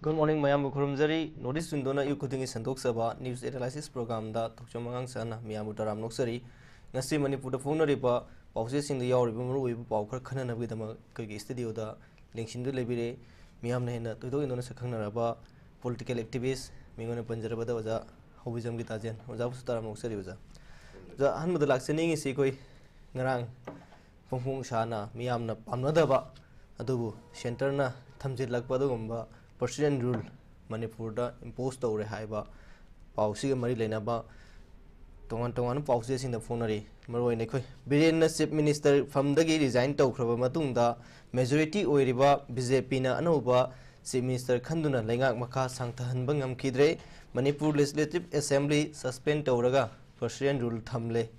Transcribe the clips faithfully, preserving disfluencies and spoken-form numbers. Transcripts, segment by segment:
Good morning, ꯃꯌꯥꯝꯕꯨ ꯈꯨꯔꯨꯝꯖꯔꯤ꯫ North East Windowꯅ ꯑꯌꯨꯛ ꯈꯨꯗꯤꯡꯒꯤ ꯁꯟꯗꯣꯛꯆꯕ news analysis programꯗ ꯊꯣꯛꯆꯣꯝ ꯑꯉꯥꯡꯁꯥꯅ ꯃꯤꯌꯥꯝꯕꯨ ꯇꯔꯥꯝ ꯑꯣꯛꯆꯔꯤ꯫ ꯉꯁꯤ ꯃꯅꯤꯄꯨꯔꯗ ꯐꯣꯡꯅꯔꯤꯕ ꯄꯥꯎꯆꯦꯁꯤꯡꯗ ꯌꯥꯎꯔꯤꯕ ꯃꯔꯨꯑꯣꯏꯕ ꯄꯥꯎ ꯈꯔ ꯈꯟꯅꯅꯕꯒꯤꯗꯃꯛ ꯑꯩꯈꯣꯏꯒꯤ studioꯗ ꯂꯦꯡꯁꯤꯟꯗꯨꯅ ꯂꯩꯕꯤꯔꯦ꯫ ꯃꯤꯌꯥꯝꯅ ꯍꯦꯟꯅ ꯊꯣꯏꯗꯣꯛ ꯍꯦꯟꯗꯣꯛꯅ ꯁꯛꯈꯪꯅꯔꯕ political activist ꯃꯤꯡ ꯑꯣꯏꯅ ꯄꯟꯖꯔꯕꯗ ꯑꯣꯖꯥ ꯍꯧꯕꯤꯖꯝꯒꯤ ꯇꯥꯖꯦꯟ꯫ ꯑꯣꯖꯥꯕꯨꯁꯨ ꯇꯔꯥꯝꯅ ꯑꯣꯛꯆꯔꯤ ꯑꯣꯖꯥ꯫ ꯑꯣꯖꯥ, ꯑꯍꯥꯟꯕꯗ ꯂꯥꯛꯆꯅꯤꯡꯉꯤꯁꯤ ꯑꯩꯈꯣꯏ ꯉꯔꯥꯡ ꯐꯣꯡ ꯐꯣꯡ ꯁꯥꯅ ꯃꯤꯌꯥꯝꯅ ꯄꯥꯝꯅꯗꯕ ꯑꯗꯨꯕꯨ centreꯅ ꯊꯝꯖꯤꯜꯂꯛꯄ ꯑꯗꯨꯒꯨꯝꯕ Partition Rule ꯃꯅꯤꯄꯨꯔꯗ impose ꯇꯧꯔꯦ ꯍꯥꯏꯕ ꯄꯥꯎꯁꯤꯒ ꯃꯔꯤ ꯂꯩꯅꯕ ꯇꯣꯉꯥꯟ ꯇꯣꯉꯥꯟꯕ ꯄꯥꯎꯆꯦꯁꯤꯡꯗ ꯐꯣꯡꯅꯔꯤ꯫ ꯃꯔꯨꯑꯣꯏꯅ ꯑꯩꯈꯣꯏ ꯕꯤꯔꯦꯟꯅ Chief Minister ꯐꯝꯗꯒꯤ resign ꯇꯧꯈ꯭ꯔꯕ ꯃꯇꯨꯡꯗ majority ꯑꯣꯏꯔꯤꯕ BJPꯅ ꯑꯅꯧꯕ Chief Minister ꯈꯟꯗꯨꯅ ꯂꯩꯉꯥꯛ ꯃꯈꯥ ꯁꯥꯡꯊꯍꯟꯕ ꯉꯝꯈꯤꯗ꯭ꯔꯦ꯫ ꯃꯅꯤꯄꯨꯔ Legislative Assembly suspend ꯇꯧꯔꯒ Partition Rule ꯊꯝꯂꯦ꯫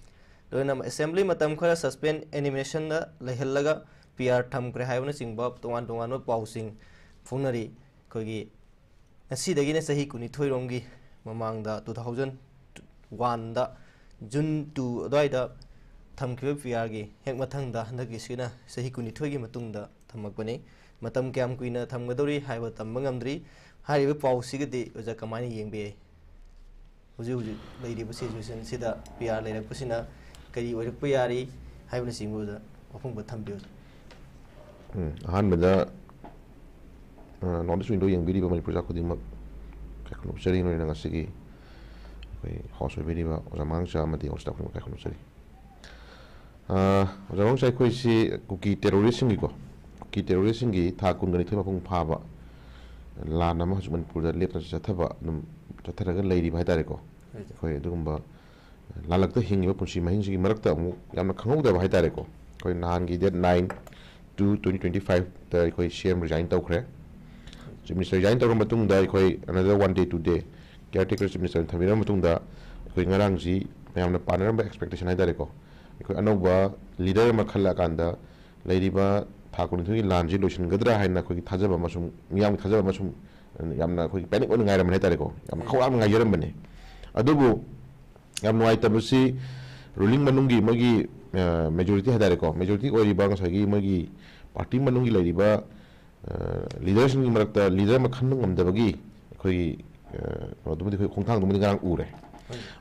ꯂꯣꯏꯅ assembly ꯃꯇꯝ ꯈꯔ suspend animationꯗ ꯂꯩꯍꯜꯂꯒ PR ꯊꯝꯈ꯭ꯔꯦ ꯍꯥꯏꯕꯅꯆꯤꯡꯕ ꯇꯣꯉꯥꯟ ꯇꯣꯉꯥꯟꯕ ꯄꯥꯎꯁꯤꯡ ꯐꯣꯡꯅꯔꯤ꯫ ꯑꯩꯈꯣꯏꯒꯤ ꯉꯁꯤꯗꯒꯤꯅ ꯆꯍꯤ ꯀꯨꯟꯅꯤꯊꯣꯏ ꯔꯣꯝꯒꯤ ꯃꯃꯥꯡꯗ two thousand oneꯗ June two ꯑꯗꯨꯋꯥꯏꯗ ꯊꯝꯈꯤꯕ PRꯒꯤ ꯍꯦꯛ ꯃꯊꯪꯗ ꯍꯟꯗꯛꯀꯤꯁꯤꯅ ꯆꯍꯤ ꯀꯨꯟꯅꯤꯊꯣꯏꯒꯤ ꯃꯇꯨꯡꯗ ꯊꯝꯃꯛꯄꯅꯤ꯫ ꯃꯇꯝ ꯀꯌꯥꯝ ꯀꯨꯏꯅ ꯊꯝꯒꯗꯧꯔꯤ ꯍꯥꯏꯕ ꯇꯝꯕ ꯉꯝꯗ꯭ꯔꯤ꯫ ꯍꯥꯏꯔꯤꯕ ꯄꯥꯎꯁꯤꯒꯗꯤ ꯑꯣꯖꯥ ꯀꯃꯥꯏꯅ ꯌꯦꯡꯕ ꯌꯥꯏ? ꯍꯧꯖꯤꯛ ꯍꯧꯖꯤꯛ ꯂꯩꯔꯤꯕ situationꯁꯤꯗ PR ꯂꯩꯔꯛꯄꯁꯤꯅ ꯀꯔꯤ ꯑꯣꯏꯔꯛꯄ ꯌꯥꯔꯤ ꯍꯥꯏꯕꯅꯆꯤꯡꯕꯗ ꯋꯥꯐꯝ ꯈꯔ ꯊꯝꯕꯤꯌꯨ꯫ ꯎꯝ, ꯑꯍꯥꯟꯕꯗ, ꯑ, North East Window ꯌꯦꯡꯕꯤꯔꯤꯕ ꯃꯅꯤꯄꯨꯔ ꯈꯨꯗꯤꯡꯃꯛ ꯀꯥꯏꯈꯨꯝꯂꯨꯞꯆꯔꯤ꯫ ꯂꯣꯏꯅꯅ ꯉꯁꯤꯒꯤ ꯑꯩꯈꯣꯏ host ꯑꯣꯏꯕꯤꯔꯤꯕ ꯑꯣꯖꯥ ꯃꯉꯥꯡꯆꯥ ꯑꯃꯗꯤ host staff ꯈꯨꯗꯤꯡꯃꯛ ꯀꯥꯏꯈꯨꯝꯂꯨꯞꯆꯔꯤ꯫ ꯑ, ꯑꯣꯖꯥ ꯃꯉꯥꯡꯆꯥ, ꯑꯩꯈꯣꯏꯁꯤ ꯀꯨꯀꯤ terroristꯁꯤꯡꯒꯤꯀꯣ, ꯀꯨꯀꯤ terroristꯁꯤꯡꯒꯤ ꯊꯥ ꯀꯨꯟꯒ ꯅꯤꯊꯣꯏ ꯃꯄꯨꯡ ꯐꯥꯕ ꯂꯥꯟ ꯑꯃ ꯍꯧꯖꯤꯛ ꯃꯅꯤꯄꯨꯔꯗ ꯂꯦꯞꯇꯅ ꯆꯠꯊꯕ, ꯑꯗꯨꯝ ꯆꯠꯊꯔꯒ ꯂꯩꯔꯤꯕ ꯍꯥꯏꯇꯥꯔꯦꯀꯣ꯫ ꯍꯣꯏ꯫ ꯑꯩꯈꯣꯏ ꯑꯗꯨꯒꯨꯝꯕ ꯂꯥꯜꯂꯛꯇ ꯍꯤꯡꯉꯤꯕ ꯄꯨꯟꯁꯤ ꯃꯍꯤꯡꯁꯤꯒꯤ ꯃꯔꯛꯇ ꯑꯃꯨꯛ ꯌꯥꯝꯅ ꯈꯪꯍꯧꯗꯕ ꯍꯥꯏꯇꯥꯔꯦꯀꯣ꯫ ꯑꯩꯈꯣꯏ ꯅꯍꯥꯟꯒꯤ date nine two twenty twenty fiveꯇ ꯑꯩꯈꯣꯏ CM resign ꯇꯧꯈ꯭ꯔꯦ꯫ Chief Minister resign ꯇꯧꯔ ꯃꯇꯨꯡꯗ ꯑꯩꯈꯣꯏ another one day, two day caretaker Chief Minister ꯊꯝꯕꯤꯔꯕ ꯃꯇꯨꯡꯗ ꯑꯩꯈꯣꯏ ꯉꯔꯥꯡꯁꯤ ꯃꯌꯥꯝꯅ ꯄꯥꯅꯔꯝꯕ expectation ꯍꯥꯏꯇꯥꯔꯦꯀꯣ꯫ ꯑꯩꯈꯣꯏ ꯑꯅꯧꯕ leader ꯑꯃ ꯈꯜꯂꯛꯑꯀꯥꯟꯗ ꯂꯩꯔꯤꯕ ꯊꯥ ꯀꯨꯟꯅꯤꯊꯣꯏꯒꯤ ꯂꯥꯟꯁꯤ ꯂꯣꯏꯁꯤꯟꯒꯗ꯭ꯔꯥ ꯍꯥꯏꯅ ꯑꯩꯈꯣꯏꯒꯤ ꯊꯥꯖꯕ ꯑꯃꯁꯨꯡ ꯃꯤꯌꯥꯝꯒꯤ ꯊꯥꯖꯕ ꯑꯃꯁꯨꯡ ꯌꯥꯝꯅ ꯑꯩꯈꯣꯏꯒꯤ panic ꯑꯣꯏꯅ ꯉꯥꯏꯔꯝꯕꯅꯤ ꯍꯥꯏꯇꯥꯔꯦꯀꯣ꯫ ꯌꯥꯝ ꯈꯧꯔꯥꯡꯅ ꯉꯥꯏꯖꯔꯝꯕꯅꯤ꯫ ꯑꯗꯨꯕꯨ ꯌꯥꯝ ꯅꯨꯡꯉꯥꯏꯇꯕꯁꯤ ruling ꯃꯅꯨꯡꯒꯤ ꯃꯣꯏꯒꯤ, ꯑ, majority ꯍꯥꯏꯇꯥꯔꯦꯀꯣ, majority ꯑꯣꯏꯔꯤꯕ ꯉꯁꯥꯏꯒꯤ ꯃꯣꯏꯒꯤ party ꯃꯅꯨꯡꯒꯤ ꯂꯩꯔꯤꯕ, ꯂꯤꯗꯔꯁꯤꯡꯒꯤ ꯃꯔꯛꯇ ꯂꯤꯗꯔ ꯑꯃ ꯈꯟꯕ ꯉꯝꯗꯕꯒꯤ ꯑꯩꯈꯣꯏꯒꯤ ꯀꯩꯅꯣꯗꯨꯃꯗꯤ, ꯑꯩꯈꯣꯏ ꯈꯣꯡꯊꯥꯡꯗꯨꯃꯗꯤ ꯉꯔꯥꯡ ꯎꯔꯦ꯫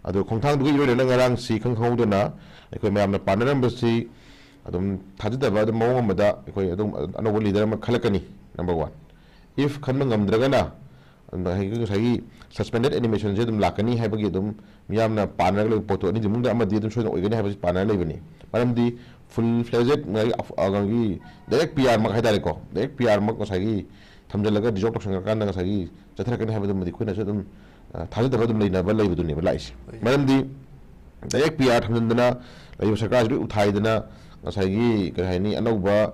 ꯑꯗꯣ ꯈꯣꯡꯊꯥꯡꯗꯨꯒꯤ ꯏꯔꯣꯏꯔꯅ ꯉꯔꯥꯡꯁꯤ ꯈꯪ ꯈꯪꯍꯧꯗꯅ ꯑꯩꯈꯣꯏ ꯃꯌꯥꯝꯅ ꯄꯥꯟꯅꯔꯝꯕꯁꯤ ꯑꯗꯨꯝ ꯊꯥꯖꯗꯕ ꯑꯗꯨꯝ ꯃꯑꯣꯡ ꯑꯃꯗ ꯑꯩꯈꯣꯏ ꯑꯗꯨꯝ ꯑꯅꯧꯕ ꯂꯤꯗꯔ ꯑꯃ ꯈꯜꯂꯛꯀꯅꯤ꯫ ꯅꯝꯕꯔ ꯋꯥꯟ, ꯏꯐ ꯈꯟꯕ ꯉꯝꯗ꯭ꯔꯒꯅ ꯉꯁꯥꯏꯒꯤ ꯉꯁꯥꯏꯒꯤ suspended animationꯁꯦ ꯑꯗꯨꯝ ꯂꯥꯛꯀꯅꯤ ꯍꯥꯏꯕꯒꯤ ꯑꯗꯨꯝ ꯃꯤꯌꯥꯝꯅ ꯄꯥꯟꯅꯔꯒ ꯂꯩꯕ ꯄꯣꯠꯇꯣ ꯑꯅꯤꯗꯨꯒꯤ ꯃꯅꯨꯡꯗ ꯑꯃꯗꯤ ꯑꯗꯨꯝ ꯁꯣꯏꯗꯅ ꯑꯣꯏꯒꯅꯤ ꯍꯥꯏꯕꯁꯤ ꯄꯥꯟꯅꯔ ꯂꯩꯕꯅꯤ꯫ ꯃꯔꯝꯗꯤ full fledged ꯉꯁꯥꯏꯒꯤ ꯑꯐ-, ꯑ, ꯉꯁꯥꯏꯒꯤ direct ꯄꯤ ꯑꯥꯔꯃꯛ ꯍꯥꯏ ꯇꯥꯔꯦꯀꯣ, direct ꯄꯤ ꯑꯥꯔꯃꯛ ꯉꯁꯥꯏꯒꯤ ꯊꯝꯖꯤꯜꯂꯒ dissolve ꯇꯧꯁꯟꯈ꯭ꯔꯀꯥꯟꯗ ꯉꯁꯥꯏꯒꯤ ꯆꯠꯊꯔꯛꯀꯅꯤ ꯍꯥꯏꯕꯗꯨꯃꯗꯤ ꯑꯩꯈꯣꯏꯅꯁꯨ ꯑꯗꯨꯝ, ꯑ, ꯊꯥꯖꯗꯕ ꯑꯗꯨꯝ ꯂꯩꯅꯕ ꯂꯩꯕꯗꯨꯅꯦꯕ ꯂꯥꯛꯏꯁꯦ꯫ ꯃꯔꯝꯗꯤ direct ꯄꯤ ꯑꯥꯔ ꯊꯝꯖꯤꯟꯗꯅ ꯂꯩꯕ ꯁꯔꯀꯥꯔꯁꯤꯗ ꯎꯊꯥꯏꯗꯅ ꯉꯁꯥꯏꯒꯤ ꯀꯔꯤ ꯍꯥꯏꯅꯤ, ꯑꯅꯧꯕ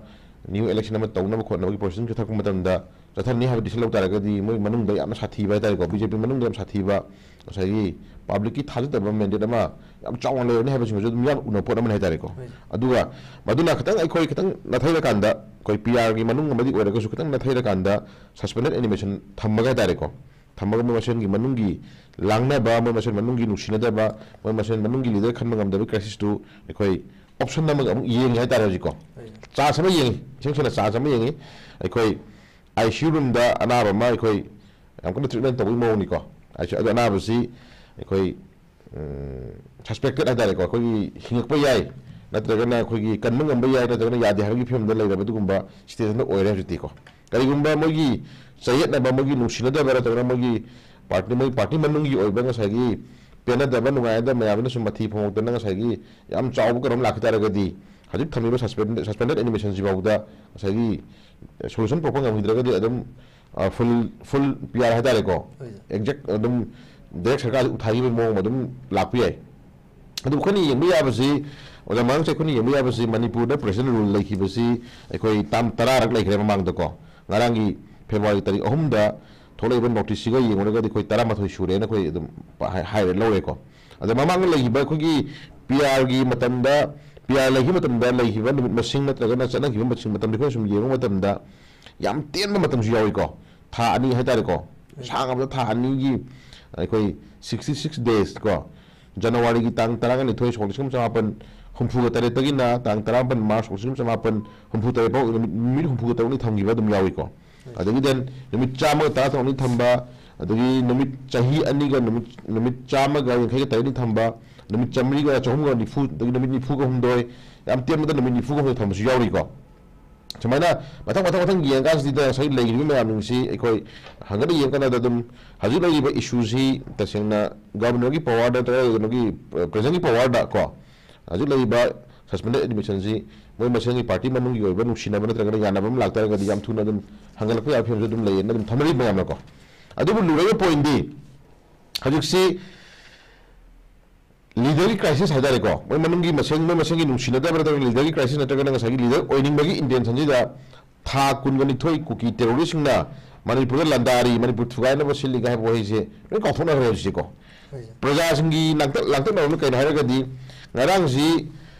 new election ꯑꯃ ꯇꯧꯅꯕ ꯈꯣꯠꯅꯕꯒꯤ process ꯆꯠꯊꯔꯛꯄ ꯃꯇꯝꯗ ꯆꯠꯊꯔꯅꯤ ꯍꯥꯏꯕ decision ꯂꯧ ꯇꯥꯔꯒꯗꯤ ꯃꯣꯏ ꯃꯅꯨꯡꯗ ꯌꯥꯝꯅ ꯁꯥꯊꯤꯕ ꯍꯥꯏ ꯇꯥꯔꯦꯀꯣ, ꯕꯤ ꯖꯦ ꯄꯤ ꯃꯅꯨꯡꯗ ꯌꯥꯝ ꯁꯥꯊꯤꯕ, ꯉꯁꯥꯏꯒꯤ publicꯀꯤ ꯊꯥꯖꯗꯕ mandate ꯑꯃ ꯌꯥꯝ ꯆꯥꯎꯅ ꯂꯩꯔꯅꯤ ꯍꯥꯏꯕꯁꯤꯃꯁꯨ ꯑꯗꯨꯝ ꯌꯥꯝ ꯎꯅꯕ ꯄꯣꯠ ꯑꯃꯅꯤ ꯍꯥꯏ ꯇꯥꯔꯦꯀꯣ꯫ ꯑꯗꯨꯒ ꯃꯗꯨꯅ ꯈꯤꯇꯪ ꯑꯩꯈꯣꯏ ꯈꯤꯇꯪ ꯅꯥꯊꯩꯔꯀꯥꯟꯗ, ꯑꯩꯈꯣꯏ ꯄꯤ ꯑꯥꯔꯒꯤ ꯃꯅꯨꯡ ꯑꯃꯗꯤ ꯑꯣꯏꯔꯒꯁꯨ ꯈꯤꯇꯪ ꯅꯥꯊꯩꯔꯀꯥꯟꯗ suspended animation ꯊꯝꯃꯒ ꯍꯥꯏ ꯇꯥꯔꯦꯀꯣ, ꯊꯝꯃꯒ ꯃꯣꯏ ꯃꯁꯦꯟꯒꯤ ꯃꯅꯨꯡꯒꯤ ꯂꯥꯡꯅꯕ, ꯃꯣꯏ ꯃꯁꯦꯟ ꯃꯅꯨꯡꯒꯤ ꯅꯨꯡꯁꯤꯅꯗꯕ, ꯃꯣꯏ ꯃꯁꯦꯟ ꯃꯅꯨꯡꯒꯤ ꯂꯤꯗꯔ ꯈꯟꯕ ꯉꯝꯗꯕꯒꯤ crisis ꯇꯨ ꯑꯩꯈꯣꯏ option ꯑꯃꯒ ꯑꯃꯨꯛ ꯌꯦꯡꯉꯤ ꯍꯥꯏꯇꯥꯔꯦ ꯍꯧꯖꯤꯛꯀꯣ꯫ ꯆꯥꯟꯁ ꯑꯃ ꯌꯦꯡꯉꯤ, ꯏꯁꯦꯡ ꯁꯦꯡꯅ ꯆꯥꯟꯁ ꯑꯃ ꯌꯦꯡꯉꯤ꯫ ꯑꯩꯈꯣꯏ ꯑꯥꯏ ꯁꯤ ꯌꯨ ꯔꯨꯝꯗ ꯑꯅꯥꯕ ꯑꯃ ꯑꯩꯈꯣꯏ ꯌꯥꯝ ꯀꯟꯅ treatment ꯇꯧꯕꯒꯤ ꯃꯑꯣꯡꯅꯤꯀꯣ꯫ ꯑꯥꯏ ꯁꯤ ꯌꯨ, ꯑꯗꯣ ꯑꯅꯥꯕꯁꯤ ꯑꯩꯈꯣꯏ suspected ꯍꯥꯏꯇꯥꯔꯦꯀꯣ, ꯑꯩꯈꯣꯏꯒꯤ ꯍꯤꯡꯉꯛꯄ ꯌꯥꯏ, ꯅꯠꯇ꯭ꯔꯒꯅ ꯑꯩꯈꯣꯏꯒꯤ ꯀꯟꯕ ꯉꯝꯕ ꯌꯥꯏ, ꯅꯠꯇ꯭ꯔꯒꯅ ꯌꯥꯗꯦ ꯍꯥꯏꯕꯒꯤ ꯐꯤꯕꯝꯗ ꯂꯩꯔꯕ ꯑꯗꯨꯒꯨꯝꯕ stationꯗ ꯑꯣꯏꯔꯦ ꯍꯧꯖꯤꯛꯇꯤꯀꯣ꯫ ꯀꯔꯤꯒꯨꯝꯕ ꯃꯣꯏꯒꯤ ꯆꯌꯦꯠꯅꯕ, ꯃꯣꯏꯒꯤ ꯅꯨꯡꯁꯤꯅꯗꯕ, ꯅꯠꯇ꯭ꯔꯒꯅ ꯃꯣꯏꯒꯤ party, ꯃꯣꯏ party ꯃꯅꯨꯡꯒꯤ ꯑꯣꯏꯕ ꯉꯁꯥꯏꯒꯤ ꯄꯦꯟꯅꯗꯕ, ꯅꯨꯡꯉꯥꯏꯅꯗꯕ ꯃꯌꯥꯝꯗꯨꯅ ꯁꯨꯝ ꯃꯊꯤ ꯐꯣꯡꯉꯛꯇꯅ ꯉꯁꯥꯏꯒꯤ ꯌꯥꯝ ꯆꯥꯎꯕ ꯀꯩꯅꯣꯝ ꯂꯥꯛꯈꯤ ꯇꯥꯔꯒꯗꯤ, ꯍꯧꯖꯤꯛ ꯊꯝꯃꯤꯕ suspended, suspended animationꯁꯤ ꯐꯥꯎꯗ ꯉꯁꯥꯏꯒꯤ solution ꯄꯨꯔꯛꯄ ꯉꯝꯈꯤꯗ꯭ꯔꯒꯗꯤ ꯑꯗꯨꯝ, ꯑ, full, full ꯄꯤ ꯑꯥꯔ ꯍꯥꯏꯇꯥꯔꯦꯀꯣ, exact ꯑꯗꯨꯝ direct ꯁꯔꯀꯥꯔꯁꯤ ꯎꯊꯥꯈꯤꯕꯒꯤ ꯃꯑꯣꯡ ꯑꯗꯨꯝ ꯂꯥꯛꯄ ꯌꯥꯏ꯫ ꯑꯗꯨ ꯑꯩꯈꯣꯏꯅ ꯌꯦꯡꯕ ꯌꯥꯕꯁꯤ, ꯑꯣꯖꯥ ꯃꯉꯥꯡꯁꯦ, ꯑꯩꯈꯣꯏꯅ ꯌꯦꯡꯕ ꯌꯥꯕꯁꯤ ꯃꯅꯤꯄꯨꯔꯗ presidential rule ꯂꯩꯈꯤꯕꯁꯤ ꯑꯩꯈꯣꯏ ꯇꯥꯝ ꯇꯔꯥꯔꯛ ꯂꯩꯈ꯭ꯔꯦ ꯃꯃꯥꯡꯗꯀꯣ꯫ ꯉꯔꯥꯡꯒꯤ ꯐꯦꯕ꯭ꯔꯨꯋꯥꯔꯤ ꯇꯥꯔꯤꯛ ꯑꯍꯨꯝꯗ ꯊꯣꯛꯂꯛꯏꯕ noticeꯁꯤꯒ ꯌꯦꯡꯉꯨꯔꯒꯗꯤ ꯑꯩꯈꯣꯏ ꯇꯔꯥꯃꯥꯊꯣꯏ ꯁꯨꯔꯦꯅ ꯑꯩꯈꯣꯏ ꯑꯗꯨꯝ ꯄ-, ꯍꯥꯏ-, ꯍꯥꯏꯔꯦ, ꯂꯧꯔꯦꯀꯣ꯫ ꯑꯗ ꯃꯃꯥꯡꯗ ꯂꯩꯈꯤꯕ ꯑꯩꯈꯣꯏꯒꯤ ꯄꯤ ꯑꯥꯔꯒꯤ ꯃꯇꯝꯗ, ꯄꯤ ꯑꯥꯔ ꯂꯩꯈꯤꯕ ꯃꯇꯝꯗ ꯂꯩꯈꯤꯕ ꯅꯨꯃꯤꯠ ꯃꯁꯤꯡ ꯅꯠꯇ꯭ꯔꯒꯅ ꯆꯠꯅꯈꯤꯕ ꯃꯁꯤꯡ ꯃꯇꯝꯗ ꯑꯩꯈꯣꯏꯅ ꯁꯨꯝ ꯌꯦꯡꯕ ꯃꯇꯝꯗ ꯌꯥꯝ ꯇꯦꯟꯕ ꯃꯇꯝꯁꯨ ꯌꯥꯎꯏꯀꯣ꯫ ꯊꯥ ꯑꯅꯤ ꯍꯥꯏꯇꯥꯔꯦꯀꯣ꯫ ꯁꯥꯡꯉꯕꯗ ꯊꯥ ꯑꯅꯤꯒꯤ ꯑꯩꯈꯣꯏ sixty six days ꯀꯣ꯫ ꯖꯅꯋꯥꯔꯤꯒꯤ ꯇꯥꯡ ꯇꯔꯥꯅꯤꯊꯣꯏ, ꯁꯣꯛ ꯂꯤꯁꯤꯡ ꯑꯃ ꯆꯃꯥꯄꯟ ꯍꯨꯝꯐꯨꯒ ꯇꯔꯦꯠꯇꯒꯤꯅ ꯇꯥꯡ ꯇꯔꯥꯃꯥꯄꯟ ꯃꯥꯔꯆ ꯐꯥꯎ, ꯂꯤꯁꯤꯡ ꯆꯃꯥꯄꯟ ꯍꯨꯝꯐꯨ ꯇꯔꯦꯠ ꯐꯥꯎ ꯅꯨꯃꯤꯠ, ꯅꯨꯃꯤꯠ ꯍꯨꯝꯐꯨꯒ ꯇꯔꯨꯛꯅꯤ ꯊꯝꯈꯤꯕ ꯑꯗꯨꯝ ꯌꯥꯎꯏꯀꯣ꯫ ꯑꯗꯒꯤ then ꯅꯨꯃꯤꯠ ꯆꯥꯝꯃꯒ ꯇꯔꯥ ꯇꯔꯨꯛꯅꯤ ꯊꯝꯕ, ꯑꯗꯒꯤ ꯅꯨꯃꯤꯠ ꯆꯍꯤ ꯑꯅꯤꯒ ꯅꯨꯃꯤꯠ, ꯅꯨꯃꯤꯠ ꯆꯥꯝꯃꯒ ꯌꯥꯡꯈꯩꯒ ꯇꯔꯦꯠꯅꯤ ꯊꯝꯕ, ꯅꯨꯃꯤꯠ ꯆꯥꯝꯃꯔꯤꯒ ꯆꯍꯨꯝꯒ ꯅꯤꯐꯨ, ꯑꯗꯒꯤ ꯅꯨꯃꯤꯠ ꯅꯤꯐꯨꯒ ꯍꯨꯝꯗꯣꯏ, ꯌꯥꯝ ꯇꯦꯟꯕꯗ ꯅꯨꯃꯤꯠ ꯅꯤꯐꯨꯒ ꯍꯨꯝꯗꯣꯏ ꯊꯝꯕꯁꯨ ꯌꯥꯎꯔꯤꯀꯣ꯫ ꯁꯨꯃꯥꯏꯅ ꯃꯊꯪ, ꯃꯊꯪ, ꯃꯊꯪ ꯌꯦꯡꯉꯀꯥꯟꯁꯤꯗ ꯉꯁꯥꯏ ꯂꯩꯔꯤꯕ ꯃꯌꯥꯝꯁꯤꯡꯁꯤ ꯑꯩꯈꯣꯏ ꯍꯪꯒꯠꯅ ꯌꯦꯡꯀꯥꯟꯗ ꯑꯗꯨꯝ ꯍꯧꯖꯤꯛ ꯂꯩꯔꯤꯕ ꯏꯁꯨꯁꯤ ꯇꯁꯦꯡꯅ ꯒꯚꯔꯅꯔꯒꯤ ꯄꯋꯥꯔꯗ ꯅꯠꯇ꯭ꯔꯒ ꯀꯩꯅꯣꯒꯤ, ꯑ, ꯄ꯭ꯔꯖꯥꯒꯤ ꯄꯋꯥꯔꯗ ꯀꯣ, ꯍꯧꯖꯤꯛ ꯂꯩꯔꯤꯕ ꯁꯁꯄꯦꯟꯗꯦꯗ ꯑꯦꯗꯃꯤꯁꯟꯁꯤ ꯃꯣꯏ ꯃꯁꯦꯜꯒꯤ ꯄꯥꯔꯇꯤ ꯃꯅꯨꯡꯒꯤ ꯑꯣꯏꯕ ꯅꯨꯡꯁꯤꯅꯕ ꯅꯠꯇ꯭ꯔꯒꯅ ꯌꯥꯅꯕ ꯑꯃ ꯂꯥꯛꯇꯥꯔꯒꯗꯤ ꯌꯥꯝ ꯊꯨꯅ ꯑꯗꯨꯝ ꯍꯟꯒꯠꯂꯛꯄ ꯌꯥꯕ ꯐꯤꯕꯝꯁꯨ ꯑꯗꯨꯝ ꯂꯩꯌꯦꯅ ꯑꯗꯨꯝ ꯊꯝꯅꯔꯤꯕ ꯃꯌꯥꯝꯅꯀꯣ꯫ ꯑꯗꯨꯕꯨ ꯂꯨꯔꯒ ꯄꯣꯏꯟꯗꯤ ꯍꯧꯖꯤꯛꯁꯤ ꯂꯤꯗꯔꯒꯤ ꯀ꯭ꯔꯥꯏꯁꯤꯁ ꯍꯥꯏꯇꯥꯔꯦꯀꯣ, ꯃꯣꯏ ꯃꯅꯨꯡꯒꯤ ꯃꯁꯦꯟ, ꯃꯣꯏ ꯃꯁꯦꯟꯒꯤ ꯅꯨꯡꯁꯤꯅꯗꯕ ꯅꯠꯇ꯭ꯔꯒ ꯂꯤꯗꯔꯒꯤ ꯀ꯭ꯔꯥꯏꯁꯤꯁ ꯅꯠꯇ꯭ꯔꯒꯅ ꯉꯁꯥꯏꯒꯤ ꯂꯤꯗꯔ ꯑꯣꯏꯅꯤꯡꯕꯒꯤ ꯏꯟꯇꯦꯟꯁꯟꯁꯤꯗ ꯊꯥ ꯀꯨꯟꯒ ꯅꯤꯊꯣꯏ ꯀꯨꯀꯤ ꯇꯦꯔꯣꯔꯤꯁꯁꯤꯡꯅ ꯃꯅꯤꯄꯨꯔꯗ ꯂꯥꯟꯗꯥꯔꯤ, ꯃꯅꯤꯄꯨꯔ ꯊꯨꯒꯥꯏꯅꯕ ꯁꯤꯜꯂꯤꯒ ꯍꯥꯏꯕ ꯋꯥꯍꯩꯁꯦ ꯂꯣꯏ ꯀꯥꯎꯊꯣꯛꯅꯈ꯭ꯔꯦ ꯍꯧꯖꯤꯛꯁꯦꯀꯣ꯫ ꯍꯣꯏ꯫ ꯄ꯭ꯔꯖꯥꯁꯤꯡꯒꯤ ꯂꯥꯡꯇꯛ-, ꯂꯥꯡꯇꯛꯅꯕ ꯑꯃꯅ ꯀꯩꯅꯣ ꯍꯥꯏꯔꯒꯗꯤ ꯉꯔꯥꯡꯁꯤ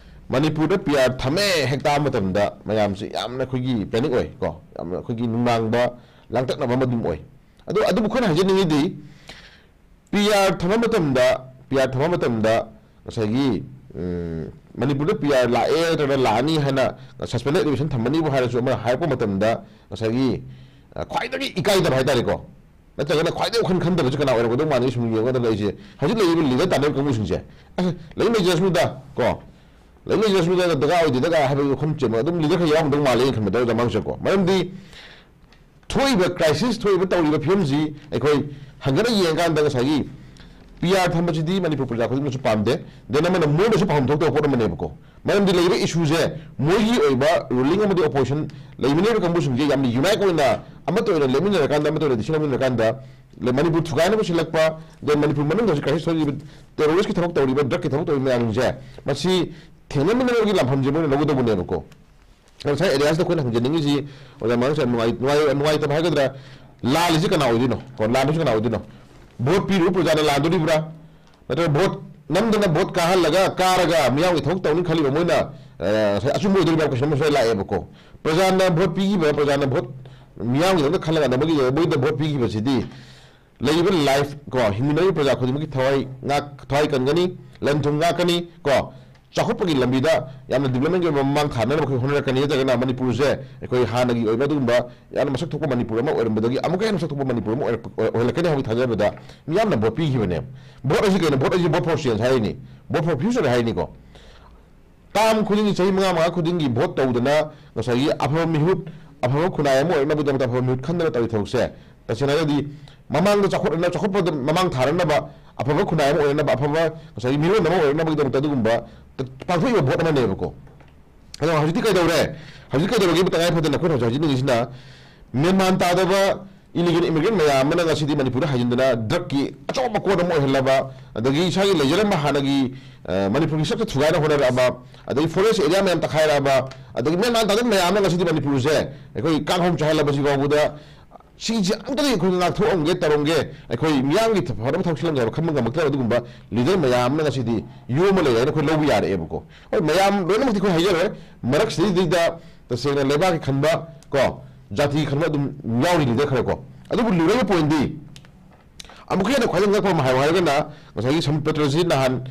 ꯃꯅꯤꯄꯨꯔꯗ ꯄꯤ ꯑꯥꯔ ꯊꯝꯃꯦ ꯍꯦꯛ ꯇꯥꯕ ꯃꯇꯝꯗ ꯃꯌꯥꯝꯁꯤ ꯌꯥꯝꯅ ꯑꯩꯈꯣꯏꯒꯤ ꯄꯦꯅꯤꯛ ꯑꯣꯏ ꯀꯣ, ꯌꯥꯝꯅ ꯑꯩꯈꯣꯏꯒꯤ ꯅꯨꯡꯅꯥꯡꯕ ꯂꯥꯡꯇꯛꯅꯕ ꯑꯃ ꯑꯗꯨꯝ ꯑꯣꯏ꯫ ꯑꯗꯣ ꯑꯗꯨꯕꯨ ꯑꯩꯈꯣꯏꯅ ꯍꯥꯏꯖꯅꯤꯡꯉꯤꯗꯤ ꯄꯤ ꯑꯥꯔ ꯊꯝꯕ ꯃꯇꯝꯗ, ꯄꯤ ꯑꯥꯔ ꯊꯝꯕ ꯃꯇꯝꯗ ꯉꯁꯥꯏꯒꯤ, ꯎꯝ, ꯃꯅꯤꯄꯨꯔꯗ ꯄꯤ ꯑꯥꯔ ꯂꯥꯛꯑꯦ ꯅꯠꯇ꯭ꯔꯒ ꯂꯥꯛꯑꯅꯤ ꯍꯥꯏꯅ ꯁꯁꯄꯦꯟꯗꯦꯗ ꯑꯦꯗꯃꯤꯁꯟ ꯊꯝꯃꯅꯤꯕꯨ ꯍꯥꯏꯔꯁꯨ ꯑꯃ ꯍꯥꯏꯔꯛꯄ ꯃꯇꯝꯗ ꯉꯁꯥꯏꯒꯤ, ꯑ, ꯈ꯭ꯋꯥꯏꯗꯒꯤ ꯏꯀꯥꯏꯗꯕ ꯍꯥꯏꯇꯥꯔꯦꯀꯣ, ꯅꯠꯇ꯭ꯔꯒꯅ ꯈ꯭ꯋꯥꯏꯗꯒꯤ ꯋꯥꯈꯜ ꯈꯟꯗꯕꯁꯤ ꯀꯅꯥ ꯑꯣꯏꯔꯝꯒꯗꯧ ꯃꯥꯟꯒꯦ ꯁꯨꯝ ꯌꯦꯡꯕ ꯃꯇꯝꯗ ꯑꯩꯁꯦ ꯍꯧꯖꯤꯛ ꯂꯩꯔꯤꯕ ꯂꯤꯗꯔ ꯇꯥꯟꯅꯔꯤꯕ ꯀꯥꯡꯕꯨꯁꯤꯡꯁꯦ, ꯑꯁ, ꯂꯩ ꯂꯩꯖꯔꯁꯅꯨꯗ ꯀꯣ, ꯂꯩ ꯂꯩꯖꯔꯁꯅꯨꯗ, ꯗꯔꯀꯥꯔ ꯑꯣꯏꯗꯦꯗꯒ ꯍꯥꯏꯕꯒꯤ ꯋꯥꯈꯜ ꯆꯦꯟꯕ ꯑꯗꯨꯝ ꯂꯤꯗꯔ ꯈꯔ ꯌꯥꯎꯔꯝꯗꯧ ꯃꯥꯜꯂꯦ ꯑꯩꯅ ꯈꯟꯕꯗ ꯑꯣꯖꯥ ꯃꯥꯡꯁꯦꯀꯣ꯫ ꯃꯔꯝꯗꯤ ꯊꯣꯛꯏꯕ ꯀ꯭ꯔꯥꯏꯁꯤꯁ, ꯊꯣꯛꯏꯕ ꯇꯧꯔꯤꯕ ꯐꯤꯕꯝꯁꯤ ꯑꯩꯈꯣꯏ ꯍꯪꯒꯠꯅ ꯌꯦꯡꯉꯀꯥꯟꯗ ꯉꯁꯥꯏꯒꯤ ꯄꯤ ꯑꯥꯔ ꯊꯝꯕꯁꯤꯗꯤ ꯃꯅꯤꯄꯨꯔ ꯄ꯭ꯔꯖꯥ ꯈꯨꯗꯤꯡꯃꯛꯁꯨ ꯄꯥꯝꯗꯦ꯫ Then ꯑꯃꯅ ꯃꯣꯏꯅꯁꯨ ꯄꯥꯝꯐꯝ ꯊꯣꯛꯇꯕ ꯄꯣꯠ ꯑꯃꯅꯦꯕꯀꯣ꯫ ꯃꯔꯝꯗꯤ ꯂꯩꯔꯤꯕ ꯏꯁꯨꯁꯦ ꯃꯣꯏꯒꯤ ꯑꯣꯏꯕ ꯔꯨꯂꯤꯡ ꯑꯃꯗꯤ ꯑꯣꯄꯣꯖꯤꯁꯟ ꯂꯩꯃꯤꯟꯅꯔꯤꯕ ꯀꯥꯡꯕꯨꯁꯤꯡꯁꯦ ꯌꯥꯝꯅ ꯌꯨꯅꯥꯏꯠ ꯑꯣꯏꯅ ꯑꯃꯠꯇ ꯑꯣꯏꯅ ꯂꯦꯞꯃꯤꯟꯅꯔꯀꯥꯟꯗ, ꯑꯃꯠꯇ ꯑꯣꯏꯅ ꯗꯤꯁꯤꯖꯟ ꯂꯧꯃꯤꯟꯅꯔꯀꯥꯟꯗ ꯂꯩ-, ꯃꯅꯤꯄꯨꯔ ꯊꯨꯒꯥꯏꯅꯕ ꯁꯤꯜꯂꯛꯄ, then ꯃꯅꯤꯄꯨꯔ ꯃꯅꯨꯡꯗ ꯍꯧꯖꯤꯛ ꯀ꯭ꯔꯥꯏꯁꯤꯁ ꯊꯣꯛꯏꯕ ꯇꯦꯔꯣꯔꯤꯁꯀꯤ ꯊꯕꯛ ꯇꯧꯔꯤꯕ, ꯗ꯭ꯔꯒꯀꯤ ꯊꯕꯛ ꯇꯧꯔꯤꯕ ꯃꯌꯥꯝꯁꯤꯡꯁꯦ ꯃꯁꯤ ꯊꯦꯡꯅꯃꯤꯟꯅꯕꯒꯤ ꯂꯥꯟꯐꯝꯁꯦ ꯃꯣꯏꯅ ꯂꯧꯒꯗꯧꯕꯅꯦꯕꯀꯣ꯫ ꯉꯁꯥꯏ ꯑꯦꯔꯤꯌꯥꯁꯇ ꯑꯩꯈꯣꯏꯅ ꯍꯪꯖꯅꯤꯡꯉꯤꯁꯤ, ꯑꯣꯖꯥ ꯃꯉꯥꯡ ꯁꯥꯔ, ꯅꯨꯡꯉꯥꯏ-, ꯅꯨꯡꯉꯥꯏ-, ꯅꯨꯡꯉꯥꯏꯇꯕ ꯍꯥꯏꯒꯗ꯭ꯔꯥ, ꯂꯥꯜꯂꯤꯁꯤ ꯀꯅꯥ ꯑꯣꯏꯗꯣꯏꯅꯣ? ꯀꯣ, ꯂꯥꯟꯗꯣꯏꯁꯤ ꯀꯅꯥ ꯑꯣꯏꯗꯣꯏꯅꯣ? ꯚꯣꯠ ꯄꯤꯔꯨꯕ ꯄ꯭ꯔꯖꯥꯅ ꯂꯥꯟꯗꯣꯔꯤꯕ꯭ꯔꯥ? ꯅꯠꯇ꯭ꯔꯒ ꯚꯣꯠ ꯅꯝꯗꯅ ꯚꯣꯠ ꯀꯥꯍꯜꯂꯒ, ꯀꯥꯔꯒ ꯃꯤꯌꯥꯝꯒꯤ ꯊꯕꯛ ꯇꯧꯅꯤ ꯈꯜꯂꯤꯕ ꯃꯣꯏꯅ, ꯑ, ꯉꯁꯥꯏ ꯑꯆꯨꯝꯕ ꯑꯣꯏꯗꯣꯔꯤꯕ꯭ꯔꯥ ꯀꯣꯏꯁꯟ ꯑꯃꯁꯨ ꯂꯥꯛꯑꯦꯕꯀꯣ꯫ ꯄ꯭ꯔꯖꯥꯅ ꯚꯣꯠ ꯄꯤꯈꯤꯕ, ꯄ꯭ꯔꯖꯥꯅ ꯚꯣꯠ ꯃꯤꯌꯥꯝꯒꯤꯗꯃꯛꯇ ꯈꯜꯂꯒ ꯃꯣꯏꯒꯤ, ꯃꯣꯏꯗ ꯚꯣꯠ ꯄꯤꯈꯤꯕꯁꯤꯗꯤ ꯂꯩꯔꯤꯕ ꯂꯥꯏꯐ ꯀꯣ, ꯍꯤꯡꯃꯤꯟꯅꯔꯤꯕ ꯄ꯭ꯔꯖꯥ ꯈꯨꯗꯤꯡꯃꯛꯀꯤ ꯊꯋꯥꯏ ꯉꯥꯛ-, ꯊꯋꯥꯏ ꯀꯟꯒꯅꯤ, ꯂꯟ ꯊꯨꯝ ꯉꯥꯛꯀꯅꯤ ꯀꯣ꯫ ꯆꯥꯎꯈꯠꯄꯒꯤ ꯂꯝꯕꯤꯗ ꯌꯥꯝꯅ development ꯀꯤ ꯑꯣꯏꯕ ꯃꯃꯥꯡ ꯊꯥꯅꯅꯕ ꯑꯩꯈꯣꯏ ꯍꯣꯠꯅꯔꯛꯀꯅꯤ, ꯅꯠꯇ꯭ꯔꯒꯅ ꯃꯅꯤꯄꯨꯔꯁꯦ ꯑꯩꯈꯣꯏ ꯍꯥꯟꯅꯒꯤ ꯑꯣꯏꯕ ꯑꯗꯨꯒꯨꯝꯕ ꯌꯥꯝꯅ ꯃꯁꯛ ꯊꯣꯛꯄ ꯃꯅꯤꯄꯨꯔ ꯑꯃ ꯑꯣꯏꯔꯝꯕꯗꯒꯤ ꯑꯃꯨꯛꯀ ꯍꯦꯟꯅ ꯃꯁꯛ ꯊꯣꯛꯄ ꯃꯅꯤꯄꯨꯔ ꯑꯃ ꯑꯣꯏꯔꯛꯄ-, ꯑꯣꯏꯍꯜꯂꯛꯀꯅꯤ ꯍꯥꯏꯕꯒꯤ ꯊꯥꯖꯕꯗ ꯃꯤꯌꯥꯝꯅ vote ꯄꯤꯈꯤꯕꯅꯦ꯫ Vote ꯑꯁꯤ ꯀꯩꯅꯣ? Vote ꯑꯁꯤ vote for change ꯍꯥꯏꯔꯤꯅꯤ, vote for future ꯍꯥꯏꯔꯤꯅꯤꯀꯣ꯫ Term ꯈꯨꯗꯤꯡꯒꯤ, ꯆꯍꯤ ꯃꯉꯥ ꯃꯉꯥ ꯈꯨꯗꯤꯡꯒꯤ vote ꯇꯧꯗꯅ ꯉꯁꯥꯏꯒꯤ ꯑꯐꯕ ꯃꯤꯍꯨꯠ, ꯑꯐꯕ ꯈꯨꯟꯅꯥꯏ ꯑꯃ ꯑꯣꯏꯔꯛꯅꯕꯒꯤꯗꯃꯛꯇ ꯑꯐꯕ ꯃꯤꯍꯨꯠ ꯈꯟꯗꯅ ꯇꯧꯔꯤ ꯊꯕꯛꯁꯦ, ꯇꯁꯦꯡꯅ ꯍꯥꯏꯔꯒꯗꯤ ꯃꯃꯥꯡꯗ ꯆꯥꯎꯈꯠꯅ-, ꯆꯥꯎꯈꯠꯄꯗ ꯃꯃꯥꯡ ꯊꯥꯔꯛꯅꯕ, ꯑꯐꯕ ꯈꯨꯟꯅꯥꯏ ꯑꯃ ꯑꯣꯏꯔꯛꯅꯕ, ꯑꯐꯕ ꯉꯁꯥꯏꯒꯤ ꯃꯤꯔꯣꯟ ꯑꯃ ꯑꯣꯏꯔꯛꯅꯕꯒꯤꯗꯃꯛꯇ ꯑꯗꯨꯒꯨꯝꯕ ꯄꯥꯡꯊꯣꯛꯏꯕ vote ꯑꯃꯅꯦꯕꯀꯣ꯫ ꯑꯗꯣ ꯍꯧꯖꯤꯛꯇꯤ ꯀꯩꯗꯧꯔꯦ? ꯍꯧꯖꯤꯛ ꯀꯩꯗꯧꯔꯒꯦ? ꯇꯉꯥꯏ ꯐꯗꯅ ꯑꯩꯈꯣꯏꯅ ꯍꯧꯖꯤꯛ ꯍꯥꯏꯖꯅꯤꯡꯉꯤꯁꯤꯅ, ꯃꯦꯟ ꯃꯥꯟ ꯇꯥꯗꯕ illegal immigrant ꯃꯌꯥꯝ ꯑꯃꯅ ꯉꯁꯤꯗꯤ ꯃꯅꯤꯄꯨꯔꯗ ꯍꯥꯏꯖꯤꯟꯗꯅ drug ꯀꯤ ꯑꯆꯧꯕ ꯀꯣꯠ ꯑꯃ ꯑꯣꯏꯍꯜꯂꯕ, ꯑꯗꯒꯤ ꯏꯁꯥꯒꯤ ꯂꯩꯖꯔꯝꯕ ꯍꯥꯟꯅꯒꯤ, ꯑ, ꯃꯅꯤꯄꯨꯔꯒꯤ ꯁꯛꯇ ꯊꯨꯒꯥꯏꯅ ꯍꯣꯠꯅꯔꯛꯑꯕ, ꯑꯗꯒꯤ forest area ꯃꯌꯥꯝ ꯇꯛꯈꯥꯏꯔꯛꯑꯕ, ꯑꯗꯒꯤ ꯃꯦꯟ ꯃꯥꯟ ꯇꯥꯗꯕ ꯃꯌꯥꯝ ꯑꯃ ꯉꯁꯤꯗꯤ ꯃꯅꯤꯄꯨꯔꯁꯦ ꯑꯩꯈꯣꯏ ꯀꯥꯡꯍꯧ ꯆꯥꯏꯍꯜꯂꯕꯁꯤ ꯐꯥꯎꯕꯗ ꯁꯤꯁꯦ ꯑꯝꯇꯗꯤ ꯑꯩꯈꯣꯏ ꯉꯥꯛꯊꯣꯛꯑꯝꯒꯦ, ꯇꯧꯔꯝꯒꯦ, ꯑꯩꯈꯣꯏ ꯃꯤꯌꯥꯝꯒꯤ ꯐꯅꯕ ꯊꯕꯛ ꯁꯤꯜꯂꯝꯒꯦ ꯍꯥꯏꯕ ꯈꯟꯕ ꯉꯝꯃꯛꯇ꯭ꯔꯕ ꯑꯗꯨꯒꯨꯝꯕ leader ꯃꯌꯥꯝ ꯑꯃꯅ ꯉꯁꯤꯗꯤ ꯌꯣꯝꯃ ꯂꯩꯔꯦ ꯍꯥꯏꯅ ꯑꯩꯈꯣꯏ ꯂꯧꯕ ꯌꯥꯔꯛꯑꯦꯕꯀꯣ꯫ ꯍꯣꯏ, ꯃꯌꯥꯝ ꯂꯣꯏꯅꯃꯛꯇꯤ ꯑꯩꯈꯣꯏ ꯍꯥꯏꯖꯔꯣꯏ, ꯃꯔꯛꯁꯤꯗꯩꯗ ꯇꯁꯦꯡꯅ ꯂꯩꯕꯥꯛꯀꯤ ꯈꯟꯕ ꯀꯣ, ꯖꯥꯇꯤ ꯈꯟꯕ ꯑꯗꯨꯝ ꯌꯥꯎꯔꯤ leader ꯈꯔ ꯀꯣ꯫ ꯑꯗꯨꯕꯨ ꯂꯨꯔꯤꯕ point ꯗꯤ ꯑꯃꯨꯛꯀ ꯍꯦꯟꯅ ꯈ꯭ꯋꯥꯏꯗꯒꯤ ꯉꯛꯄ ꯑꯃ ꯍꯥꯏꯌꯨ ꯍꯥꯏꯔꯒꯅ ꯉꯁꯥꯏꯒꯤ ꯁꯝꯕꯤꯠ ꯄꯇ꯭ꯔꯁꯤ ꯅꯍꯥꯟ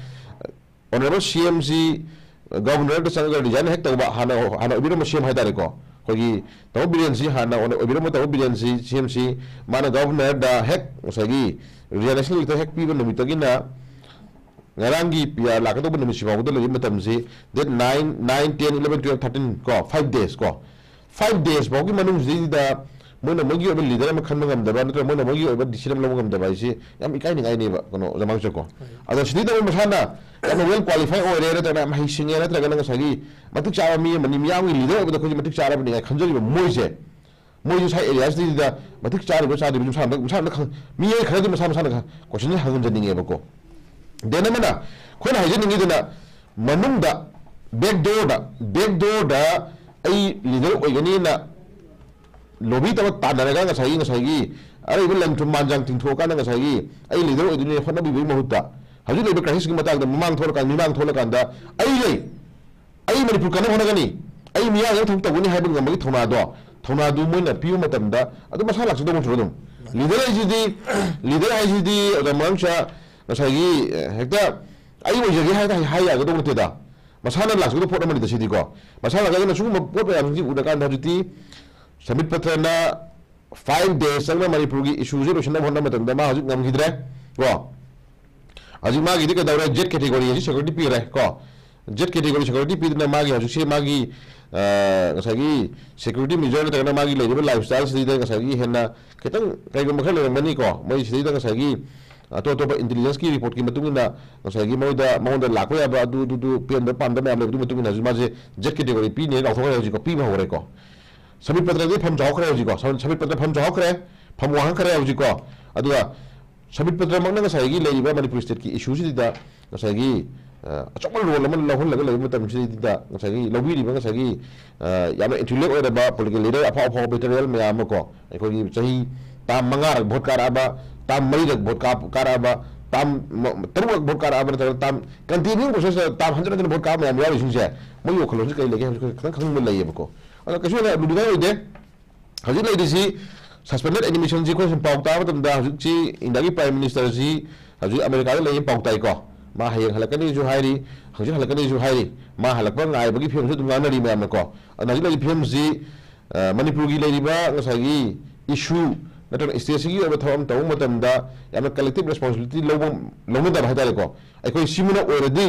Honourable C M ꯁꯤ Governor ꯗ ꯆꯪꯉꯒ resign ꯍꯦꯛ ꯇꯧꯕ, ꯍꯥꯟꯅ, ꯍꯥꯟꯅ ꯑꯣꯏꯕꯤꯔꯝꯕ C M ꯍꯥꯏꯇꯥꯔꯦꯀꯣ, ꯑꯩꯈꯣꯏꯒꯤ ꯇꯥꯃꯣ ꯕꯤꯔꯦꯟꯁꯤ, ꯍꯥꯟꯅ ꯑꯣꯏꯕꯤꯔꯝꯕ ꯇꯥꯃꯣ ꯕꯤꯔꯦꯟꯁꯤ, C M ꯁꯤ, ꯃꯥꯅ Governor ꯗ ꯍꯦꯛ ꯉꯁꯥꯏꯒꯤ resignation letter ꯍꯦꯛ ꯄꯤꯕ ꯅꯨꯃꯤꯠꯇꯒꯤꯅ ꯉꯔꯥꯡꯒꯤ P R ꯂꯥꯛꯀꯗꯧꯕ ꯅꯨꯃꯤꯠꯁꯤ ꯐꯥꯎꯕꯗ ꯂꯩꯔꯤꯕ ꯃꯇꯝꯁꯤ, date nine, nine, ten, eleven, twelve, thirteen ꯀꯣ, five days ꯀꯣ, five days ꯐꯥꯎꯒꯤ ꯃꯅꯨꯡꯁꯤꯗꯩꯗ ꯃꯣꯏꯅ ꯃꯣꯏꯒꯤ ꯑꯣꯏꯕ leader ꯑꯃ ꯈꯟꯕ ꯉꯝꯗꯕ, ꯅꯠꯇ꯭ꯔꯒ ꯃꯣꯏꯅ ꯃꯣꯏꯒꯤ ꯑꯣꯏꯕ decision ꯑꯃ ꯂꯧꯕ ꯉꯝꯗꯕ ꯍꯥꯏꯁꯤ ꯌꯥꯝ ꯏꯀꯥꯏꯅꯤꯡꯉꯥꯏꯅꯦꯕ, ꯀꯩꯅꯣ, ꯑꯣꯖꯥ ꯃꯥꯡꯆꯧꯀꯣ꯫ ꯑꯗꯣ ꯁꯤꯗꯩꯗ ꯃꯣꯏ ꯃꯁꯥꯅ ꯌꯥꯝꯅ well qualified ꯑꯣꯏꯔꯦ, ꯅꯠꯇ꯭ꯔꯒꯅ ꯌꯥꯝ ꯍꯩꯁꯤꯡꯉꯦ, ꯅꯠꯇ꯭ꯔꯒꯅ ꯉꯁꯥꯏꯒꯤ ꯃꯇꯤꯛ ꯆꯥꯕ ꯃꯤ ꯑꯃꯅꯤ, ꯃꯤꯌꯥꯝꯒꯤ leader ꯑꯣꯏꯕꯗ ꯑꯩꯈꯣꯏꯁꯦ ꯃꯇꯤꯛ ꯆꯥꯔꯕꯅꯤ ꯍꯥꯏꯅ ꯈꯟꯖꯔꯤꯕ ꯃꯣꯏꯁꯦ, ꯃꯣꯏꯁꯨ ꯁꯥꯏ areas ꯁꯤꯗ ꯃꯇꯤꯛ ꯆꯥꯔꯤꯕ ꯆꯥꯗ꯭ꯔꯤꯕꯁꯨ ꯃꯁꯥ ꯃꯊꯟ-, ꯃꯁꯥ ꯃꯊꯟ-, ꯃꯤꯑꯣꯏ ꯈꯔꯗꯤ ꯃꯁꯥ ꯃꯁꯥꯅ question ꯍꯪꯍꯟꯖꯅꯤꯡꯉꯦꯕꯀꯣ꯫ Then ꯑꯃꯅ ꯑꯩꯈꯣꯏꯅ ꯍꯥꯏꯖꯅꯤꯡꯉꯤꯗꯅ, ꯃꯅꯨꯡꯗ back door ꯗ, back door ꯗ ꯑꯩ leader ꯑꯣꯏꯒꯅꯤꯅ lobby ꯇꯧꯔ ꯇꯥꯟꯅꯔꯒ ꯉꯁꯥꯏꯒꯤ, ꯉꯁꯥꯏꯒꯤ ꯑꯔꯩꯕ ꯂꯟ ꯊꯨꯝ ꯃꯥꯟ ꯆꯥꯡ ꯇꯤꯡꯊꯣꯛꯑꯀꯥꯟꯗ ꯉꯁꯥꯏꯒꯤ ꯑꯩ leader ꯑꯣꯏꯗꯣꯏꯅꯦ ꯍꯣꯠꯅꯕꯤꯕꯒꯤ ꯃꯍꯨꯠꯇ, ꯍꯧꯖꯤꯛ ꯂꯩꯕ crisis ꯀꯤ ꯃꯇꯥꯡꯗ ꯃꯃꯥꯡ ꯊꯣꯛꯂꯀꯥꯟꯗ, ꯃꯤꯃꯥꯡ ꯊꯣꯛꯂꯀꯥꯟꯗ ꯑꯩ ꯂꯩ, ꯑꯩ ꯃꯅꯤꯄꯨꯔ ꯀꯟꯅꯕ ꯍꯣꯠꯅꯒꯅꯤ, ꯑꯩ ꯃꯤꯌꯥꯝꯒꯤ ꯊꯕꯛ ꯇꯧꯒꯅꯤ ꯍꯥꯏꯕ ꯉꯝꯕꯒꯤ ꯊꯧꯅꯥꯗꯣ, ꯊꯧꯅꯥꯗꯨ ꯃꯣꯏꯅ ꯄꯤꯕ ꯃꯇꯝꯗ ꯑꯗꯨꯝ ꯃꯁꯥ ꯂꯥꯛꯆꯗꯧꯕ ꯅꯠꯇ꯭ꯔꯣ ꯑꯗꯨꯝ? Leader ꯍꯥꯏꯁꯤꯗꯤ, leader ꯍꯥꯏꯁꯤꯗꯤ ꯑꯣꯖꯥ ꯃꯉꯥꯡꯁꯥ ꯉꯁꯥꯏꯒꯤ, ꯑꯦ, ꯍꯦꯛꯇ ꯑꯩ ꯑꯣꯏꯖꯒꯦ ꯍꯥꯏ, ꯍꯥꯏ ꯌꯥꯒꯗꯧꯕ ꯅꯠꯇꯦꯗ꯫ ꯃꯁꯥꯅ ꯂꯥꯛꯆꯒꯗꯕ ꯄꯣꯠ ꯑꯃꯅꯤꯗ ꯁꯤꯗꯤꯀꯣ꯫ ꯃꯁꯥꯅ ꯂꯥꯛꯆꯒꯗꯕ ꯁꯤꯒꯨꯝꯕ ꯄꯣꯠ ꯃꯌꯥꯝꯁꯤꯡꯁꯤ ꯎꯔꯀꯥꯟꯗ ꯍꯧꯖꯤꯛꯇꯤ ꯁꯝꯕꯤꯠ ꯄꯇ꯭ꯔꯅ five days ꯆꯪꯅ ꯃꯅꯤꯄꯨꯔꯒꯤ issue ꯁꯦ ꯂꯣꯏꯁꯤꯟꯅꯕ ꯍꯣꯠꯅꯕ ꯃꯇꯝꯗ ꯃꯥ ꯍꯧꯖꯤꯛ ꯉꯝꯈꯤꯗ꯭ꯔꯦ ꯀꯣ꯫ ꯍꯧꯖꯤꯛ ꯃꯥꯒꯤꯗꯤ ꯀꯩꯗꯧꯔꯦ? Z category ꯑꯁꯤ security ꯄꯤꯔꯦ ꯀꯣ꯫ Z category security ꯄꯤꯗꯨꯅ ꯃꯥꯒꯤ ꯍꯧꯖꯤꯛꯁꯦ ꯃꯥꯒꯤ, ꯑ, ꯉꯁꯥꯏꯒꯤ security measure ꯅꯠꯇ꯭ꯔꯒꯅ ꯃꯥꯒꯤ ꯂꯩꯔꯤꯕ lifestyle ꯁꯤꯗꯩꯗ ꯉꯁꯥꯏꯒꯤ ꯍꯦꯟꯅ ꯈꯤꯇꯪ ꯀꯩꯒꯨꯝꯕ ꯈꯔ ꯂꯩꯔꯝꯒꯅꯤꯀꯣ꯫ ꯃꯣꯏ ꯁꯤꯗꯩꯗ ꯉꯁꯥꯏꯒꯤ ꯑꯇꯣꯞ ꯑꯇꯣꯞꯄ intelligence ꯀꯤ report ꯀꯤ ꯃꯇꯨꯡ ꯏꯟꯅ ꯉꯁꯥꯏꯒꯤ ꯃꯣꯏꯗ, ꯃꯉꯣꯟꯗ ꯂꯥꯛꯄ ꯌꯥꯕ ꯑꯗꯨ, ꯑꯗꯨ, ꯑꯗꯨ ꯄꯦꯟꯗꯕ ꯄꯥꯝꯗꯕ ꯃꯌꯥꯝ ꯂꯩꯕꯗꯨꯒꯤ ꯃꯇꯨꯡ ꯏꯟꯅ ꯍꯧꯖꯤꯛ ꯃꯥꯁꯦ Z category ꯄꯤꯅꯦꯅ ꯂꯥꯎꯊꯣꯛꯈ꯭ꯔꯦ ꯍꯧꯖꯤꯛꯀꯣ, ꯄꯤꯕ ꯍꯧꯔꯦꯀꯣ꯫ ꯁꯝꯕꯤꯠ ꯄꯇ꯭ꯔꯗꯤ ꯐꯝ ꯆꯥꯎꯈ꯭ꯔꯦ ꯍꯧꯖꯤꯛꯀꯣ꯫ ꯁꯝ-, ꯁꯝꯕꯤꯠ ꯄꯇ꯭ꯔ ꯐꯝ ꯆꯥꯎꯈ꯭ꯔꯦ, ꯐꯝ ꯋꯥꯡꯈ꯭ꯔꯦ ꯍꯧꯖꯤꯛꯀꯣ꯫ ꯑꯗꯨꯒ ꯁꯝꯕꯤꯠ ꯄꯇ꯭ꯔꯃꯛꯅ ꯉꯁꯥꯏꯒꯤ ꯂꯩꯔꯤꯕ ꯃꯅꯤꯄꯨꯔ state ꯀꯤ issue ꯁꯤꯗ ꯉꯁꯥꯏꯒꯤ, ꯑ, ꯑꯆꯧꯕ role ꯑꯃ ꯂꯧꯍꯜꯂꯒ ꯂꯩꯕ ꯃꯇꯝꯁꯤꯗ ꯉꯁꯥꯏꯒꯤ ꯂꯧꯕꯤꯔꯤꯕ ꯉꯁꯥꯏꯒꯤ, ꯑ, ꯌꯥꯝꯅ intellect ꯑꯣꯏꯔꯕ political leader ꯑꯐꯥꯎ ꯑꯐꯥꯎꯕ veteran ꯃꯌꯥꯝ ꯑꯃ ꯀꯣ, ꯑꯩꯈꯣꯏꯒꯤ ꯆꯍꯤ term ꯃꯉꯥꯔꯛ vote ꯀꯥꯔꯛꯑꯕ, term ꯃꯔꯤꯔꯛ vote ꯀꯥꯞ-, ꯀꯥꯔꯛꯑꯕ, term ꯃ-, ꯇꯔꯨꯛꯔꯛ vote ꯀꯥꯔꯛꯑꯕ ꯅꯠꯇ꯭ꯔꯒ term continuing process ꯇ term ꯍꯟꯖꯤꯟ ꯍꯟꯖꯤꯟ vote ꯀꯥꯞꯄ ꯃꯌꯥꯝ ꯌꯥꯎꯔꯤꯁꯤꯡꯁꯦ, ꯃꯣꯏꯒꯤ ꯋꯥꯈꯜꯂꯣꯟꯁꯤ ꯀꯔꯤ ꯂꯩꯒꯦ ꯍꯥꯏꯕꯁꯤ ꯑꯩꯈꯣꯏ ꯈꯤꯇꯪ ꯈꯪꯅꯤꯡꯕ ꯂꯩꯌꯦꯕꯀꯣ꯫ ꯑꯗꯣ ꯀꯩꯁꯨ ꯍꯦꯟꯅ ꯂꯨꯅꯤꯡꯉꯥꯏ ꯑꯣꯏꯗꯦ꯫ ꯍꯧꯖꯤꯛ ꯂꯩꯔꯤꯁꯤ suspended animation ꯁꯤ ꯑꯩꯈꯣꯏꯅ ꯁꯨꯝ ꯄꯥꯎ ꯇꯥꯕ ꯃꯇꯝꯗ ꯍꯧꯖꯤꯛꯁꯤ ꯏꯟꯗꯤꯌꯥꯒꯤ Prime Minister ꯁꯤ ꯍꯧꯖꯤꯛ ꯑꯃꯦꯔꯤꯀꯥꯗ ꯂꯩꯌꯦ ꯄꯥꯎ ꯇꯥꯏꯀꯣ꯫ ꯃꯥ ꯍꯌꯦꯡ ꯍꯜꯂꯛꯀꯅꯤꯁꯨ ꯍꯥꯏꯔꯤ, ꯍꯧꯖꯤꯛ ꯍꯜꯂꯛꯀꯅꯤꯁꯨ ꯍꯥꯏꯔꯤ꯫ ꯃꯥ ꯍꯜꯂꯛꯄ ꯉꯥꯏꯕꯒꯤ ꯐꯤꯕꯝꯁꯨ ꯑꯗꯨꯝ ꯉꯥꯡꯅꯔꯤ ꯃꯌꯥꯝꯅꯀꯣ꯫ ꯑꯗꯨꯅ ꯍꯧꯖꯤꯛ ꯂꯩꯔꯤꯕ ꯐꯤꯕꯝꯁꯤ, ꯑ, ꯃꯅꯤꯄꯨꯔꯒꯤ ꯂꯩꯔꯤꯕ ꯉꯁꯥꯏꯒꯤ issue ꯅꯠꯇ꯭ꯔꯒ state ꯁꯤꯒꯤ ꯑꯣꯏꯕ ꯊꯕꯛ ꯑꯃ ꯇꯧꯕ ꯃꯇꯝꯗ ꯌꯥꯝꯅ collective responsibility ꯂꯧꯕ, ꯂꯧꯅꯗꯕ ꯍꯥꯏꯇꯥꯔꯦꯀꯣ꯫ ꯑꯩꯈꯣꯏ ꯁꯤꯃꯅ ꯑꯣꯏꯔꯗꯤ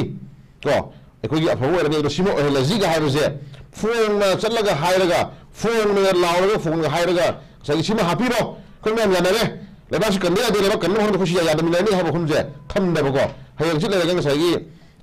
ꯀꯣ, ꯑꯩꯈꯣꯏꯒꯤ ꯑꯐꯕ ꯑꯣꯏꯔꯅꯤ, ꯑꯗꯣ ꯁꯤꯃ ꯑꯣꯏꯍꯜꯂꯁꯤꯒ ꯍꯥꯏꯕꯁꯦ ꯐꯣꯡꯅ ꯆꯠꯂꯒ ꯍꯥꯏꯔꯒ, ꯐꯣꯡꯅ ꯂꯥꯎꯔꯒ, ꯐꯣꯡꯅ ꯍꯥꯏꯔꯒ ꯉꯁꯥꯏꯒꯤ ꯁꯤꯃ ꯍꯥꯞꯄꯤꯔꯣ, ꯑꯩꯈꯣꯏ ꯃꯌꯥꯝ ꯌꯥꯅꯔꯦ, ꯂꯩꯕꯥꯛꯁꯤ ꯀꯟꯕ ꯌꯥꯗꯦ, ꯂꯩꯕꯥꯛ ꯀꯟꯕ ꯃꯐꯝꯗ ꯑꯩꯈꯣꯏ ꯁꯤ ꯌꯥꯅꯃꯤꯟꯅꯔꯅꯤ ꯍꯥꯏꯕ ꯋꯥꯐꯝꯁꯦ ꯊꯝꯗꯕꯀꯣ꯫ ꯍꯌꯦꯡ ꯍꯪꯆꯤꯠ ꯂꯩꯔꯒ ꯉꯁꯥꯏꯒꯤ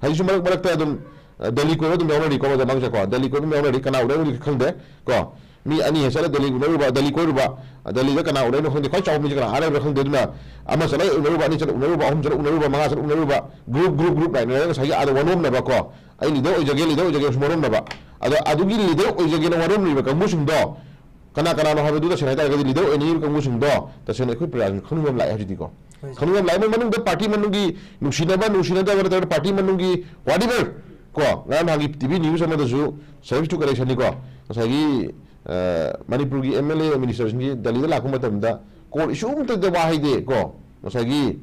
ꯍꯧꯖꯤꯛꯁꯨ ꯃꯔꯛ ꯃꯔꯛꯇ ꯑꯗꯨꯝ, ꯑ, ꯗꯦꯜꯂꯤ ꯀꯣꯏꯕ ꯑꯗꯨꯝ ꯌꯥꯎꯅꯔꯤꯀꯣ, ꯃꯇꯝ ꯃꯥꯡꯁꯦꯀꯣ, ꯗꯦꯜꯂꯤ ꯀꯣꯏꯕ ꯑꯗꯨꯝ ꯌꯥꯎꯅꯔꯤ, ꯀꯅꯥ ꯎꯅꯔꯨꯔꯤ ꯈꯪꯗꯦ ꯀꯣ꯫ ꯃꯤ ꯑꯅꯤ ꯍꯦꯛ ꯆꯠꯂ ꯗꯦꯜꯂꯤ ꯎꯅꯔꯨꯕ, ꯗꯦꯜꯂꯤ ꯀꯣꯏꯔꯨꯕ, ꯗꯦꯜꯂꯤꯗ ꯀꯅꯥ ꯎꯅꯔꯤꯅꯣ ꯈꯪꯗꯦ, ꯈ꯭ꯋꯥꯏ ꯆꯥꯎꯕ ꯃꯤꯁꯦ ꯀꯅꯥ, ꯑꯥ ꯂꯩꯕ꯭ꯔꯥ ꯈꯪꯗꯦ꯫ ꯑꯗꯨꯅ ꯑꯃ ꯆꯠꯂ ꯎꯅꯔꯨꯕ, ꯑꯅꯤ ꯆꯠꯂ ꯎꯅꯔꯨꯕ, ꯑꯍꯨꯝ ꯆꯠꯂ ꯎꯅꯔꯨꯕ, ꯃꯉꯥ ꯆꯠꯂ ꯎꯅꯔꯨꯕ, group, group, group ꯂꯥꯛꯅꯔꯒ ꯉꯁꯥꯏꯒꯤ ꯑꯥꯗ ꯋꯥꯅꯣꯝꯅꯕ ꯀꯣ, ꯑꯩ leader ꯑꯣꯏꯖꯒꯦ, leader ꯑꯣꯏꯖꯒꯦ ꯁꯨꯝ ꯋꯥꯅꯣꯝꯅꯕ꯫ ꯑꯗꯣ ꯑꯗꯨꯒꯤ leader ꯑꯣꯏꯖꯒꯦꯅ ꯋꯥꯅꯣꯝꯂꯤꯕ ꯀꯥꯡꯕꯨꯁꯤꯡꯗꯣ ꯀꯅꯥ ꯀꯅꯥꯅꯣ ꯍꯥꯏꯕꯗꯨ ꯇꯁꯦꯡꯅ ꯍꯥꯏꯇꯥꯔꯒꯗꯤ leader ꯑꯣꯏꯅꯤꯡꯉꯤꯕ ꯀꯥꯡꯕꯨꯁꯤꯡꯗꯣ ꯇꯁꯦꯡꯅ ꯑꯩꯈꯣꯏ ꯄ꯭ꯔꯖꯥꯁꯤꯡ ꯈꯪꯅꯤꯡꯕ ꯑꯃ ꯂꯥꯛꯑꯦ ꯍꯧꯖꯤꯛꯇꯤꯀꯣ꯫ ꯍꯣꯏ꯫ ꯈꯪꯅꯤꯡꯕ ꯑꯃ ꯂꯥꯛꯑꯦ꯫ ꯃꯣꯏ ꯃꯅꯨꯡꯗ party ꯃꯅꯨꯡꯒꯤ ꯅꯨꯡꯁꯤꯅꯕ, ꯅꯨꯡꯁꯤꯅꯗꯕ ꯅꯠꯇ꯭ꯔꯒ party ꯃꯅꯨꯡꯒꯤ whatever ꯀꯣ, ꯉꯔꯥꯡ ꯅꯍꯥꯟꯒꯤ TV news ꯑꯃꯗꯁꯨ, service to correction ꯅꯤꯀꯣ, ꯉꯁꯥꯏꯒꯤ, ꯑ, ꯃꯅꯤꯄꯨꯔꯒꯤ MLA minister ꯁꯤꯡꯒꯤ ꯗꯦꯜꯂꯤꯗ ꯂꯥꯛꯄ ꯃꯇꯝꯗ ꯀꯣꯔꯠ ꯏꯁꯨ ꯑꯃꯠꯇꯗ ꯋꯥ ꯍꯩꯗꯦ ꯀꯣ, ꯉꯁꯥꯏꯒꯤ,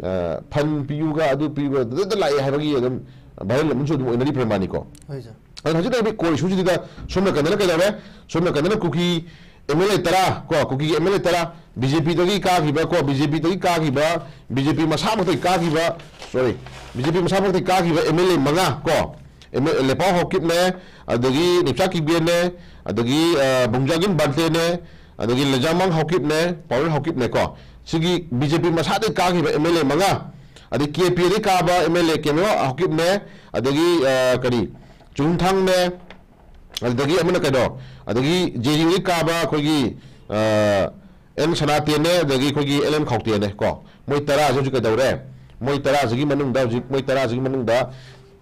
ꯑ, fund ꯄꯤꯌꯨꯒ ꯑꯗꯨ ꯄꯤꯌꯨꯒ ꯑꯗꯨꯗ ꯂꯥꯛꯑꯦ ꯍꯥꯏꯕꯒꯤ ꯑꯗꯨꯝ, viral ꯑꯃꯁꯨ ꯑꯗꯨꯝ ꯑꯣꯏꯅꯔꯤ ꯄ꯭ꯔꯃꯥꯅꯤꯀꯣ꯫ ꯍꯣꯏ ꯁꯥꯔ꯫ ꯑꯗꯨꯅ ꯍꯧꯖꯤꯛ ꯂꯩꯔꯤꯕ core issue ꯁꯤꯗ ꯁꯣꯝ ꯅꯥꯀꯟꯗꯅ ꯀꯩꯗꯧꯔꯦ? ꯁꯣꯝ ꯅꯥꯀꯟꯗꯅ ꯀꯨꯀꯤ M L A ꯇꯔꯥ ꯀꯣ, ꯀꯨꯀꯤꯒꯤ M L A ꯇꯔꯥ B J P ꯗꯒꯤ ꯀꯥꯈꯤꯕ ꯀꯣ, B J P ꯗꯒꯤ ꯀꯥꯈꯤꯕ, B J P ꯃꯁꯥꯃꯛꯇꯒꯤ ꯀꯥꯈꯤꯕ, sorry, B J P ꯃꯁꯥꯃꯛꯇꯒꯤ ꯀꯥꯈꯤꯕ M L A ꯃꯉꯥ ꯀꯣ, M L A ꯂꯦꯄꯥꯎ ꯍꯥꯎꯀꯤꯞꯅꯦ, ꯑꯗꯒꯤ ꯅꯤꯞꯆꯥ ꯀꯤꯞꯒꯦꯟꯅꯦ, ꯑꯗꯒꯤ ꯑ, ꯕꯨꯡꯖꯥꯒꯤꯟ ꯕꯥꯟꯇꯦꯅꯦ, ꯑꯗꯒꯤ ꯂꯩꯖꯥꯃꯥꯡ ꯍꯥꯎꯀꯤꯞꯅꯦ, ꯄꯥꯎꯔꯦꯜ ꯍꯥꯎꯀꯤꯞꯅꯦ ꯀꯣ, ꯁꯤꯒꯤ B J P ꯃꯁꯥꯗꯒꯤ ꯀꯥꯈꯤꯕ M L A ꯃꯉꯥ, ꯑꯗꯩ K P A ꯗꯒꯤ ꯀꯥꯕ M L A ꯀꯦꯃꯦꯔꯣ ꯍꯥꯎꯀꯤꯞꯅꯦ, ꯑꯗꯒꯤ ꯑ, ꯀꯔꯤ, ꯆꯨꯡꯊꯥꯡꯅꯦ, ꯑꯗꯨꯗꯒꯤ ꯑꯃꯅ ꯀꯩꯅꯣ, ꯑꯗꯒꯤ J D U ꯗꯒꯤ ꯀꯥꯕ ꯑꯩꯈꯣꯏꯒꯤ ꯑ, N ꯁꯅꯥꯇꯦꯟꯅꯦ, ꯑꯗꯒꯤ ꯑꯩꯈꯣꯏꯒꯤ L N ꯈꯥꯎꯇꯦꯟꯅꯦ ꯀꯣ, ꯃꯣꯏ ꯇꯔꯥꯁꯦ ꯍꯧꯖꯤꯛ ꯀꯩꯗꯧꯔꯦ? ꯃꯣꯏ ꯇꯔꯥꯁꯤꯒꯤ ꯃꯅꯨꯡꯗ ꯍꯧꯖꯤꯛ, ꯃꯣꯏ ꯇꯔꯥꯁꯤꯒꯤ ꯃꯅꯨꯡꯗ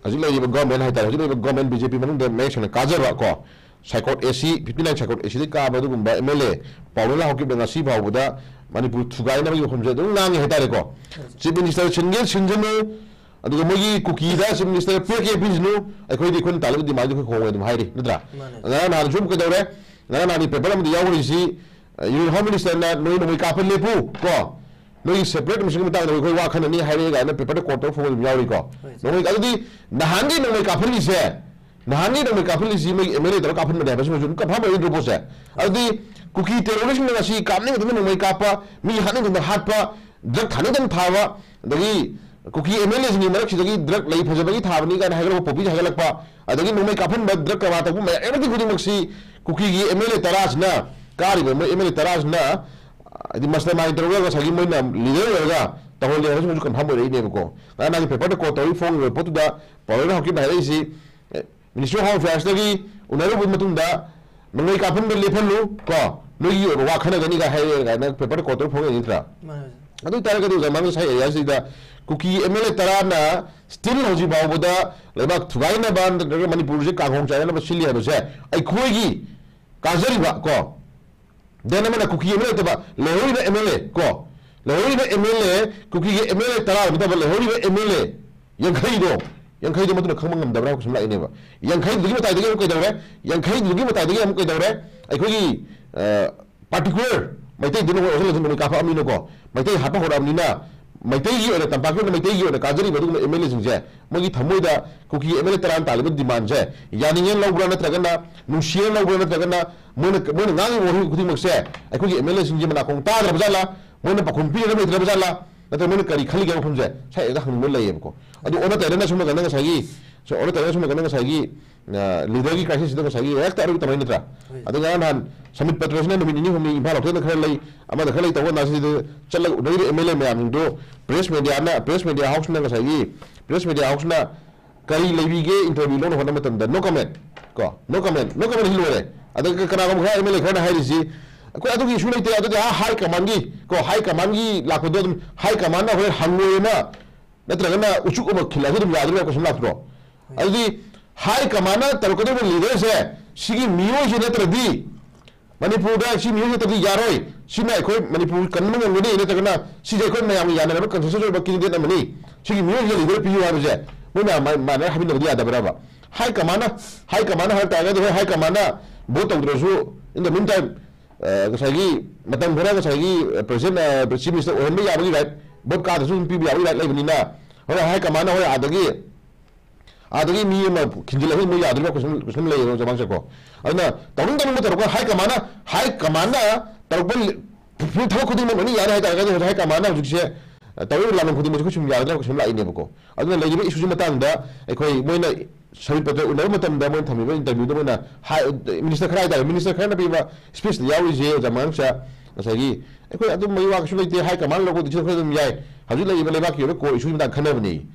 ꯍꯧꯖꯤꯛ ꯂꯩꯔꯤꯕ government ꯍꯥꯏꯇꯥꯔꯦ, ꯍꯧꯖꯤꯛ ꯂꯩꯔꯤꯕ government B J P ꯃꯅꯨꯡꯗ ꯃꯌꯦꯛ ꯁꯦꯡꯅ ꯀꯥꯖꯕ ꯀꯣ, Saikot A C, fifty nine Saikot A C ꯗꯒꯤ ꯀꯥꯕ ꯑꯗꯨꯒꯨꯝꯕ M L A ꯄꯥꯎꯔꯦꯜ ꯍꯥꯎꯀꯤꯞꯅ ꯉꯁꯤ ꯐꯥꯎꯕꯗ ꯃꯅꯤꯄꯨꯔ ꯊꯨꯒꯥꯏꯅꯕꯒꯤ ꯋꯥꯐꯝꯁꯦ ꯑꯗꯨꯝ ꯉꯥꯡꯉꯤ ꯍꯥꯏꯇꯥꯔꯦꯀꯣ꯫ Chief Minister ꯁꯤꯟꯒꯦ ꯁꯤꯟꯖꯅꯨ, ꯑꯗꯨꯒ ꯃꯣꯏꯒꯤ ꯀꯨꯀꯤꯗ Chief Minister ꯄꯤꯔꯛꯀꯦ ꯄꯤꯁꯅꯨ, ꯑꯩꯈꯣꯏꯗꯤ ꯑꯩꯈꯣꯏꯅ ꯇꯥꯜꯂꯕ demandꯗꯤ ꯑꯩꯈꯣꯏ ꯈꯣꯡꯉꯣꯏ ꯑꯗꯨꯝ ꯍꯥꯏꯔꯤ, ꯅꯠꯇ꯭ꯔꯥ? ꯃꯥꯅꯦ꯫ ꯉꯔꯥꯡ ꯅꯍꯥꯟ ꯁꯨꯝ ꯀꯩꯗꯧꯔꯦ? ꯉꯔꯥꯡ ꯅꯍꯥꯟꯒꯤ paper ꯑꯃꯗ ꯌꯥꯎꯔꯤꯁꯤ, ꯑ, Union Home Ministerꯅ ꯅꯣꯏ ꯅꯣꯡꯃꯩ ꯀꯥꯞꯄ ꯂꯦꯞꯄꯨ ꯀꯣ, ꯅꯣꯏꯒꯤ separate mission ꯃꯇꯥꯡꯗ ꯑꯩꯈꯣꯏ ꯋꯥ ꯈꯟꯅꯅꯤ ꯍꯥꯏꯔꯛꯑꯦ ꯀꯥꯏꯅ paperꯗ quote ꯇꯧꯔ ꯐꯣꯡꯕ ꯑꯗꯨꯝ ꯌꯥꯎꯔꯤꯀꯣ꯫ ꯍꯣꯏ, ꯁꯥꯔ꯫ ꯅꯣꯡꯃꯩ, ꯑꯗꯨꯗꯤ ꯅꯍꯥꯟꯒꯤ ꯅꯣꯡꯃꯩ ꯀꯥꯞꯍꯜꯂꯤꯁꯦ, ꯅꯍꯥꯟꯒꯤ ꯅꯣꯡꯃꯩ ꯀꯥꯞꯍꯜꯂꯤꯁꯤ ꯃꯣꯏ M L A ꯇꯧꯔ ꯀꯥꯞꯍꯟꯕꯅꯦ ꯍꯥꯏꯕꯁꯤꯃꯁꯨ ꯑꯗꯨꯝ confirm ꯑꯣꯏꯔꯤꯗ꯭ꯔꯣ ꯄꯣꯠꯁꯦ? ꯑꯗꯨꯗꯤ ꯀꯨꯀꯤ terroristꯅ ꯉꯁꯤ ꯀꯥꯞꯅꯤꯡ ꯃꯇꯝꯗ ꯅꯣꯡꯃꯩ ꯀꯥꯞꯄ, ꯃꯤ ꯍꯥꯠꯅꯤꯡ ꯃꯇꯝꯗ ꯍꯥꯠꯄ, drug ꯊꯥꯅꯤꯡ ꯃꯇꯝꯗ ꯊꯥꯕ, ꯑꯗꯒꯤ ꯀꯨꯀꯤ M L Aꯁꯤꯡꯒꯤ ꯃꯔꯛꯁꯤꯗꯒꯤ drug ꯂꯩ ꯐꯖꯕꯒꯤ ꯊꯥꯕꯅꯤ ꯀꯥꯏꯅ ꯍꯥꯏꯒꯠꯂꯛꯄ, poppy ꯍꯥꯏꯒꯠꯂꯛꯄ, ꯑꯗꯒꯤ ꯅꯣꯡꯃꯩ ꯀꯥꯞꯍꯟꯕ, drug ꯀꯔꯕꯥꯔ ꯇꯧꯕ ꯃꯌꯥꯝ ꯑꯃꯗꯤ ꯈꯨꯗꯤꯡꯃꯛꯁꯤ ꯀꯨꯀꯤꯒꯤ M L A ꯇꯔꯥꯁꯤꯅ, ꯀꯥꯔꯤꯕ ꯃꯣꯏ M L A ꯇꯔꯥꯁꯤꯅ, ꯍꯥꯏꯗꯤ mastermind ꯇꯧꯔꯒ ꯉꯁꯥꯏꯒꯤ ꯃꯣꯏꯅ leader ꯑꯣꯏꯔꯒ ꯇꯧꯍꯜꯂꯦ ꯍꯥꯏꯕꯁꯤꯃꯁꯨ confirm ꯑꯣꯏꯔꯛꯏꯅꯦꯕꯀꯣ꯫ ꯉꯔꯥꯡ ꯅꯍꯥꯟꯒꯤ paperꯗ quote ꯇꯧꯔꯤ ꯐꯣꯡꯉꯤꯕ ꯄꯣꯠꯇꯨꯗ ꯄꯥꯎꯔꯦꯜ ꯍꯥꯎꯀꯤꯞꯅ ꯍꯥꯏꯔꯛꯏꯁꯤ, ꯑꯦ, Ministry of Home Affairsꯇꯒꯤ ꯎꯅꯔꯨꯕ ꯃꯇꯨꯡꯗ ꯅꯣꯡꯃꯩ ꯀꯥꯞꯍꯟꯕ ꯂꯦꯞꯍꯜꯂꯨ ꯀꯣ, ꯅꯣꯏꯒꯤ ꯑꯣꯏꯕ ꯋꯥ ꯈꯟꯅꯒꯅꯤ ꯀꯥꯏ ꯍꯥꯏꯔꯛꯑꯦ ꯀꯥꯏꯅ paperꯗ quote ꯇꯧꯔ ꯐꯣꯡꯉꯛꯏ ꯅꯠꯇ꯭ꯔꯥ? ꯃꯥꯅꯦ, ꯁꯥꯔ꯫ ꯑꯗꯨ ꯑꯣꯏꯇꯥꯔꯒꯗꯤ ꯑꯣꯖꯥ ꯃꯥꯡꯗ ꯁꯥꯏ areaꯁꯤꯗ ꯀꯨꯀꯤ M L A ꯇꯔꯥꯅ still ꯍꯧꯖꯤꯛ ꯐꯥꯎꯕꯗ ꯂꯩꯕꯥꯛ ꯊꯨꯒꯥꯏꯅꯕ ꯅꯠꯇ꯭ꯔꯒ ꯃꯅꯤꯄꯨꯔꯁꯦ ꯀꯥꯡꯍꯣꯡ ꯆꯥꯏꯅꯅꯕ ꯁꯤꯜꯂꯤ ꯍꯥꯏꯕꯁꯦ ꯑꯩꯈꯣꯏꯒꯤ ꯀꯥꯖꯔꯤꯕ ꯀꯣ, then ꯑꯃꯅ ꯀꯨꯀꯤ M L A ꯅꯠꯇꯕ ꯂꯩꯍꯧꯔꯤꯕ M L A ꯀꯣ, ꯂꯩꯍꯧꯔꯤꯕ M L A, ꯀꯨꯀꯤꯒꯤ M L A ꯇꯔꯥ ꯅꯠꯇꯕ ꯂꯩꯍꯧꯔꯤꯕ M L A ꯌꯥꯡꯈꯩꯗꯣ, ꯌꯥꯡꯈꯩꯗꯣ ꯃꯗꯨꯅ ꯈꯪꯕ ꯉꯝꯗꯕ꯭ꯔꯥ ꯍꯥꯏꯕ ꯁꯨꯝ ꯂꯥꯛꯏꯅꯦꯕ꯫ ꯌꯥꯡꯈꯩꯗꯨꯒꯤ ꯃꯇꯥꯏꯗꯒꯤ ꯑꯃꯨꯛ ꯀꯩꯗꯧꯔꯦ? ꯌꯥꯡꯈꯩꯗꯨꯒꯤ ꯃꯇꯥꯏꯗꯒꯤ ꯑꯃꯨꯛ ꯀꯩꯗꯧꯔꯦ? ꯑꯩꯈꯣꯏꯒꯤ, ꯑ, particular ꯃꯩꯇꯩꯗꯨꯅ ꯑꯣꯏꯔꯁꯨ ꯅꯣꯡꯃꯩ ꯀꯥꯞꯄꯛꯑꯕꯅꯤꯅꯀꯣ, ꯃꯩꯇꯩ ꯍꯥꯠꯄ ꯍꯧꯔꯛꯑꯕꯅꯤꯅ, ꯃꯩꯇꯩꯒꯤ ꯑꯣꯏꯅ, ꯇꯝꯄꯥꯛꯀꯤ ꯑꯣꯏꯅ ꯃꯩꯇꯩꯒꯤ ꯑꯣꯏꯅ ꯀꯥꯖꯔꯤꯕ ꯑꯗꯨꯒꯨꯝꯕ ꯑꯦꯝ ꯑꯦꯜ ꯑꯦꯁꯤꯡꯁꯦ, ꯃꯣꯏꯒꯤ ꯊꯃꯣꯏꯗ ꯀꯨꯀꯤ ꯑꯦꯝ ꯑꯦꯜ ꯑꯦ ꯇꯔꯥꯅ ꯇꯥꯜꯂꯤꯕ ꯗꯤꯃꯥꯟꯁꯦ ꯌꯥꯅꯤꯡꯉꯦꯅ ꯂꯧꯕ꯭ꯔꯥ, ꯅꯠꯇ꯭ꯔꯒꯅ ꯅꯨꯡꯁꯤꯌꯦꯅ ꯂꯧꯕ꯭ꯔꯥ, ꯅꯠꯇ꯭ꯔꯒꯅ ꯃꯣꯏꯅ, ꯃꯣꯏꯅ ꯉꯥꯡꯉꯤꯕ ꯋꯥꯍꯩ ꯈꯨꯗꯤꯡꯃꯛꯁꯦ ꯑꯩꯈꯣꯏꯒꯤ ꯑꯦꯝ ꯑꯦꯜ ꯑꯦꯁꯤꯡꯁꯦ ꯃꯅꯥꯀꯣꯡ ꯇꯥꯗ꯭ꯔꯕ ꯖꯥꯠꯂꯥ, ꯃꯣꯏꯅ ꯄꯥꯎꯈꯨꯝ ꯄꯤꯅꯕ ꯂꯩꯇ꯭ꯔꯕ ꯖꯥꯠꯂꯥ, ꯅꯠꯇ꯭ꯔꯒ ꯃꯣꯏꯅ ꯀꯔꯤ ꯈꯜꯂꯤꯒꯦ ꯋꯥꯐꯝꯁꯦ ꯁ꯭ꯋꯥꯏꯗ ꯍꯪꯅꯤꯡꯕ ꯂꯩꯌꯦꯕꯀꯣ꯫ ꯑꯗꯨ ꯑꯣꯟꯅ ꯇꯩꯅꯅ ꯁꯣꯝ ꯅꯥꯀꯟꯗ ꯉꯁꯥꯏꯒꯤ, ꯑꯣꯟꯅ ꯇꯩꯅꯅ ꯁꯣꯝ ꯅꯥꯀꯟꯗ ꯉꯁꯥꯏꯒꯤ ꯂꯤꯗꯔꯒꯤ ꯀ꯭ꯔꯥꯏꯁꯤꯁꯁꯤꯗ ꯉꯁꯥꯏꯒꯤ ꯍꯦꯛꯇ ꯑꯔꯣꯏꯕ ꯇꯧꯔꯛꯏ ꯅꯠꯇ꯭ꯔꯥ? ꯑꯗꯣ ꯉꯔꯥꯡ ꯅꯍꯥꯟ ꯁꯃꯤꯠ ꯄꯇ꯭ꯔꯁꯤꯅ ꯅꯨꯃꯤꯠ ꯅꯤꯅꯤ ꯍꯨꯝꯅꯤ ꯏꯝꯐꯥꯜ ꯍꯣꯇꯦꯜꯗ ꯈꯔ ꯂꯩ, ꯑꯃꯗ ꯈꯔ ꯂꯩ ꯇꯧꯕ ꯀꯥꯟꯗ ꯁꯤꯗ ꯆꯠꯂꯒ ꯎꯅꯔꯤꯕ ꯑꯦꯝ ꯑꯦꯜ ꯑꯦ ꯃꯌꯥꯝꯁꯤꯡꯗꯣ ꯄ꯭ꯔꯦꯁ ꯃꯦꯗꯤꯌꯥꯅ, ꯄ꯭ꯔꯦꯁ ꯃꯦꯗꯤꯌꯥ ꯍꯥꯎꯁꯅ ꯉꯁꯥꯏꯒꯤ, ꯄ꯭ꯔꯦꯁ ꯃꯦꯗꯤꯌꯥ ꯍꯥꯎꯁꯅ ꯀꯔꯤ ꯂꯩꯕꯤꯒꯦ ꯏꯟꯇꯔꯚ꯭ꯌꯨ ꯂꯧꯅ ꯍꯣꯠꯅꯕ ꯃꯇꯝꯗ? ꯅꯣ ꯀꯃꯦꯟ꯫ ꯀꯣ, ꯅꯣ ꯀꯃꯦꯟ, ꯅꯣ ꯀꯃꯦꯟ ꯁꯤ ꯂꯣꯏꯔꯦ꯫ ꯑꯗ ꯀꯅꯥꯒꯨꯝꯕ ꯈꯔ ꯑꯦꯝ ꯑꯦꯜ ꯑꯦ ꯈꯔꯅ ꯍꯥꯏꯔꯤꯁꯤ, "ꯑꯩꯈꯣꯏ ꯑꯗꯨꯒꯤ ꯏꯁꯨ ꯂꯩꯇꯦ, ꯑꯗꯨꯗꯤ ꯑꯥ ꯍꯥꯏ ꯀꯃꯥꯟꯒꯤ, ꯀꯣ, ꯍꯥꯏ ꯀꯃꯥꯟꯒꯤ ꯂꯥꯛꯄꯗꯣ ꯑꯗꯨꯝ ꯍꯥꯏ ꯀꯃꯥꯟꯅ ꯍꯣꯔꯦꯟ ꯍꯪꯉꯣꯏ ꯑꯃ ꯅꯠꯇ꯭ꯔꯒꯅ ꯎꯆꯨꯛ ꯑꯃ ꯈꯤꯜꯂꯛꯑꯁꯨ ꯑꯗꯨꯝ ꯌꯥꯗꯣꯏꯕ" ꯀꯣꯏꯁꯟ ꯂꯥꯛꯇ꯭ꯔꯣ? ꯑꯗꯨꯗꯤ ꯍꯥꯏ ꯀꯃꯥꯟꯅ ꯇꯧꯔꯛꯀꯗꯧꯔꯤꯕ ꯂꯤꯗꯔꯁꯦ ꯁꯤꯒꯤ ꯃꯤꯑꯣꯏꯁꯦ ꯅꯠꯇ꯭ꯔꯗꯤ, ꯃꯅꯤꯄꯨꯔꯗ ꯁꯤ ꯃꯤꯑꯣꯏꯁꯦ ꯅꯠꯇ꯭ꯔꯗꯤ ꯌꯥꯔꯣꯏ, ꯁꯤꯅ ꯑꯩꯈꯣꯏ ꯃꯅꯤꯄꯨꯔ ꯀꯟꯕ ꯉꯝꯒꯅꯤ, ꯅꯠꯇ꯭ꯔꯒꯅ ꯁꯤꯁꯦ ꯑꯩꯈꯣꯏ ꯃꯌꯥꯝꯒꯤ ꯌꯥꯅꯔꯕ ꯀꯟꯁꯦꯟꯁꯁ ꯑꯣꯏꯕ ꯀꯦꯟꯗꯤꯗꯦꯠ ꯑꯃꯅꯤ, ꯁꯤꯒꯤ ꯃꯤꯑꯣꯏꯁꯤꯗ ꯂꯤꯗꯔ ꯄꯤꯌꯨ ꯍꯥꯏꯕꯁꯦ ꯃꯣꯏ ꯃꯌꯥꯝ ꯃꯥꯟꯅꯔ ꯍꯥꯏꯃꯤꯟꯅꯕꯗꯤ ꯌꯥꯗꯕ꯭ꯔꯕ? ꯍꯥꯏ ꯀꯃꯥꯟꯅ, ꯍꯥꯏ ꯀꯃꯥꯟꯅ ꯍꯥꯏꯕ ꯇꯥꯔꯒꯗꯤ, ꯍꯣꯏ, ꯍꯥꯏ ꯀꯃꯥꯟꯅ ꯚꯣꯠ ꯇꯧꯗ꯭ꯔꯁꯨ, in the meantime, ꯑ, ꯉꯁꯥꯏꯒꯤ ꯃꯇꯝ ꯈꯔ ꯉꯁꯥꯏꯒꯤ ꯄ꯭ꯔꯦꯁꯤꯗꯦꯟ, ꯑ, ꯆꯤꯐ ꯃꯤꯅꯤꯁꯇꯔ ꯑꯣꯏꯍꯟꯕ ꯌꯥꯕꯒꯤ ꯔꯥꯏꯠ, ꯚꯣꯠ ꯀꯥꯗ꯭ꯔꯁꯨ ꯑꯗꯨꯝ ꯄꯤꯕ ꯌꯥꯕꯒꯤ ꯔꯥꯏꯠ ꯂꯩꯕꯅꯤꯅ, ꯍꯣꯏ, ꯍꯥꯏ ꯀꯃꯥꯟꯅ, ꯍꯣꯏ, ꯑꯗꯒꯤ ꯑꯗꯒꯤ ꯃꯤ ꯑꯃ ꯈꯤꯟꯖꯤꯜꯂꯒ ꯃꯣꯏ ꯌꯥꯗꯣꯔꯤꯕ ꯀꯣꯏꯁꯟ, ꯀꯣꯏꯁꯟ ꯂꯩꯌꯦꯕ ꯆꯃꯥꯡꯁꯦꯀꯣ꯫ ꯑꯗꯨꯅ ꯇꯧꯅꯤꯡ ꯇꯧꯅꯤꯡꯕ ꯇꯧꯔꯛꯄ, ꯍꯥꯏ ꯀꯃꯥꯟꯅ, ꯍꯥꯏ ꯀꯃꯥꯟꯅ ꯇꯧꯔꯛꯄ ꯂꯤ-, ꯊꯕꯛ ꯈꯨꯗꯤꯡꯃꯛ ꯂꯣꯏꯅ ꯌꯥꯔꯦ ꯍꯥꯏꯇꯥꯔꯒꯗꯤ, ꯍꯧꯖꯤꯛ ꯍꯥꯏ ꯀꯃꯥꯟꯅ ꯍꯧꯖꯤꯛꯁꯦ, ꯑ, ꯇꯧꯔꯤꯕ ꯂꯥꯟꯐꯝ ꯈꯨꯗꯤꯡꯃꯛꯁꯦ ꯑꯩꯈꯣꯏ ꯁꯨꯝ ꯌꯥꯒꯗ꯭ꯔꯥ ꯀꯣꯏꯁꯟ ꯂꯥꯛꯏꯅꯦꯕꯀꯣ꯫ ꯑꯗꯨꯅ ꯂꯩꯔꯤꯕ ꯏꯁꯨꯁꯤ ꯃꯇꯥꯡꯗ ꯑꯩꯈꯣꯏ ꯃꯣꯏꯅ ꯁꯃꯤꯠ ꯄꯇ꯭ꯔ ꯎꯅꯕ ꯃꯇꯝꯗ ꯃꯣꯏꯅ ꯊꯝꯃꯤꯕ ꯏꯟꯇꯔꯚ꯭ꯌꯨꯗ ꯃꯣꯏꯅ ꯍꯥꯏ-, ꯃꯤꯅꯤꯁꯇꯔ ꯈꯔ ꯍꯥꯏꯇꯥꯔꯦ, ꯃꯤꯅꯤꯁꯇꯔ ꯈꯔꯅ ꯄꯤꯕ ꯁ꯭ꯄꯤꯆꯇ ꯌꯥꯎꯔꯤꯁꯦ ꯑꯣꯖꯥ ꯃꯉꯥꯡꯆꯥ, ꯉꯁꯥꯏꯒꯤ ꯑꯩꯈꯣꯏ ꯑꯗꯨꯝꯕꯒꯤ ꯋꯥ ꯀꯩꯁꯨ ꯂꯩꯇꯦ, ꯍꯥꯏ ꯀꯃꯥꯟꯅ ꯂꯧꯕ ꯗꯤꯁꯤꯖꯟ ꯈꯔ ꯑꯗꯨꯝ ꯌꯥꯏ, ꯍꯧꯖꯤꯛ ꯂꯩꯔꯤꯕ ꯂꯩꯕꯥꯛꯀꯤ ꯑꯣꯏꯕ ꯀꯣꯔ ꯏꯁꯨꯒꯤ ꯃꯇꯥꯡꯗ ꯈꯟꯅꯕꯅꯤ꯫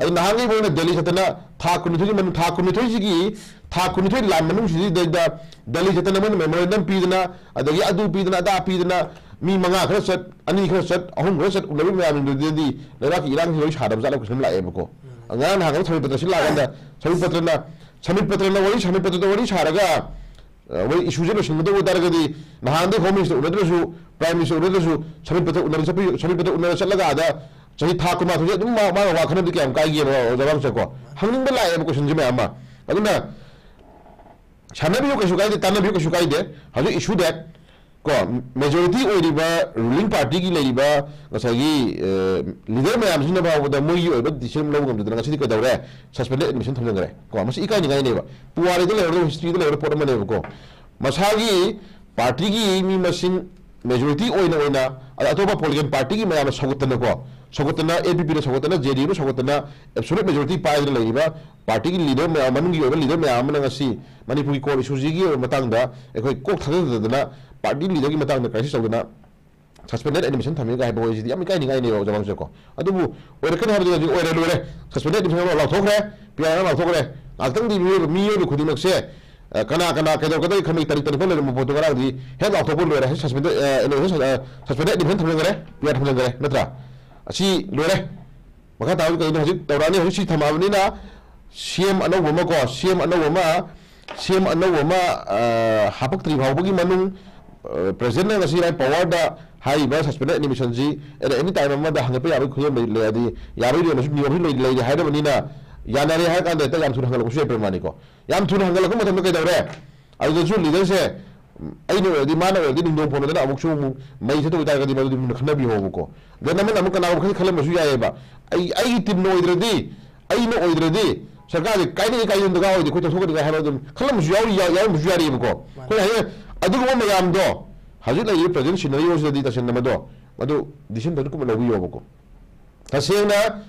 ꯑꯗꯨ ꯅꯍꯥꯟꯈꯩ ꯃꯣꯏꯅ ꯗꯦꯜꯂꯤ ꯆꯠꯇꯅ ꯊꯥ ꯀꯨꯟꯅꯤꯊꯣꯏꯒꯤ ꯃꯅꯨꯡ, ꯊꯥ ꯀꯨꯟꯅꯤꯊꯣꯏꯁꯤꯒꯤ, ꯊꯥ ꯀꯨꯟꯅꯤꯊꯣꯏ ꯂꯥꯟ ꯃꯅꯨꯡꯁꯤꯗꯩꯗ ꯗꯦꯜꯂꯤ ꯆꯠꯇꯅ ꯃꯣꯏꯅ ꯃꯦꯃꯣꯔꯦꯟꯗꯝ ꯄꯤꯗꯅ, ꯑꯗꯒꯤ ꯑꯗꯨ ꯄꯤꯗꯅ, ꯑꯗꯥ ꯄꯤꯗꯅ, ꯃꯤ ꯃꯉꯥ ꯈꯔ ꯆꯠ, ꯑꯅꯤ ꯈꯔ ꯆꯠ, ꯑꯍꯨꯝ ꯈꯔ ꯆꯠ, ꯎꯅꯔꯤꯕ ꯃꯌꯥꯝꯗꯨꯗꯗꯤ ꯂꯩꯕꯥꯛꯀꯤ ꯏꯔꯥꯡꯁꯤ ꯂꯣꯏ ꯁꯥꯗꯕ ꯖꯥꯠꯂ ꯀꯣꯏꯁꯟ ꯂꯥꯛꯑꯦꯕꯀꯣ꯫ ꯉꯔꯥꯡ ꯅꯍꯥꯟ ꯁꯃꯤꯠ ꯄꯇ꯭ꯔ ꯁꯤ ꯂꯥꯛꯑꯀꯥꯟꯗ ꯁꯃꯤꯠ ꯄꯇ꯭ꯔꯅ, ꯁꯃꯤꯠ ꯄꯇ꯭ꯔꯅ ꯋꯥꯔꯤ, ꯁꯃꯤꯠ ꯄꯇ꯭ꯔꯗ ꯋꯥꯔꯤ ꯁꯥꯔꯒ ꯑ, ꯃꯣꯏ ꯏꯁꯨꯁꯦ ꯂꯣꯏꯁꯤꯟꯒꯗꯧꯕ ꯑꯣꯏꯇꯥꯔꯒꯗꯤ ꯅꯍꯥꯟꯗꯩ ꯍꯣꯝ ꯃꯤꯅꯤꯁꯇꯔ ꯎꯅꯗ꯭ꯔꯁꯨ, ꯄ꯭ꯔꯥꯏꯝ ꯃꯤꯅꯤꯁꯇꯔ ꯎꯅꯗ꯭ꯔꯁꯨ ꯁꯃꯤꯠ ꯄꯇ꯭ꯔ ꯎꯅꯕ ꯆꯠꯄ, ꯁꯃꯤꯠ ꯄꯇ꯭ꯔ ꯎꯅꯕ ꯆꯠꯂꯒ ꯑꯥꯗ ꯆꯍꯤ ꯊꯥ ꯀꯨꯟꯃꯥꯊꯣꯏꯁꯦ ꯑꯗꯨꯝ ꯃꯥ, ꯃꯥꯒ ꯋꯥ ꯈꯟꯅꯕꯗꯤ ꯀꯌꯥꯝ ꯀꯥꯏꯒꯦꯕ ꯑꯣꯖꯥ ꯃꯉꯥꯡꯆꯥꯀꯣ? ꯍꯪꯅꯤꯡꯕ ꯂꯥꯛꯑꯦꯕ ꯀꯣꯏꯁꯟꯁꯦ ꯃꯌꯥꯝ ꯑꯃ꯫ ꯑꯗꯨꯅ ꯁꯥꯟꯅꯕꯤꯌꯨ ꯀꯩꯁꯨ ꯀꯥꯏꯗꯦ, ꯇꯥꯟꯅꯕꯤꯌꯨ ꯀꯩꯁꯨ ꯀꯥꯏꯗꯦ꯫ ꯍꯧꯖꯤꯛ ꯏꯁꯨ ꯗꯦꯠ ꯀꯣ, ꯃꯦꯖꯣꯔꯤꯇꯤ ꯑꯣꯏꯔꯤꯕ ꯔꯨꯂꯤꯡ ꯄꯥꯔꯇꯤꯒꯤ ꯂꯩꯔꯤꯕ ꯉꯁꯥꯏꯒꯤ ꯂꯤꯗꯔ ꯃꯌꯥꯝꯁꯤꯅ ꯐꯥꯎꯕꯗ ꯃꯣꯏꯒꯤ ꯑꯣꯏꯕ ꯗꯤꯁꯤꯖꯟ ꯂꯧꯕ ꯉꯝꯗꯗꯅ ꯉꯁꯤꯗꯤ ꯀꯩꯗꯧꯔꯦ? ꯁꯁꯄꯦꯟꯗꯦꯗ ꯑꯦꯗꯃꯤꯁꯟ ꯊꯝꯖꯤꯟꯈ꯭ꯔꯦ꯫ ꯀꯣ, ꯃꯁꯤ ꯏꯀꯥꯏꯅꯤꯡꯉꯥꯏꯅꯦꯕ꯫ ꯄꯨꯋꯥꯔꯤꯗ ꯂꯩꯔꯕ, ꯍꯤꯁꯇ꯭ꯔꯤꯗ ꯂꯩꯔꯕ ꯄꯣꯠ ꯑꯃꯅꯦꯕꯀꯣ꯫ ꯃꯁꯥꯒꯤ ꯄꯥꯔꯇꯤꯒꯤ ꯃꯤ ꯃꯁꯤꯡ ꯃꯦꯖꯣꯔꯤꯇꯤ ꯑꯣꯏꯅ ꯑꯣꯏꯅ, ꯑꯗ ꯑꯇꯣꯞꯄ ꯄꯣꯂꯤꯇꯤꯀꯦꯜ ꯄꯥꯔꯇꯤꯒꯤ ꯃꯌꯥꯝꯅ ꯁꯧꯒꯠꯇꯅꯀꯣ, ꯁꯧꯒꯠꯇꯅ, ꯑꯦꯟ ꯄꯤ ꯄꯤꯅ ꯁꯧꯒꯠꯇꯅ, ꯖꯦ ꯗꯤ ꯌꯨꯅ ꯁꯧꯒꯠꯇꯅ, ꯑꯦꯕꯁꯣꯂꯨꯠ ꯃꯦꯖꯣꯔꯤꯇꯤ ꯄꯥꯏꯗꯅ ꯂꯩꯔꯤꯕ ꯄꯥꯔꯇꯤꯒꯤ ꯂꯤꯗꯔ ꯃꯌꯥꯝ, ꯃꯅꯨꯡꯒꯤ ꯑꯣꯏꯕ ꯂꯤꯗꯔ ꯃꯌꯥꯝ ꯑꯃꯅ ꯉꯁꯤ ꯃꯅꯤꯄꯨꯔꯒꯤ ꯀꯣꯔꯠ ꯏꯁꯨꯁꯤꯒꯤ ꯑꯣꯏꯕ ꯃꯇꯥꯡꯗ ꯑꯩꯈꯣꯏ ꯀꯣꯛ ꯊꯥꯗꯗꯅ ꯄꯥꯔꯇꯤ ꯂꯤꯗꯔꯒꯤ ꯃꯇꯥꯡꯗ ꯀ꯭ꯔꯥꯏꯁꯤꯁ ꯇꯧꯗꯅ ꯁꯁꯄꯦꯟꯗꯦꯗ ꯑꯦꯗꯃꯤꯁꯟ ꯊꯝꯃꯦꯒ ꯍꯥꯏꯕ ꯋꯥꯍꯩꯁꯤꯗꯤ ꯌꯥꯝ ꯏꯀꯥꯏꯅꯤꯡꯉꯥꯏꯅꯦꯕ ꯑꯣꯖꯥ ꯃꯥꯡꯁꯦꯀꯣ꯫ ꯑꯗꯨꯕꯨ ꯑꯣꯏꯔꯛꯀꯅꯤ ꯍꯥꯏꯕꯗꯨ ꯍꯧꯖꯤꯛ ꯑꯣꯏꯔꯦ, ꯂꯣꯏꯔꯦ꯫ ꯁꯁꯄꯦꯟꯗꯦꯗ ꯑꯦꯗꯃꯤꯁꯟ ꯑꯃ ꯂꯥꯎꯊꯣꯛꯈ꯭ꯔꯦ, ꯄꯤ ꯑꯥꯔ ꯑꯃ ꯂꯥꯎꯊꯣꯛꯈ꯭ꯔꯦ꯫ ꯉꯥꯏꯍꯥꯛꯇꯪꯗꯤ ꯃꯤꯑꯣꯏꯕ, ꯃꯤꯑꯣꯏꯕ ꯈꯨꯗꯤꯡꯃꯛꯁꯦ, ꯑ, ꯀꯅꯥ ꯀꯅꯥ ꯀꯩꯗꯧꯒꯗꯒꯦ ꯈꯟꯕꯒꯤ ꯇꯥꯔꯤꯛ ꯇꯔꯥꯅꯤꯄꯥꯟ ꯂꯩꯔꯝꯕ ꯄꯣꯠꯇꯣ ꯉꯔꯥꯡꯗꯤ ꯍꯦꯛ ꯂꯥꯎꯊꯣꯛꯄ ꯂꯣꯏꯔꯦ꯫ ꯁꯁꯄꯦꯟꯗꯦꯗ, ꯑ, ꯑꯦꯗꯃꯤꯁꯟ, ꯑ, ꯁꯁꯄꯦꯟꯗꯦꯗ ꯑꯦꯗꯃꯤꯁꯟ ꯊꯝꯖꯤꯟꯈ꯭ꯔꯦ, ꯄꯤ ꯑꯥꯔ ꯊꯝꯖꯤꯟꯈ꯭ꯔꯦ, ꯅꯠꯇ꯭ꯔꯥ? ꯑꯁꯤ ꯂꯣꯏꯔꯦ꯫ ꯃꯈꯥ ꯇꯥꯕꯗꯤ ꯀꯩꯅꯣ ꯍꯧꯖꯤꯛ ꯇꯧꯔꯛꯑꯅꯤ? ꯍꯧꯖꯤꯛ ꯁꯤ ꯊꯝꯃꯛꯑꯕꯅꯤꯅ ꯁꯤ ꯑꯦꯝ ꯑꯅꯧꯕ ꯑꯃ ꯀꯣ, ꯁꯤ ꯑꯦꯝ ꯑꯅꯧꯕ ꯑꯃ, ꯁꯤ ꯑꯦꯝ ꯑꯅꯧꯕ ꯑꯃ, ꯑ, ꯍꯥꯄꯛꯇ꯭ꯔꯤ ꯐꯥꯎꯕꯒꯤ ꯃꯅꯨꯡ, ꯑ, ꯄ꯭ꯔꯦꯁꯤꯗꯦꯟꯠꯅ ꯉꯁꯤ ꯃꯥꯏ ꯄꯋꯥꯔꯗ ꯍꯥꯏꯔꯤꯕ ꯁꯁꯄꯦꯟꯗꯦꯗ ꯑꯦꯗꯃꯤꯁꯟꯁꯤ ꯑꯦꯅꯤ ꯇꯥꯏꯝ ꯑꯃꯗ ꯍꯪꯒꯠꯄ ꯌꯥꯕꯒꯤ ꯈꯨꯗꯣꯜ ꯂꯩ-, ꯂꯩꯔꯗꯤ ꯌꯥꯕꯒꯤ ꯂꯩꯔꯁꯨ ꯅꯤꯌꯣꯝꯁꯨ ꯂꯩ-, ꯂꯩꯔꯦ ꯍꯥꯏꯔꯕꯅꯤꯅ ꯌꯥꯅꯔꯦ ꯍꯥꯏꯔ ꯀꯥꯟꯗ ꯍꯦꯛꯇ ꯌꯥꯝ ꯊꯨꯅ ꯍꯪꯒꯠꯂꯛꯄꯁꯨ ꯌꯥꯏ ꯄ꯭ꯔꯃꯥꯅꯤꯀꯣ꯫ ꯌꯥꯝ ꯊꯨꯅ ꯍꯪꯒꯠꯂꯛꯄ ꯃꯇꯝꯗ ꯀꯩꯗꯧꯔꯦ? ꯑꯗꯨꯗꯁꯨ ꯂꯤꯗꯔꯁꯦ, ꯎꯝ, ꯑꯩꯅ ꯑꯣꯏꯔꯗꯤ, ꯃꯥꯅ ꯑꯣꯏꯔꯗꯤ ꯅꯨꯡꯗꯣꯡ ꯐꯣꯟꯗꯅ ꯑꯃꯨꯛꯁꯨ ꯑꯃꯨꯛ ꯃꯩ ꯊꯠꯇ ꯑꯣꯏꯇꯥꯔꯒꯗꯤ ꯃꯗꯨꯗꯤ ꯃꯨꯟꯅ ꯈꯟꯅꯕꯤꯍꯧꯕꯀꯣ꯫ ꯗꯦꯟ ꯑꯃꯅ ꯑꯃꯨꯛ ꯀꯅꯥꯒꯨꯝꯕ ꯈꯔ ꯈꯜꯂꯝꯕꯁꯨ ꯌꯥꯏꯑꯕ, "ꯑꯩ, ꯑꯩꯒꯤ ꯇꯤꯝꯅ ꯑꯣꯏꯗ꯭ꯔꯗꯤ, ꯑꯩꯅ ꯑꯣꯏꯗ꯭ꯔꯗꯤ ꯁꯔꯀꯥꯔꯁꯦ ꯀꯥꯏꯅꯗꯤ ꯀꯥꯏꯗꯅ ꯗꯔꯀꯥꯔ ꯑꯣꯏꯗꯦ, ꯑꯩꯈꯣꯏ ꯇꯧꯊꯣꯛꯀꯅꯤꯒ" ꯍꯥꯏꯕ ꯑꯗꯨꯝ ꯈꯜꯂꯝꯕꯁꯨ ꯌꯥꯎꯔꯤ-, ꯌꯥꯎ-, ꯌꯥꯎꯔꯝꯕꯁꯨ ꯌꯥꯔꯤꯑꯕꯀꯣ꯫ ꯃꯥꯅꯤ꯫ ꯑꯩꯈꯣꯏꯅ ꯍꯥꯏꯅ ꯑꯗꯨꯒꯨꯝꯕ ꯃꯌꯥꯝꯗꯣ ꯍꯧꯖꯤꯛ ꯂꯩꯔꯤꯕ ꯄ꯭ꯔꯖꯦꯟ ꯁꯤꯅꯔꯤꯑꯣꯁꯤꯗꯗꯤ ꯇꯁꯦꯡꯅ ꯃꯗꯣ, ꯃꯗꯨ ꯗꯤꯁꯤꯖꯟ ꯐꯖꯅ ꯀꯨꯞꯅ ꯂꯧꯕꯤꯌꯣꯕꯀꯣ꯫ ꯇꯁꯦꯡꯅ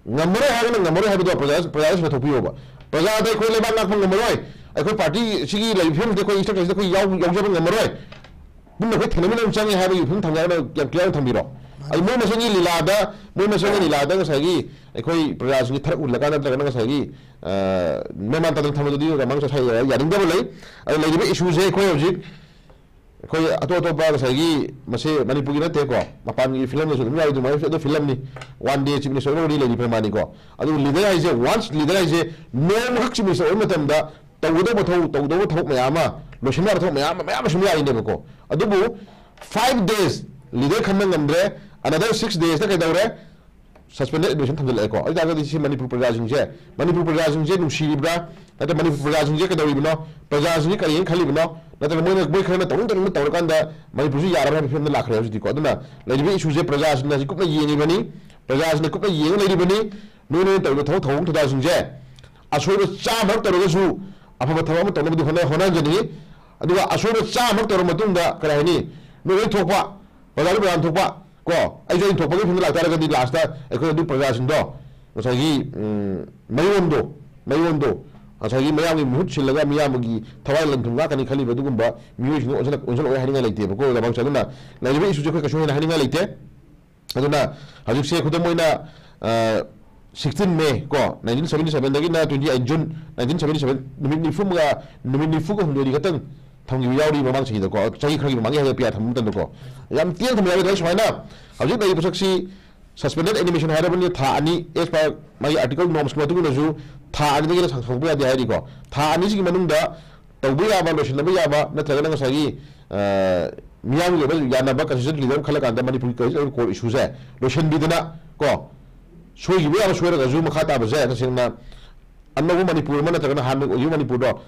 ꯉꯝꯃꯔꯣꯏ ꯍꯥꯏꯔꯒꯅ ꯉꯝꯃꯔꯣꯏ ꯍꯥꯏꯕꯗꯣ ꯄ꯭ꯔꯖꯥ, ꯄ꯭ꯔꯖꯥꯗ ꯁꯤꯟꯅꯊꯣꯛꯄꯤꯌꯣꯕ꯫ ꯄ꯭ꯔꯖꯥꯗ ꯑꯩꯈꯣꯏ ꯂꯩꯕꯥꯛ ꯉꯥꯛꯄ ꯉꯝꯃꯔꯣꯏ, ꯑꯩꯈꯣꯏ ꯄꯥꯔꯇꯤ ꯁꯤꯒꯤ ꯂꯩꯔꯤꯕ ꯐꯤꯕꯝꯁꯤꯗ ꯑꯩꯈꯣꯏ ꯏꯟꯁꯇ꯭ꯔꯛꯆꯔꯁꯤꯗ ꯑꯩꯈꯣꯏ ꯌꯥꯎ-, ꯌꯥꯎꯖꯕ ꯉꯝꯃꯔꯣꯏ, ꯄꯨꯟꯅ ꯑꯩꯈꯣꯏ ꯊꯦꯡꯅꯃꯤꯟꯅꯕ ꯆꯪꯉꯦ ꯍꯥꯏꯕꯒꯤ ꯐꯤꯕꯝ ꯊꯝꯒꯦ ꯍꯥꯏꯔꯒꯅ ꯌꯥꯝ ꯀ꯭ꯂꯤꯌꯥꯔ ꯑꯣꯏꯅ ꯊꯝꯕꯤꯔꯣ꯫ ꯑꯗꯨ ꯃꯣꯏ ꯃꯁꯦꯟꯒꯤ ꯂꯤꯂꯥꯗ, ꯃꯣꯏ ꯃꯁꯦꯟꯒꯤ ꯂꯤꯂꯥꯗ ꯉꯁꯥꯏꯒꯤ ꯑꯩꯈꯣꯏ ꯄ꯭ꯔꯖꯥꯁꯤꯡꯒꯤ ꯊꯔꯛ ꯍꯨꯜꯂꯀꯥꯟꯗ ꯅꯠꯇ꯭ꯔꯒꯅ ꯉꯁꯥꯏꯒꯤ, ꯑ, ꯃꯦꯃꯥꯟ ꯇꯥꯗꯅ ꯊꯝꯕꯗꯨꯗꯤ ꯌꯥꯝ ꯃꯥꯡ ꯆꯠꯊ-, ꯌꯥꯅꯤꯡꯗꯕ ꯂꯩ꯫ ꯑꯗꯨ ꯂꯩꯔꯤꯕ ꯏꯁꯨꯁꯦ ꯑꯩꯈꯣꯏ ꯍꯧꯖꯤꯛ ꯑꯩꯈꯣꯏ ꯑꯇꯣꯞ ꯑꯇꯣꯞꯄ ꯉꯁꯥꯏꯒꯤ ꯃꯁꯤ ꯃꯅꯤꯄꯨꯔꯒꯤ ꯅꯠꯇꯦꯀꯣ, ꯃꯄꯥꯟꯒꯤ ꯐꯤꯂꯝꯗꯁꯨ ꯑꯗꯨꯝ ꯌꯥꯎꯏ ꯑꯗꯨꯃꯥꯏꯅ, ꯑꯗꯨ ꯐꯤꯂꯝꯅꯤ꯫ One day chief minister already ꯂꯩꯔꯤ ꯄ꯭ꯔꯃꯥꯅꯤꯀꯣ꯫ ꯑꯗꯨ ꯂꯤꯗꯔ ꯍꯥꯏꯁꯦ, ꯋꯥꯟꯁ ꯂꯤꯗꯔ ꯍꯥꯏꯁꯦ ꯅꯣꯡꯃꯈꯛ chief minister ꯑꯣꯏꯕ ꯃꯇꯝꯗ ꯇꯧꯒꯗꯧꯕ ꯊꯕꯛ, ꯇꯧꯒꯗꯧꯕ ꯊꯕꯛ ꯃꯌꯥꯝ ꯑꯃ, ꯂꯣꯏꯁꯤꯟꯕ ꯌꯥꯕ ꯊꯕꯛ ꯃꯌꯥꯝ ꯑꯃ, ꯃꯌꯥꯝ ꯑꯃ ꯁꯨꯝ ꯌꯥꯔꯤꯅꯦꯕꯀꯣ꯫ ꯑꯗꯨꯕꯨ five days ꯂꯤꯗꯔ ꯈꯟꯕ ꯉꯝꯗ꯭ꯔꯦ, another six daysꯇ ꯀꯩꯗꯧꯔꯦ? suspended animation ꯊꯝꯖꯤꯜꯂꯛꯑꯦꯀꯣ꯫ ꯑꯗꯨ ꯇꯥꯔꯒꯗꯤ ꯁꯤ ꯃꯅꯤꯄꯨꯔ ꯄ꯭ꯔꯖꯥꯁꯤꯡꯁꯦ, ꯃꯅꯤꯄꯨꯔ ꯄ꯭ꯔꯖꯥꯁꯤꯡꯁꯦ ꯅꯨꯡꯁꯤꯔꯤꯕ꯭ꯔꯥ, ꯅꯠꯇ꯭ꯔꯒ ꯃꯅꯤꯄꯨꯔ ꯄ꯭ꯔꯖꯥꯁꯤꯡꯁꯦ ꯀꯩꯗꯧꯔꯤꯕꯅꯣ, ꯄ꯭ꯔꯖꯥꯁꯤꯡꯁꯦ ꯀꯔꯤꯅ ꯈꯜꯂꯤꯕꯅꯣ, ꯅꯠꯇ꯭ꯔꯒ ꯃꯣꯏꯅ, ꯃꯣꯏ ꯈꯔꯅ ꯇꯧꯅꯤꯡ ꯇꯧꯅꯤꯡꯕ ꯇꯧꯔꯀꯥꯟꯗ ꯃꯅꯤꯄꯨꯔꯁꯤ ꯌꯥꯔꯕ꯭ꯔꯥ ꯍꯥꯏꯕ ꯐꯤꯕꯝꯗ ꯂꯥꯛꯈ꯭ꯔꯦ ꯍꯧꯖꯤꯛꯇꯤꯀꯣ꯫ ꯑꯗꯨꯅ ꯂꯩꯔꯤꯕ ꯏꯁꯨꯁꯦ ꯄ꯭ꯔꯖꯥꯁꯤꯡꯅ ꯍꯧꯖꯤꯛ ꯀꯨꯞꯅ ꯌꯦꯡꯉꯤꯕꯅꯤ, ꯄ꯭ꯔꯖꯥꯁꯤꯡꯅ ꯀꯨꯞꯅ ꯌꯦꯡꯉ ꯂꯩꯔꯤꯕꯅꯤ꯫ ꯅꯣꯏꯅ ꯇꯧꯔꯤꯕ ꯊꯕꯛ ꯊꯧꯑꯣꯡ ꯊꯧꯗꯥꯡꯁꯤꯡꯁꯦ ꯑꯁꯣꯏꯕ ꯆꯥꯝꯃꯔꯛ ꯇꯧꯔꯒꯁꯨ ꯑꯐꯕ ꯊꯕꯛ ꯑꯃ ꯇꯧꯅꯕꯗꯤ ꯍꯣꯠꯅ-, ꯍꯣꯠꯅꯍꯟꯖꯅꯤꯡꯉꯤ꯫ ꯑꯗꯨꯒ ꯑꯁꯣꯏꯕ ꯆꯥꯝꯃꯔꯛ ꯇꯧꯔꯕ ꯃꯇꯨꯡꯗ ꯀꯔꯤ ꯍꯥꯏꯅꯤ, ꯅꯣꯏ ꯂꯣꯏ ꯊꯣꯛꯄ, ꯕꯖꯥꯔꯗ ꯕꯖꯥꯔ ꯊꯣꯛꯄ ꯀꯣ, ꯑꯩꯁꯨ ꯑꯩꯅ ꯊꯣꯛꯄꯒꯤ ꯐꯤꯕꯝꯗ ꯂꯥꯛꯇꯥꯔꯒꯗꯤ ꯂꯥꯁꯇ ꯑꯩꯈꯣꯏ ꯑꯗꯨ ꯄ꯭ꯔꯖꯥꯁꯤꯡꯗꯣ ꯉꯁꯥꯏꯒꯤ, ꯎꯝ, ꯃꯌꯣꯟꯗꯣ, ꯃꯌꯣꯟꯗꯣ ꯉꯁꯥꯏꯒꯤ ꯃꯌꯥꯝꯒꯤ ꯃꯍꯨꯠ ꯁꯤꯜꯂꯒ ꯃꯤꯌꯥꯝꯒꯤ ꯊꯋꯥꯏ ꯂꯟ-ꯊꯨꯝ ꯉꯥꯛꯀꯅꯤ ꯈꯜꯂꯤꯕ ꯑꯗꯨꯒꯨꯝꯕ ꯃꯤꯑꯣꯏꯁꯤꯡꯗꯣ ꯑꯣꯟꯁꯤꯜꯂꯛ-, ꯑꯣꯟꯁꯤꯜꯂꯛꯑꯣꯏ ꯍꯥꯏꯅꯤꯡꯉꯥꯏ ꯂꯩꯇꯦꯕꯀꯣ, ꯂꯩꯕꯥꯛꯁꯦ꯫ ꯑꯗꯨꯅ ꯂꯩꯔꯤꯕ ꯏꯁꯨꯁꯦ ꯑꯩꯈꯣꯏ ꯀꯩꯁꯨ ꯍꯦꯟꯅ ꯍꯥꯏꯅꯤꯡꯉꯥꯏ ꯂꯩꯇꯦ꯫ ꯑꯗꯨꯅ ꯍꯧꯖꯤꯛꯁꯦ ꯈꯨꯗꯝ ꯑꯣꯏꯅ, ꯑ, sixteen May ꯀꯣ, nineteen seventy sevenꯗꯒꯤꯅ twenty eight June nineteen seventy seven, ꯅꯨꯃꯤꯠ ꯅꯤꯐꯨꯒ, ꯅꯨꯃꯤꯠ ꯅꯤꯐꯨꯒ ꯍꯨꯝꯗꯣꯏꯗꯤ ꯈꯛꯇꯪ ꯊꯝꯈꯤꯕ ꯌꯥꯎꯔꯤ ꯃꯃꯥꯡ ꯆꯍꯤꯗꯀꯣ, ꯆꯍꯤ ꯈꯔꯒꯤ ꯃꯃꯥꯡꯒꯤ ꯍꯥꯏꯒ ꯄꯤꯌꯥ ꯊꯝꯕ ꯃꯇꯝꯗꯀꯣ꯫ ꯌꯥꯝ ꯇꯦꯟꯅ ꯊꯝꯕ ꯌꯥꯎꯔꯤ꯫ ꯁꯨꯃꯥꯏꯅ ꯍꯧꯖꯤꯛ ꯂꯩꯔꯤꯕ ꯄꯣꯠꯁꯛꯁꯤ suspended animation ꯍꯥꯏꯔꯕꯅꯤꯅ ꯊꯥ ꯑꯅꯤ, as per ꯃꯥꯒꯤ article normsꯀꯤ ꯃꯇꯨꯡ ꯏꯟꯅꯁꯨ ꯊꯥ ꯑꯅꯤꯗꯒꯤ ꯍꯦꯟꯅ ꯁꯥꯡ-, ꯁꯥꯡꯗꯣꯛꯄ ꯌꯥꯗꯦ ꯍꯥꯏꯔꯤꯀꯣ꯫ ꯊꯥ ꯑꯅꯤꯁꯤꯒꯤ ꯃꯅꯨꯡꯗ ꯇꯧꯕ ꯌꯥꯕ, ꯂꯣꯏꯁꯤꯟꯅꯕ ꯌꯥꯕ, ꯅꯠꯇ꯭ꯔꯒꯅ ꯉꯁꯥꯏꯒꯤ, ꯑ, ꯃꯤꯌꯥꯝꯒꯤ ꯑꯣꯏꯕ ꯌꯥꯅꯕ constitutional leader ꯑꯃ ꯈꯜꯂꯀꯥꯟꯗ ꯃꯅꯤꯄꯨꯔꯒꯤ constitutional core issueꯁꯦ ꯂꯣꯏꯁꯤꯟꯕꯤꯗꯅ ꯀꯣ, ꯁꯣꯏꯈꯤꯕ ꯌꯥꯕ ꯁꯣꯏꯔꯒꯁꯨ ꯃꯈꯥ ꯇꯥꯕꯁꯦ ꯇꯁꯦꯡꯅ ꯑꯅꯧꯕ ꯃꯅꯤꯄꯨꯔ ꯑꯃ ꯅꯠꯇ꯭ꯔꯒꯅ ꯍꯥꯟꯅꯒꯤ ꯑꯣꯏꯈꯤꯕ ꯃꯅꯤꯄꯨꯔꯗꯣ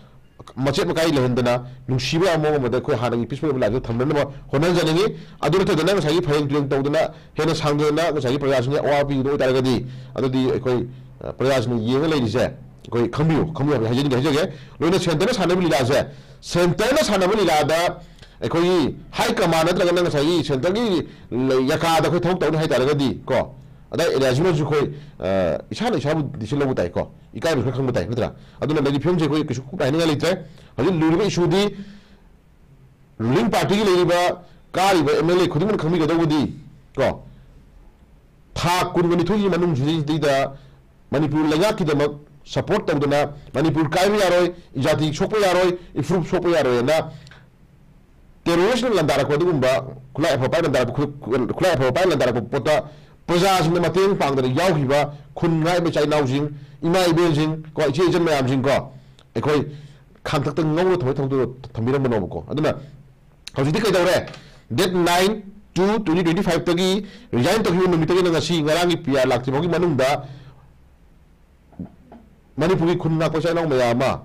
ꯃꯆꯦꯠ ꯃꯀꯥꯏ ꯂꯩꯍꯟꯗꯅ ꯅꯨꯡꯁꯤꯕ ꯌꯥꯕ ꯃꯑꯣꯡ ꯑꯃꯗ ꯑꯩꯈꯣꯏ ꯍꯥꯟꯅꯒꯤ peaceful ꯑꯣꯏꯕ lifeꯇꯣ ꯊꯝꯅꯅꯕ ꯍꯣꯠꯅꯖꯅꯤꯡꯉꯤ꯫ ꯑꯗꯨ ꯅꯠꯇꯗꯅ ꯉꯁꯥꯏꯒꯤ ꯐꯩꯔꯦꯡ ꯇꯨꯔꯦꯡ ꯇꯧꯗꯅ ꯍꯦꯟꯅ ꯁꯥꯡꯗꯅ ꯉꯁꯥꯏꯒꯤ ꯄ꯭ꯔꯖꯥꯁꯤꯡꯒꯤ ꯑꯋꯥꯕ ꯄꯤꯒꯗꯕ ꯑꯣꯏꯇꯥꯔꯒꯗꯤ ꯑꯗꯨꯗꯤ ꯑꯩꯈꯣꯏ, ꯑ, ꯄ꯭ꯔꯖꯥꯁꯤꯡꯅ ꯌꯦꯡꯉ ꯂꯩꯔꯤꯁꯦ ꯑꯩꯈꯣꯏ ꯈꯪꯕꯤꯌꯨ, ꯈꯪꯕꯤꯌꯨ ꯍꯥꯏꯕ ꯍꯥꯏꯖꯅꯤꯡꯉꯦ, ꯍꯥꯏꯖꯒꯦ꯫ ꯂꯣꯏꯅ centreꯅ ꯁꯥꯟꯅꯕ ꯂꯤꯂꯥꯁꯦ, centreꯅ ꯁꯥꯟꯅꯕ ꯂꯤꯂꯥꯗ ꯑꯩꯈꯣꯏꯒꯤ high command ꯅꯠꯇ꯭ꯔꯒꯅ ꯉꯁꯥꯏꯒꯤ centreꯒꯤ ꯂꯩ-, ꯌꯥꯀꯥꯗ ꯑꯩꯈꯣꯏ ꯊꯕꯛ ꯇꯧꯅꯤ ꯍꯥꯏꯇꯥꯔꯒꯗꯤ ꯀꯣ, ꯑꯗꯥꯏ areaꯁꯤꯃꯁꯨ ꯑꯩꯈꯣꯏ, ꯑ, ꯏꯁꯥꯅ ꯏꯁꯥꯕꯨ ꯗꯤꯁꯤꯜ ꯂꯧꯕ ꯇꯥꯏꯀꯣ, ꯏꯀꯥꯏꯕꯁꯨ ꯈꯔ ꯈꯪꯕ ꯇꯥꯏ, ꯅꯠꯇ꯭ꯔꯥ? ꯑꯗꯨꯅ ꯂꯩꯔꯤꯕ ꯐꯤꯕꯝꯁꯦ ꯑꯩꯈꯣꯏ ꯀꯩꯁꯨ ꯀꯨꯞꯅ ꯍꯥꯏꯅꯤꯡꯉꯥꯏ ꯂꯩꯇ꯭ꯔꯦ꯫ ꯍꯧꯖꯤꯛ ꯂꯨꯔꯤꯕ issueꯗꯤ ruling partyꯒꯤ ꯂꯩꯔꯤꯕ ꯀꯥꯔꯤꯕ MLA ꯈꯨꯗꯤꯡꯃꯛꯅ ꯈꯪꯕꯤꯒꯗꯧꯕꯗꯤ ꯀꯣ, ꯊꯥ ꯀꯨꯟꯒ ꯅꯤꯊꯣꯏꯒꯤ ꯃꯅꯨꯡꯁꯤꯗꯩꯗ ꯃꯅꯤꯄꯨꯔ ꯂꯩꯉꯥꯛꯀꯤꯗꯃꯛ support ꯇꯧꯗꯅ ꯃꯅꯤꯄꯨꯔ ꯀꯥꯏꯕ ꯌꯥꯔꯣꯏ, ꯏꯖꯥꯇꯤ ꯁꯣꯛꯄ ꯌꯥꯔꯣꯏ, ꯏꯐꯨꯔꯨꯞ ꯁꯣꯛꯄ ꯌꯥꯔꯣꯏꯅ terroristꯅ ꯂꯥꯟꯗꯥꯔꯛꯄ ꯑꯗꯨꯒꯨꯝꯕ ꯈꯨꯠꯂꯥꯏ ꯑꯐꯕ ꯄꯥꯏꯔ ꯂꯥꯟꯗꯥꯔꯛꯄ, ꯈꯨ-, ꯈꯨꯠꯂꯥꯏ ꯑꯐꯕ ꯄꯥꯏꯔ ꯂꯥꯟꯗꯥꯔꯛꯄ ꯄꯣꯠꯇ ꯄ꯭ꯔꯖꯥꯁꯤꯡꯅ ꯃꯇꯦꯡ ꯄꯥꯡꯗꯅ ꯌꯥꯎꯈꯤꯕ ꯈꯨꯟ ꯉꯥꯛꯏꯕ ꯏꯆꯥ ꯏꯅꯥꯎꯁꯤꯡ, ꯏꯃꯥ ꯏꯕꯦꯟꯁꯤꯡ ꯀꯣ, ꯏꯆꯦ ꯏꯆꯟ ꯃꯌꯥꯝꯁꯤꯡ ꯀꯣ, ꯑꯩꯈꯣꯏ ꯈꯥꯡꯇꯛꯇ ꯉꯧꯔ ꯊꯝꯕꯒꯤ ꯊꯕꯛꯇꯨ ꯊꯝꯕꯤꯔꯝꯕꯅꯣꯕꯀꯣ꯫ ꯑꯗꯨꯅ ꯍꯧꯖꯤꯛꯇꯤ ꯀꯩꯗꯧꯔꯦ? Date nine two, twenty twenty ꯐꯥꯏꯚꯇꯒꯤ resign ꯇꯧꯈꯤꯕ ꯅꯨꯃꯤꯠꯇꯒꯤꯅ ꯉꯁꯤ, ꯉꯔꯥꯡꯒꯤ P R ꯂꯥꯛꯇ꯭ꯔꯤ ꯐꯥꯎꯒꯤ ꯃꯅꯨꯡꯗ ꯃꯅꯤꯄꯨꯔꯒꯤ ꯈꯨꯟ ꯉꯥꯛꯄ ꯏꯆꯤꯜ ꯏꯅꯥꯎ ꯃꯌꯥꯝ ꯑꯃ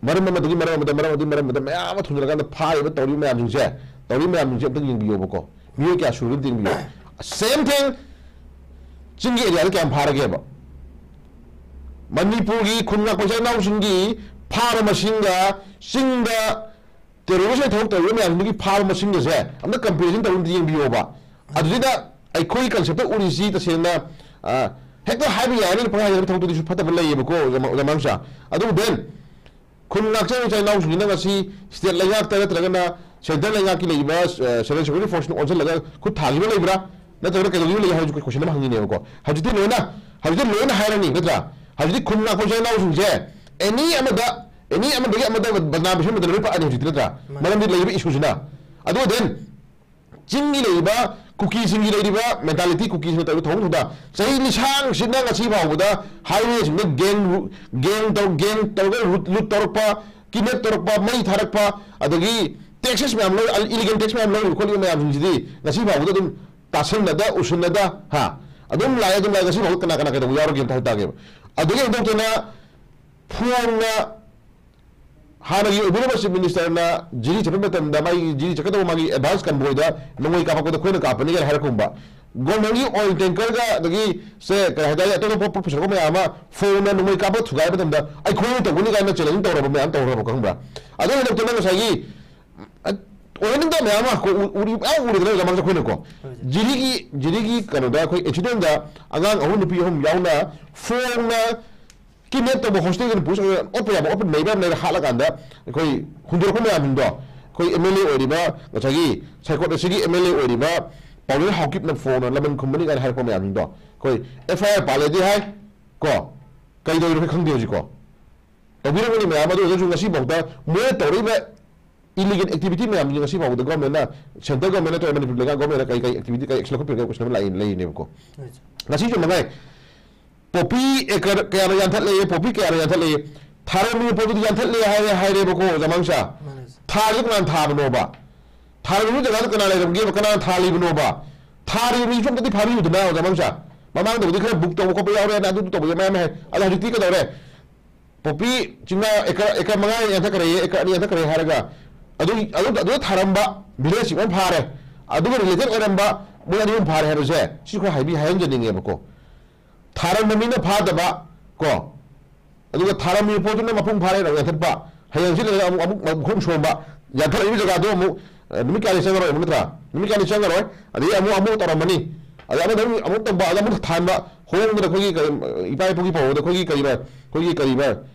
ꯃꯔꯝ ꯑꯃꯗꯒꯤ ꯃꯔꯝ ꯑꯃꯗ, ꯃꯔꯝ ꯑꯃꯗꯒꯤ ꯃꯔꯝ ꯑꯃꯗ ꯃꯌꯥꯝ ꯑꯃ ꯊꯨꯡꯖꯤꯜꯂꯀꯥꯟꯗ ꯐꯥꯔꯤꯕ, ꯇꯧꯔꯤꯕ ꯃꯌꯥꯝꯁꯤꯡꯁꯦ, ꯇꯧꯔꯤꯕ ꯃꯌꯥꯝꯁꯤꯡꯁꯦ ꯑꯝꯇꯪ ꯌꯦꯡꯕꯤꯌꯣꯕꯀꯣ꯫ ꯃꯤꯑꯣꯏ ꯀꯌꯥ ꯁꯨꯔꯒꯦ ꯑꯝꯇ ꯌꯦꯡꯕꯤꯌꯣ꯫ Same thing, ꯆꯤꯡꯒꯤ area ꯗ ꯀꯌꯥꯝ ꯐꯥꯔꯒꯦꯕ? ꯃꯅꯤꯄꯨꯔꯒꯤ ꯈꯨꯟ ꯉꯥꯛꯄ ꯏꯆꯤꯜ ꯏꯅꯥꯎꯁꯤꯡꯒꯤ ꯐꯥꯕ ꯃꯁꯤꯡꯒ ꯆꯤꯡꯗ terrorist ꯊꯕꯛ ꯇꯧꯔꯤꯕ ꯃꯌꯥꯝꯁꯤꯡꯗꯨꯒꯤ ꯐꯥꯕ ꯃꯁꯤꯡꯒꯁꯦ ꯑꯝꯇ comparison ꯇꯧꯔꯒ ꯑꯝꯇ ꯌꯦꯡꯕꯤꯌꯣꯕ꯫ ꯑꯗꯨꯗ ꯑꯩꯈꯣꯏꯒꯤ concept ꯇ ꯎꯔꯤꯁꯤ ꯇꯁꯦꯡꯅ, ꯑ, ꯍꯦꯛꯇ ꯍꯥꯏꯕ ꯌꯥꯏ ꯍꯥꯏꯅ ꯄꯪꯍꯥꯏ ꯍꯥꯏꯕ ꯊꯕꯛꯇꯨꯗꯤꯁꯨ ꯐꯠꯇꯕ ꯂꯩꯌꯦꯕꯀꯣ, ꯑꯣꯖꯥ ꯃ-, ꯑꯣꯖꯥ ꯃꯅꯨꯡꯁꯥ꯫ ꯑꯗꯨꯕꯨ then ꯈꯨꯟ ꯉꯥꯛꯆꯕ ꯏꯆꯤꯜ ꯏꯅꯥꯎꯁꯤꯡꯁꯤꯅ ꯉꯁꯤ state ꯂꯩꯉꯥꯛꯇ ꯅꯠꯇ꯭ꯔꯒꯅ centre ꯂꯩꯉꯥꯛꯀꯤ ꯂꯩꯔꯤꯕ, ꯑ, central security force ꯅ ꯑꯣꯟꯁꯤꯜꯂꯒ ꯈꯨꯠ ꯊꯥꯈꯤꯕ ꯂꯩꯕ꯭ꯔꯥ? ꯅꯠꯇ꯭ꯔꯒꯅ ꯀꯩꯗꯧꯈꯤꯕ ꯂꯩ ꯍꯥꯏꯕꯁꯨ question ꯑꯃ ꯍꯪꯉꯤꯅꯦꯕꯀꯣ꯫ ꯍꯧꯖꯤꯛꯇꯤ ꯂꯣꯏꯅ, ꯍꯧꯖꯤꯛꯇꯤ ꯂꯣꯏꯅ ꯍꯥꯏꯔꯅꯤ, ꯅꯠꯇ꯭ꯔꯥ? ꯍꯧꯖꯤꯛꯇꯤ ꯈꯨꯟ ꯉꯥꯛꯄ ꯏꯆꯤꯜ ꯏꯅꯥꯎꯁꯤꯡꯁꯦ any ꯑꯃꯗ, any ꯑꯃꯗꯒꯤ ꯑꯃꯗ ꯕꯗꯅꯥꯝ ꯄꯤꯁꯟꯕꯗ ꯂꯣꯏ ꯄꯛꯑꯅꯤ ꯍꯧꯖꯤꯛꯇꯤ, ꯅꯠꯇ꯭ꯔꯥ? ꯃꯥꯅꯤ꯫ ꯃꯔꯝꯗꯤ ꯂꯩꯔꯤꯕ issue ꯁꯤꯅ꯫ ꯑꯗꯨꯒ then ꯆꯤꯡꯒꯤ ꯂꯩꯔꯤꯕ ꯀꯨꯀꯤꯁꯤꯡꯒꯤ ꯂꯩꯔꯤꯕ mentality, ꯀꯨꯀꯤꯁꯤꯡꯅ ꯇꯧꯔꯤꯕ ꯊꯧꯑꯣꯡ ꯊꯧꯗꯥ ꯆꯍꯤ ꯂꯤꯁꯥꯡꯁꯤꯗ ꯉꯁꯤ ꯐꯥꯎꯕꯗ highway ꯁꯤꯡꯗ gang, gang ꯇꯧ-, gang ꯇꯧꯔꯒ loot, loot ꯇꯧꯔꯛꯄ, kidnap ꯇꯧꯔꯛꯄ, ꯃꯩ ꯊꯥꯔꯛꯄ, ꯑꯗꯒꯤ taxes ꯃꯌꯥꯝ ꯂꯧ-, illegal tax ꯃꯌꯥꯝ ꯂꯧꯔꯤꯕ ꯈꯣꯠꯂꯤꯕ ꯃꯌꯥꯝꯁꯤꯡꯁꯤꯗꯤ ꯉꯁꯤ ꯐꯥꯎꯕꯗ ꯑꯗꯨꯝ ꯇꯥꯁꯟꯅꯗ, ꯎꯁꯤꯟꯅꯗ, ꯍꯥ, ꯑꯗꯨꯝ ꯂꯥꯛꯑꯦ, ꯑꯗꯨꯝ ꯂꯥꯛꯑꯦ꯫ ꯉꯁꯤ ꯐꯥꯎꯕ ꯀꯅꯥ ꯀꯅꯥ ꯀꯩꯗꯧꯕ ꯌꯥꯎꯔꯒꯦ ꯑꯝꯇ ꯍꯥꯏ ꯇꯥꯒꯦꯕ꯫ ꯑꯗꯒꯤ ꯍꯦꯟꯗꯣꯛꯇꯅ ꯐꯣꯡꯅ ꯍꯥꯟꯅꯒꯤ ꯑꯣꯏꯕꯤꯔꯝꯕ Chief Minister ꯅ ꯖꯤꯔꯤ ꯆꯠꯄ ꯃꯇꯝꯗ ꯃꯥꯒꯤ ꯖꯤꯔꯤ ꯆꯠꯀꯗꯧꯕ ꯃꯥꯒꯤ advance convoy ꯗ ꯅꯣꯡꯃꯩ ꯀꯥꯞꯄꯛꯄꯗ ꯑꯩꯈꯣꯏꯅ ꯀꯥꯞꯄꯅꯤ ꯀꯥꯏꯅ ꯍꯥꯏꯔꯛꯄꯒꯨꯝꯕ, government ꯀꯤ oil tanker ꯒ ꯑꯗꯒꯤ ꯁꯦ ꯀꯔꯤ ꯍꯥꯏꯇꯥꯔꯦ, ꯑꯇꯣꯞ ꯑꯇꯣꯞꯄ ꯄꯣꯠ ꯄꯨꯁꯜꯂꯛꯄ ꯃꯌꯥꯝ ꯑꯃ ꯐꯣꯡꯅ ꯅꯣꯡꯃꯩ ꯀꯥꯞꯄ ꯊꯨꯒꯥꯏꯕ ꯃꯇꯝꯗ ꯑꯩꯈꯣꯏꯅ ꯇꯧꯒꯅꯤ ꯀꯥꯏꯅ challenge ꯇꯧꯔꯕ ꯃꯌꯥꯝ ꯇꯧꯔꯕ ꯈꯪꯕ꯭ꯔꯥ? ꯑꯗꯨ ꯍꯦꯟꯗꯣꯛꯇꯅ ꯉꯁꯥꯏꯒꯤ ꯑ, ꯑꯣꯏꯍꯟꯅꯤꯡꯗꯕ ꯃꯌꯥꯝ ꯑꯃ ꯑꯩꯈꯣꯏ ꯎ-, ꯎꯔꯤ-, ꯃꯌꯥꯝ ꯎꯔꯤꯗꯅ ꯃꯃꯥꯡꯁꯨ ꯑꯩꯈꯣꯏꯅꯀꯣ꯫ ꯍꯣꯏ, ꯁꯥꯔ꯫ ꯖꯤꯔꯤꯒꯤ, ꯖꯤꯔꯤꯒꯤ ꯀꯩꯅꯣꯗ ꯑꯩꯈꯣꯏ incident ꯗ ꯑꯉꯥꯡ ꯑꯍꯨꯝ ꯅꯨꯄꯤ ꯑꯍꯨꯝ ꯌꯥꯎꯅ ꯐꯣꯡꯅ kidnap ꯇꯧꯕ, hostage ꯇ ꯄꯨꯁꯤꯜꯂꯒ ꯑꯣꯠꯄ ꯌꯥꯕ ꯑꯣꯠꯄ, ꯅꯩꯕ ꯌꯥꯕ ꯅꯩꯔ ꯍꯥꯠꯂꯀꯥꯟꯗ ꯑꯩꯈꯣꯏ ꯍꯨꯟꯗꯣꯔꯛꯄ ꯃꯌꯥꯝꯁꯤꯡꯗꯣ, ꯑꯩꯈꯣꯏ M L A ꯑꯣꯏꯔꯤꯕ ꯉꯁꯥꯏꯒꯤ ꯁꯥꯏꯀꯣꯠ ꯑꯁꯤꯒꯤ M L A ꯑꯣꯏꯔꯤꯕ ꯄꯥꯎꯂꯦꯟ ꯍꯥꯎꯀꯤꯞꯅ ꯐꯣꯡꯅ ꯂꯃꯟ ꯈꯨꯝꯕꯅꯤ ꯀꯥꯏꯅ ꯍꯥꯏꯔꯛꯄ ꯃꯌꯥꯝꯁꯤꯡꯗꯣ ꯑꯩꯈꯣꯏ F I R ꯄꯥꯜꯂꯦꯗꯤ ꯍꯥꯏ ꯀꯣ, ꯀꯩꯗꯧꯔꯤꯅꯣ ꯑꯩꯈꯣꯏ ꯈꯪꯗꯦ ꯍꯧꯖꯤꯛꯀꯣ꯫ ꯇꯧꯕꯤꯔꯝꯒꯅꯤ ꯃꯌꯥꯝ, ꯑꯗꯨ ꯑꯣꯏꯔꯒꯁꯨ ꯉꯁꯤꯐꯥꯎꯗ ꯃꯣꯏꯅ ꯇꯧꯔꯛꯏꯕ illegal activity ꯃꯌꯥꯝꯁꯤ ꯉꯁꯤ ꯐꯥꯎꯕꯗ government ꯅ, central government ꯅꯠꯇ꯭ꯔꯒ ꯃꯅꯤꯄꯨꯔ ꯂꯩꯉꯥꯛ government ꯅ ꯀꯔꯤ ꯀꯔꯤ activity, ꯀꯔꯤ action ꯂꯧꯈꯠꯄꯤꯔꯒꯦ question ꯑꯃ ꯂꯥꯛꯏ-, ꯂꯩꯔꯤꯅꯦꯕꯀꯣ꯫ ꯍꯣꯏ, ꯁꯥꯔ꯫ ꯉꯁꯤꯁꯨ ꯃꯉꯥꯏ, ꯄꯣꯄꯤ acre ꯀꯌꯥꯅ ꯌꯥꯟꯊꯠꯂꯦ, ꯄꯣꯄꯤ ꯀꯌꯥꯅ ꯌꯥꯟꯊꯠꯂꯦ, ꯊꯥꯔꯝꯃꯤꯕ ꯄꯣꯠꯇꯨꯗꯤ ꯌꯥꯟꯊꯠꯂꯦ ꯍꯥꯏꯔꯦ, ꯍꯥꯏꯔꯦꯕꯀꯣ, ꯑꯣꯖꯥ ꯃꯅꯨꯡꯁꯥ꯫ ꯃꯥꯅꯦ, ꯁꯥꯔ꯫ ꯊꯥꯔꯤꯗꯣ ꯀꯅꯥꯅ ꯊꯥꯕꯅꯣꯕ? ꯊꯥꯔꯝꯃꯤꯕ ꯖꯒꯥꯗꯨ ꯀꯅꯥ ꯂꯩꯔꯝꯒꯦꯕ? ꯀꯅꯥꯅ ꯊꯥꯜꯂꯤꯕꯅꯣꯕ? ꯊꯥꯔꯤꯕ ꯃꯤꯁꯨ ꯑꯝꯇꯗꯤ ꯐꯥꯕꯤꯌꯨꯗꯅ, ꯑꯣꯖꯥ ꯃꯍꯥꯛꯁꯦ꯫ ꯃꯃꯥꯡꯗꯕꯨꯗꯤ ꯈꯔ ꯕꯨꯛ ꯇꯧꯕ ꯈꯣꯠꯄ ꯌꯥꯎꯔꯦꯅ, ꯑꯗꯨ ꯇꯧꯕ ꯃꯌꯥꯝ ꯍꯥꯏ꯫ ꯑꯗꯣ ꯍꯧꯖꯤꯛꯇꯤ ꯀꯩꯗꯧꯔꯦ? ꯄꯣꯄꯤ ꯆꯤꯡꯅꯥ ꯑꯦꯀꯔ, ꯑꯦꯀꯔ ꯃꯉꯥ ꯌꯥꯟꯊꯠꯈ꯭ꯔꯦ, ꯑꯦꯀꯔ ꯑꯅꯤ ꯌꯥꯟꯊꯠꯈ꯭ꯔꯦ ꯍꯥꯏꯔꯒ, ꯑꯗꯨ, ꯑꯗꯨ, ꯑꯗꯨꯗ ꯊꯥꯔꯝꯕ ꯚꯤꯂꯦꯖꯁꯤꯡ ꯑꯃ ꯐꯥꯔꯦ, ꯑꯗꯨꯒ ꯔꯤꯂꯦꯇꯦꯠ ꯑꯣꯏꯔꯝꯕ ꯃꯣꯏ ꯑꯅꯤ ꯑꯍꯨꯝ ꯐꯥꯔꯦ ꯍꯥꯏꯕꯁꯦ, ꯁꯤ ꯈꯔ ꯍꯥꯏꯕꯤ-, ꯍꯥꯏꯍꯟꯖꯅꯤꯡꯉꯦꯕꯀꯣ꯫ ꯊꯥꯔꯝꯕ ꯃꯤꯅ ꯐꯥꯗꯕ, ꯀꯣ, ꯑꯗꯨꯒ ꯊꯥꯔꯝꯃꯤꯕ ꯄꯣꯠꯇꯨꯅ ꯃꯄꯨꯡ ꯐꯥꯔꯦꯅ ꯑꯃꯨꯛ ꯌꯥꯟꯊꯠꯄ, ꯍꯌꯦꯡ ꯍꯪꯆꯤꯠ ꯂꯩꯔꯒ ꯑꯃꯨꯛ, ꯑꯃꯨꯛ ꯃꯈꯣꯡ ꯁꯣꯝꯕ, ꯌꯥꯟꯊꯠꯂꯛꯏꯕ ꯖꯒꯥꯗꯣ ꯑꯃꯨꯛ, ꯑ, ꯅꯨꯃꯤꯠ ꯀꯌꯥꯅꯤ ꯆꯪꯉꯔꯣꯏ ꯑꯃꯨꯛ, ꯅꯠꯇ꯭ꯔꯥ? ꯅꯨꯃꯤꯠ ꯀꯌꯥꯅꯤ ꯆꯪꯉꯔꯣꯏ, ꯑꯗꯩ ꯑꯃꯨꯛ, ꯑꯃꯨꯛ ꯇꯧꯔꯝꯃꯅꯤ, ꯑꯗꯩ ꯑꯃꯗ ꯑꯃꯨꯛ, ꯑꯃꯨꯛ ꯇꯧꯕ, ꯑꯗ ꯑꯃꯨꯛ ꯊꯥꯟꯕ, ꯍꯣꯡꯗꯅ ꯑꯩꯈꯣꯏꯒꯤ ꯀꯔꯤ, ꯏꯄꯥ ꯏꯄꯨꯒꯤ ꯄꯧꯔꯧꯗ ꯑꯩꯈꯣꯏꯒꯤ ꯀꯔꯤꯕ, ꯑꯩꯈꯣꯏꯒꯤ ꯀꯔꯤꯕ,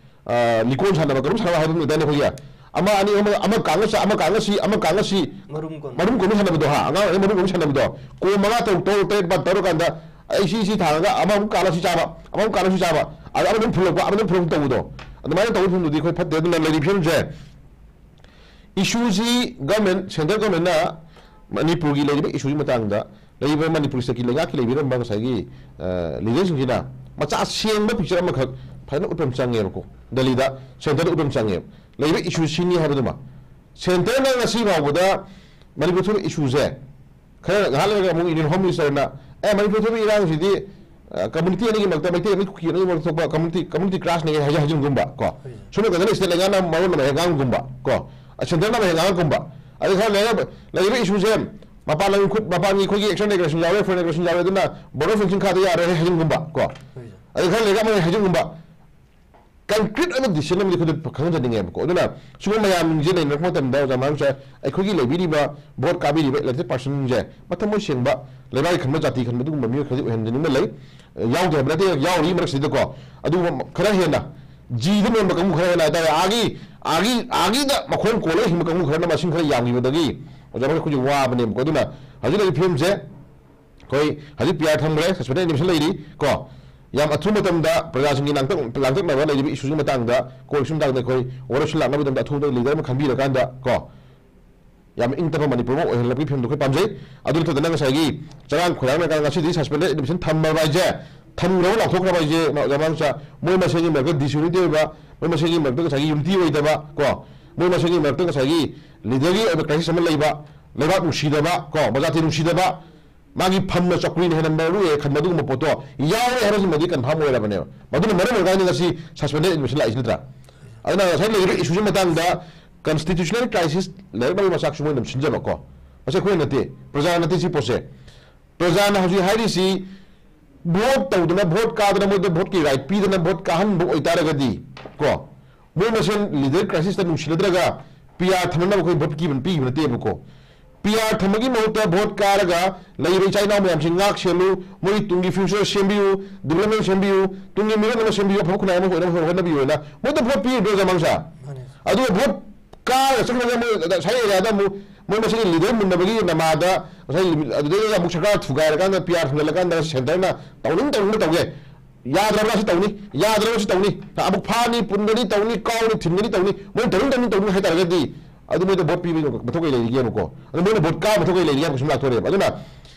ꯑ, ꯂꯤꯀꯣꯟ ꯁꯥꯟꯅꯕ, ꯀꯔꯨꯝ ꯁꯥꯟꯅꯕ ꯍꯥꯏꯕ ꯑꯃ ꯂꯩꯗꯥꯏꯅꯦ ꯑꯩꯈꯣꯏꯒꯤ? ꯑꯃ ꯑꯅꯤ, ꯑꯃ, ꯑꯃ ꯀꯥꯡꯉ ꯁꯤ, ꯑꯃ ꯀꯥꯡꯉ ꯁꯤ, ꯑꯃ ꯀꯥꯡꯉ ꯁꯤ, ꯃꯔꯨꯝ ꯀꯣꯟ꯫ ꯃꯔꯨꯝ ꯀꯣꯟꯕꯤ ꯁꯥꯟꯅꯕꯗꯣ, ꯍꯥ? ꯑꯉꯥꯡ ꯑꯣꯏꯔꯤꯉꯩ ꯃꯔꯨꯝ ꯀꯣꯟꯕꯤ ꯁꯥꯟꯅꯕꯗꯣ꯫ ꯀꯣꯟ ꯃꯉꯥ, ꯇꯔꯨꯛ, ꯇꯔꯨꯛ, ꯇꯔꯦꯠ, ꯅꯤꯄꯥꯜ ꯇꯧꯔꯀꯥꯟꯗ, ꯑꯩ ꯁꯤ, ꯁꯤ ꯊꯥꯡꯉꯒ ꯑꯃꯃꯨꯛ ꯀꯥꯜꯂ ꯁꯤ ꯆꯥꯕ, ꯑꯃꯃꯨꯛ ꯀꯥꯜꯂ ꯁꯤ ꯆꯥꯕ, ꯑꯗ ꯑꯃꯗ ꯑꯃꯨꯛ ꯐꯨꯜꯂꯛꯄ, ꯑꯃꯗ ꯑꯃꯨꯛ ꯐꯨꯜꯂꯛꯄ ꯇꯧꯕꯗꯣ꯫ ꯑꯗꯨꯃꯥꯏꯅ ꯇꯧꯕ ꯐꯤꯕꯝꯗꯨꯗꯤ ꯑꯩꯈꯣꯏ ꯐꯠꯇꯦ꯫ ꯑꯗꯨꯅ ꯂꯩꯔꯤꯕ ꯐꯤꯕꯝꯁꯦ, ꯏꯁꯨꯁꯤ ꯒꯃꯦꯟ, ꯁꯦꯟꯇ꯭ꯔꯦꯜ ꯒꯃꯦꯟꯅ ꯃꯅꯤꯄꯨꯔꯒꯤ ꯂꯩꯔꯤꯕ ꯏꯁꯨꯒꯤ ꯃꯇꯥꯡꯗ ꯂꯩꯔꯤꯕ ꯃꯅꯤꯄꯨꯔ ꯁ꯭ꯇꯦꯠꯀꯤ ꯂꯩꯉꯥꯛꯀꯤ ꯂꯩꯕꯤꯔꯝꯕ ꯉꯁꯥꯏꯒꯤ, ꯑ, ꯂꯤꯗꯔꯁꯤꯡꯁꯤꯅ ꯃꯆꯥ ꯁꯦꯡꯕ ꯄꯤꯛꯆꯔ ꯑꯃꯈꯛ ꯐꯖꯅ ꯎꯠꯄ ꯑꯃ ꯆꯪꯉꯦꯕꯀꯣ꯫ ꯗꯦꯜꯂꯤꯗ ꯁꯦꯟꯇꯔꯗ ꯎꯠꯄ ꯑꯃ ꯆꯪꯉꯦꯕ꯫ ꯂꯩꯔꯤꯕ ꯏꯁꯨ ꯁꯤꯅꯤ ꯍꯥꯏꯕꯗꯨꯃ꯫ ꯁꯦꯟꯇꯔꯅ ꯉꯁꯤ ꯐꯥꯎꯕꯗ ꯃꯅꯤꯄꯨꯔ ꯊꯣꯛꯏꯕ ꯏꯁꯨꯁꯦ ꯈꯔ ꯉꯥꯏꯍꯥꯛ ꯂꯩꯔꯒ ꯑꯃꯨꯛ ꯌꯨꯅꯤꯌꯟ ꯍꯣꯝ ꯃꯤꯅꯤꯁꯇꯔꯅ, "ꯑꯦ, ꯃꯅꯤꯄꯨꯔ ꯊꯣꯛꯏꯕ ꯏꯔꯥꯡꯁꯤꯗꯤ, ꯑ, ꯀꯝꯃꯨꯅꯤꯇꯤ ꯑꯅꯤꯒꯤ ꯃꯔꯛꯇ, ꯃꯩꯇꯩ ꯑꯃꯒꯤ ꯀꯨꯀꯤ ꯑꯅꯤꯒꯤ ꯃꯔꯛꯇ ꯊꯣꯛꯄ ꯀꯝꯃꯨꯅꯤꯇꯤ, ꯀꯝꯃꯨꯅꯤꯇꯤ ꯀ꯭ꯂꯥꯁꯅꯤ" ꯍꯥꯏ-, ꯍꯥꯏꯖꯤꯟꯒꯨꯝꯕ ꯀꯣ꯫ ꯍꯣꯏ꯫ ꯁꯣꯝ ꯅꯥꯀꯟꯗꯅ ꯁ꯭ꯇꯦꯠ ꯂꯩꯉꯥꯛꯅ ꯃꯔꯣꯟ ꯑꯃ ꯍꯦꯛ ꯉꯥꯡꯒꯨꯝꯕ ꯀꯣ꯫ ꯑ, ꯁꯦꯟꯇꯔꯅ ꯑꯃ ꯍꯦꯛ ꯉꯥꯡꯉꯛꯀꯨꯝꯕ꯫ ꯑꯗꯩ ꯈꯔ ꯂꯩꯔꯒ ꯂꯩꯔꯤꯕ ꯏꯁꯨꯁꯦ ꯃꯄꯥꯟ ꯂꯝꯒꯤ ꯈꯨꯠ, ꯃꯄꯥꯟꯒꯤ ꯑꯩꯈꯣꯏꯒꯤ external aggression ꯌꯥꯎꯔꯦ, foreign aggression ꯌꯥꯎꯔꯦ, ꯑꯗꯨꯅ border fencing ꯈꯥꯗ ꯌꯥꯔꯣꯏ ꯍꯥꯏꯖꯤꯟꯒꯨꯝꯕ ꯀꯣ꯫ ꯍꯣꯏ꯫ ꯑꯗꯩ ꯈꯔ ꯂꯩꯔꯒ ꯑꯃ ꯍꯦꯛ ꯍꯥꯏꯖꯤꯟꯒꯨꯝꯕ꯫ ꯀꯟꯀ꯭ꯔꯤꯠ ꯑꯃ ꯗꯤꯁꯤꯖꯟ ꯑꯃꯗꯤ ꯑꯩꯈꯣꯏꯗ ꯈꯪꯍꯟꯖꯅꯤꯡꯉꯦꯕꯀꯣ꯫ ꯑꯗꯨꯅ ꯁꯤꯒꯨꯝꯕ ꯃꯌꯥꯝꯁꯦ ꯂꯩꯅꯔꯛꯄ ꯃꯇꯝꯗ, ꯑꯣꯖꯥ ꯃꯍꯥꯛꯁꯦ, ꯑꯩꯈꯣꯏꯒꯤ ꯂꯩꯕꯤꯔꯤꯕ ꯚꯣꯠ ꯀꯥꯕꯤꯔꯤꯕ ꯏꯂꯦꯛꯇꯦꯠ ꯄꯥꯔꯁꯟꯁꯤꯡꯁꯦ ꯃꯊꯃꯣꯏ ꯁꯦꯡꯕ, ꯂꯩꯕꯥꯛꯀꯤ ꯈꯟꯕ, ꯖꯥꯇꯤ ꯈꯟꯕ, ꯑꯗꯨꯒꯨꯝꯕ ꯃꯤꯑꯣꯏ ꯈꯔꯗꯤ ꯑꯣꯏꯍꯟꯖꯅꯤꯡꯕ ꯂꯩ꯫ ꯌꯥꯎꯗꯦ ꯍꯥꯏꯕ ꯅꯠꯇꯦ, ꯌꯥꯎꯔꯤ ꯃꯔꯛꯁꯤꯗꯀꯣ꯫ ꯑꯗꯨꯒꯨꯝꯕ ꯈꯔ ꯍꯦꯟꯅ ꯖꯤꯗ ꯅꯣꯟꯕ ꯀꯥꯡꯕꯨ ꯈꯔ ꯍꯦꯟꯅ ꯍꯥꯏꯇꯥꯔꯦ, ꯑꯥꯒꯤ, ꯑꯥꯒꯤ, ꯑꯥꯒꯤꯗ ꯃꯈꯣꯡ ꯀꯣꯜꯂꯒ ꯍꯤꯡꯕ ꯀꯥꯡꯕꯨ ꯈꯔꯅ ꯃꯁꯤꯡ ꯈꯔ ꯌꯥꯝꯈꯤꯕꯗꯒꯤ, ꯑꯣꯖꯥ ꯃꯍꯥꯛ ꯑꯩꯈꯣꯏꯁꯦ ꯋꯥꯕꯅꯦꯕꯀꯣ꯫ ꯑꯗꯨꯅ ꯍꯧꯖꯤꯛ ꯂꯩꯔꯤꯕ ꯐꯤꯕꯝꯁꯦ, ꯑꯩꯈꯣꯏ ꯍꯧꯖꯤꯛ ꯄꯤ ꯑꯥꯔ ꯊꯝꯈ꯭ꯔꯦ, ꯁꯁꯄꯦꯟꯗꯦꯗ ꯑꯦꯅꯤꯃꯦꯁꯟ ꯂꯩꯔꯤ ꯀꯣ꯫ ꯌꯥꯝ ꯑꯊꯨꯕ ꯃꯇꯝꯗ ꯄ꯭ꯔꯖꯥꯁꯤꯡꯒꯤ ꯂꯥꯡꯇꯛ-, ꯂꯥꯡꯇꯛꯅꯕ ꯂꯩꯔꯤꯕ ꯏꯁꯨꯁꯤꯒꯤ ꯃꯇꯥꯡꯗ, ꯀꯣꯔꯠꯁꯤꯒꯤ ꯃꯇꯥꯡꯗ ꯑꯩꯈꯣꯏ ꯑꯣꯔꯗꯔꯁꯤꯡ ꯂꯥꯛꯅꯕ ꯃꯇꯝꯗ ꯑꯊꯨꯕꯗ ꯂꯤꯗꯔ ꯑꯃ ꯈꯟꯕꯤꯔꯀꯥꯟꯗ ꯀꯣ, ꯌꯥꯝ ꯏꯪ ꯇꯞꯄ ꯃꯅꯤꯄꯨꯔ ꯑꯃ ꯑꯣꯏꯍꯜꯂꯛꯄꯒꯤ ꯐꯤꯕꯝꯗꯣ ꯑꯩꯈꯣꯏ ꯄꯥꯝꯖꯩ꯫ ꯑꯗꯨ ꯅꯠꯇꯗꯅ ꯉꯁꯥꯏꯒꯤ ꯆꯔꯥꯡ ꯈꯣꯏꯔꯥꯡꯅꯔꯀꯥꯟꯗ ꯉꯁꯤꯗꯤ ꯁꯁꯄꯦꯟꯗꯦꯗ ꯑꯦꯗꯃꯤꯁꯟ ꯊꯝꯃꯕ ꯍꯥꯏꯁꯦ, ꯊꯝꯈ꯭ꯔꯕ, ꯂꯥꯎꯊꯣꯛꯈ꯭ꯔꯕ ꯍꯥꯏꯁꯦ, ꯃ-, ꯃꯃꯥꯡꯁꯨ ꯃꯣꯏ ꯃꯁꯦꯟꯒꯤ ꯃꯔꯛꯇ ꯗꯤꯁꯌꯨꯅꯤꯇꯤ ꯑꯣꯏꯕ, ꯃꯣꯏ ꯃꯁꯦꯟꯒꯤ ꯃꯔꯛꯇ ꯉꯁꯥꯏꯒꯤ ꯌꯨꯅꯤꯇꯤ ꯑꯣꯏꯗꯕ ꯀꯣ, ꯃꯣꯏ ꯃꯁꯦꯟꯒꯤ ꯃꯔꯛꯇ ꯉꯁꯥꯏꯒꯤ ꯂꯤꯗꯔꯒꯤ ꯑꯣꯏꯕ ꯀ꯭ꯔꯥꯏꯁꯤꯁ ꯑꯃ ꯂꯩꯕ, ꯂꯩꯕꯥꯛ ꯅꯨꯡꯁꯤꯗꯕ, ꯀꯣ, ꯃꯖꯥꯇꯤ ꯅꯨꯡꯁꯤꯗꯕ, ꯃꯥꯒꯤ ꯐꯝꯅ ꯆꯧꯀ꯭ꯔꯤꯅ ꯍꯦꯟꯅ ꯃꯔꯨ ꯑꯣꯏ ꯈꯟꯕ ꯑꯗꯨꯒꯨꯝꯕ ꯄꯣꯠꯇꯣ ꯌꯥꯎꯔꯦ ꯍꯥꯏꯕꯁꯤꯃꯗꯤ ꯀꯟꯐꯥꯔꯝ ꯑꯣꯏꯔꯕꯅꯦꯕ꯫ ꯃꯗꯨꯅ ꯃꯔꯝ ꯑꯣꯏꯔꯀꯥꯟꯗ ꯉꯁꯤ ꯁꯁꯄꯦꯟꯗꯦꯗ ꯑꯦꯗꯃꯤꯁꯟ ꯂꯥꯛꯏꯁꯤ ꯅꯠꯇ꯭ꯔꯥ? ꯑꯗꯨꯅ ꯉꯁꯥꯏ ꯂꯩꯔꯤꯕ ꯏꯁꯨꯁꯤ ꯃꯇꯥꯡꯗ ꯀꯟꯁꯇꯤꯇ꯭ꯌꯨꯁꯅꯦꯜ ꯀ꯭ꯔꯥꯏꯁꯤꯁ ꯂꯩꯔꯛꯅꯕꯒꯤ ꯃꯆꯥꯛꯁꯨ ꯃꯣꯏꯅ ꯑꯗꯨꯝ ꯁꯤꯟꯖꯕꯀꯣ꯫ ꯃꯁꯤ ꯑꯩꯈꯣꯏꯅ ꯅꯠꯇꯦ, ꯄ꯭ꯔꯖꯥꯅ ꯅꯠꯇꯦ ꯁꯤ ꯄꯣꯠꯁꯦ꯫ ꯄ꯭ꯔꯖꯥꯅ ꯍꯧꯖꯤꯛ ꯍꯥꯏꯔꯤꯁꯤ ꯚꯣꯠ ꯇꯧꯗꯅ, ꯚꯣꯠ ꯀꯥꯗꯅ, ꯃꯣꯏꯗ ꯚꯣꯠꯀꯤ ꯔꯥꯏꯠ ꯄꯤꯗꯅ ꯚꯣꯠ ꯀꯥꯍꯟꯕ ꯑꯣꯏꯇꯥꯔꯒꯗꯤ ꯀꯣ, ꯃꯣꯏ ꯃꯁꯦꯟ ꯂꯤꯗꯔ ꯀ꯭ꯔꯥꯏꯁꯤꯁꯇ ꯅꯨꯡꯁꯤꯅꯗ꯭ꯔꯒ ꯄꯤ ꯑꯥꯔ ꯊꯝꯅꯅꯕ ꯑꯩꯈꯣꯏ ꯚꯣꯠ ꯄꯤꯕ, ꯄꯤꯈꯤꯕ ꯅꯠꯇꯦꯕꯀꯣ꯫ ꯄꯤ ꯑꯥꯔ ꯊꯝꯕꯒꯤ ꯃꯍꯨꯠꯇ ꯚꯣꯠ ꯀꯥꯔꯒ ꯂꯩꯔꯤꯕ ꯏꯆꯥ ꯏꯅꯥꯎ ꯃꯌꯥꯝꯁꯤ ꯉꯥꯛ ꯁꯦꯜꯂꯨ, ꯃꯣꯏꯒꯤ ꯇꯨꯡꯒꯤ ꯐ꯭ꯌꯨꯆꯔ ꯁꯦꯝꯕꯤꯌꯨ, ꯗꯤꯕꯂꯞꯃꯦꯟ ꯁꯦꯝꯕꯤꯌꯨ, ꯇꯨꯡꯒꯤ ꯃꯤꯔꯣꯜ ꯑꯃ ꯁꯦꯝꯕꯤꯌꯨ, ꯑꯐꯕ ꯈꯨꯟꯅꯥꯏ ꯑꯃ ꯑꯣꯏꯅꯕ ꯍꯣꯠꯅꯕꯤꯌꯨ ꯍꯥꯏꯅ ꯃꯣꯏꯗ ꯚꯣꯠ ꯄꯤꯔꯤꯕ꯭ꯔꯣ ꯖꯃꯥꯡꯁꯥ? ꯃꯥꯅꯦ꯫ ꯑꯗꯨꯒ ꯚꯣꯠ ꯀꯥꯔꯒ ꯆꯠꯈ꯭ꯔꯒ ꯃꯣꯏ ꯉꯁꯥꯏ ꯑꯦꯔꯤꯌꯥꯗ ꯑꯃꯨꯛ ꯃꯣꯏ ꯃꯁꯤꯒꯤ ꯂꯤꯗꯔ ꯃꯨꯟꯅꯕꯒꯤ ꯅꯃꯥꯗ ꯉꯁꯥꯏ ꯑꯗꯨꯗꯩꯗ ꯑꯃꯨꯛ ꯁꯔꯀꯥꯔ ꯊꯨꯒꯥꯏꯔꯀꯥꯟꯗ ꯄꯤ ꯑꯥꯔ ꯊꯝꯖꯤꯜꯂꯀꯥꯟꯗ ꯁꯦꯟꯇꯔꯅ ꯇꯧꯅꯤꯡ ꯇꯧꯅꯤꯡꯕ ꯇꯧꯒꯦ꯫ ꯌꯥꯗ꯭ꯔꯕ꯭ꯔꯥ ꯁꯤ ꯇꯧꯅꯤ, ꯌꯥꯗ꯭ꯔꯕ꯭ꯔꯥ ꯁꯤ ꯇꯧꯅꯤ, ꯑꯃꯨꯛ ꯐꯥꯅꯤ, ꯄꯨꯟꯒꯅꯤ, ꯇꯧꯅꯤ, ꯀꯥꯎꯅꯤ, ꯊꯤꯟꯒꯅꯤ, ꯇꯧꯅꯤ, ꯃꯣꯏ ꯇꯧꯅꯤꯡ ꯇꯧꯅꯤꯡ ꯇꯧꯅꯤ ꯍꯥꯏꯇꯥꯔꯒꯗꯤ ꯑꯗꯨ ꯃꯣꯏꯗ ꯚꯣꯠ ꯄꯤꯕꯒꯤ ꯃꯊꯧ ꯀꯩ ꯂꯩꯔꯤꯒꯦꯕꯀꯣ? ꯑꯗꯨ ꯃꯣꯏꯅ ꯚꯣꯠ ꯀꯥꯕ ꯃꯊꯧ ꯀꯩ ꯂꯩꯔꯤꯒꯦ ꯍꯥꯏꯕ ꯀꯩꯁꯨ ꯂꯥꯛꯊꯣꯔꯛꯑꯦꯕ꯫ ꯑꯗꯨꯅ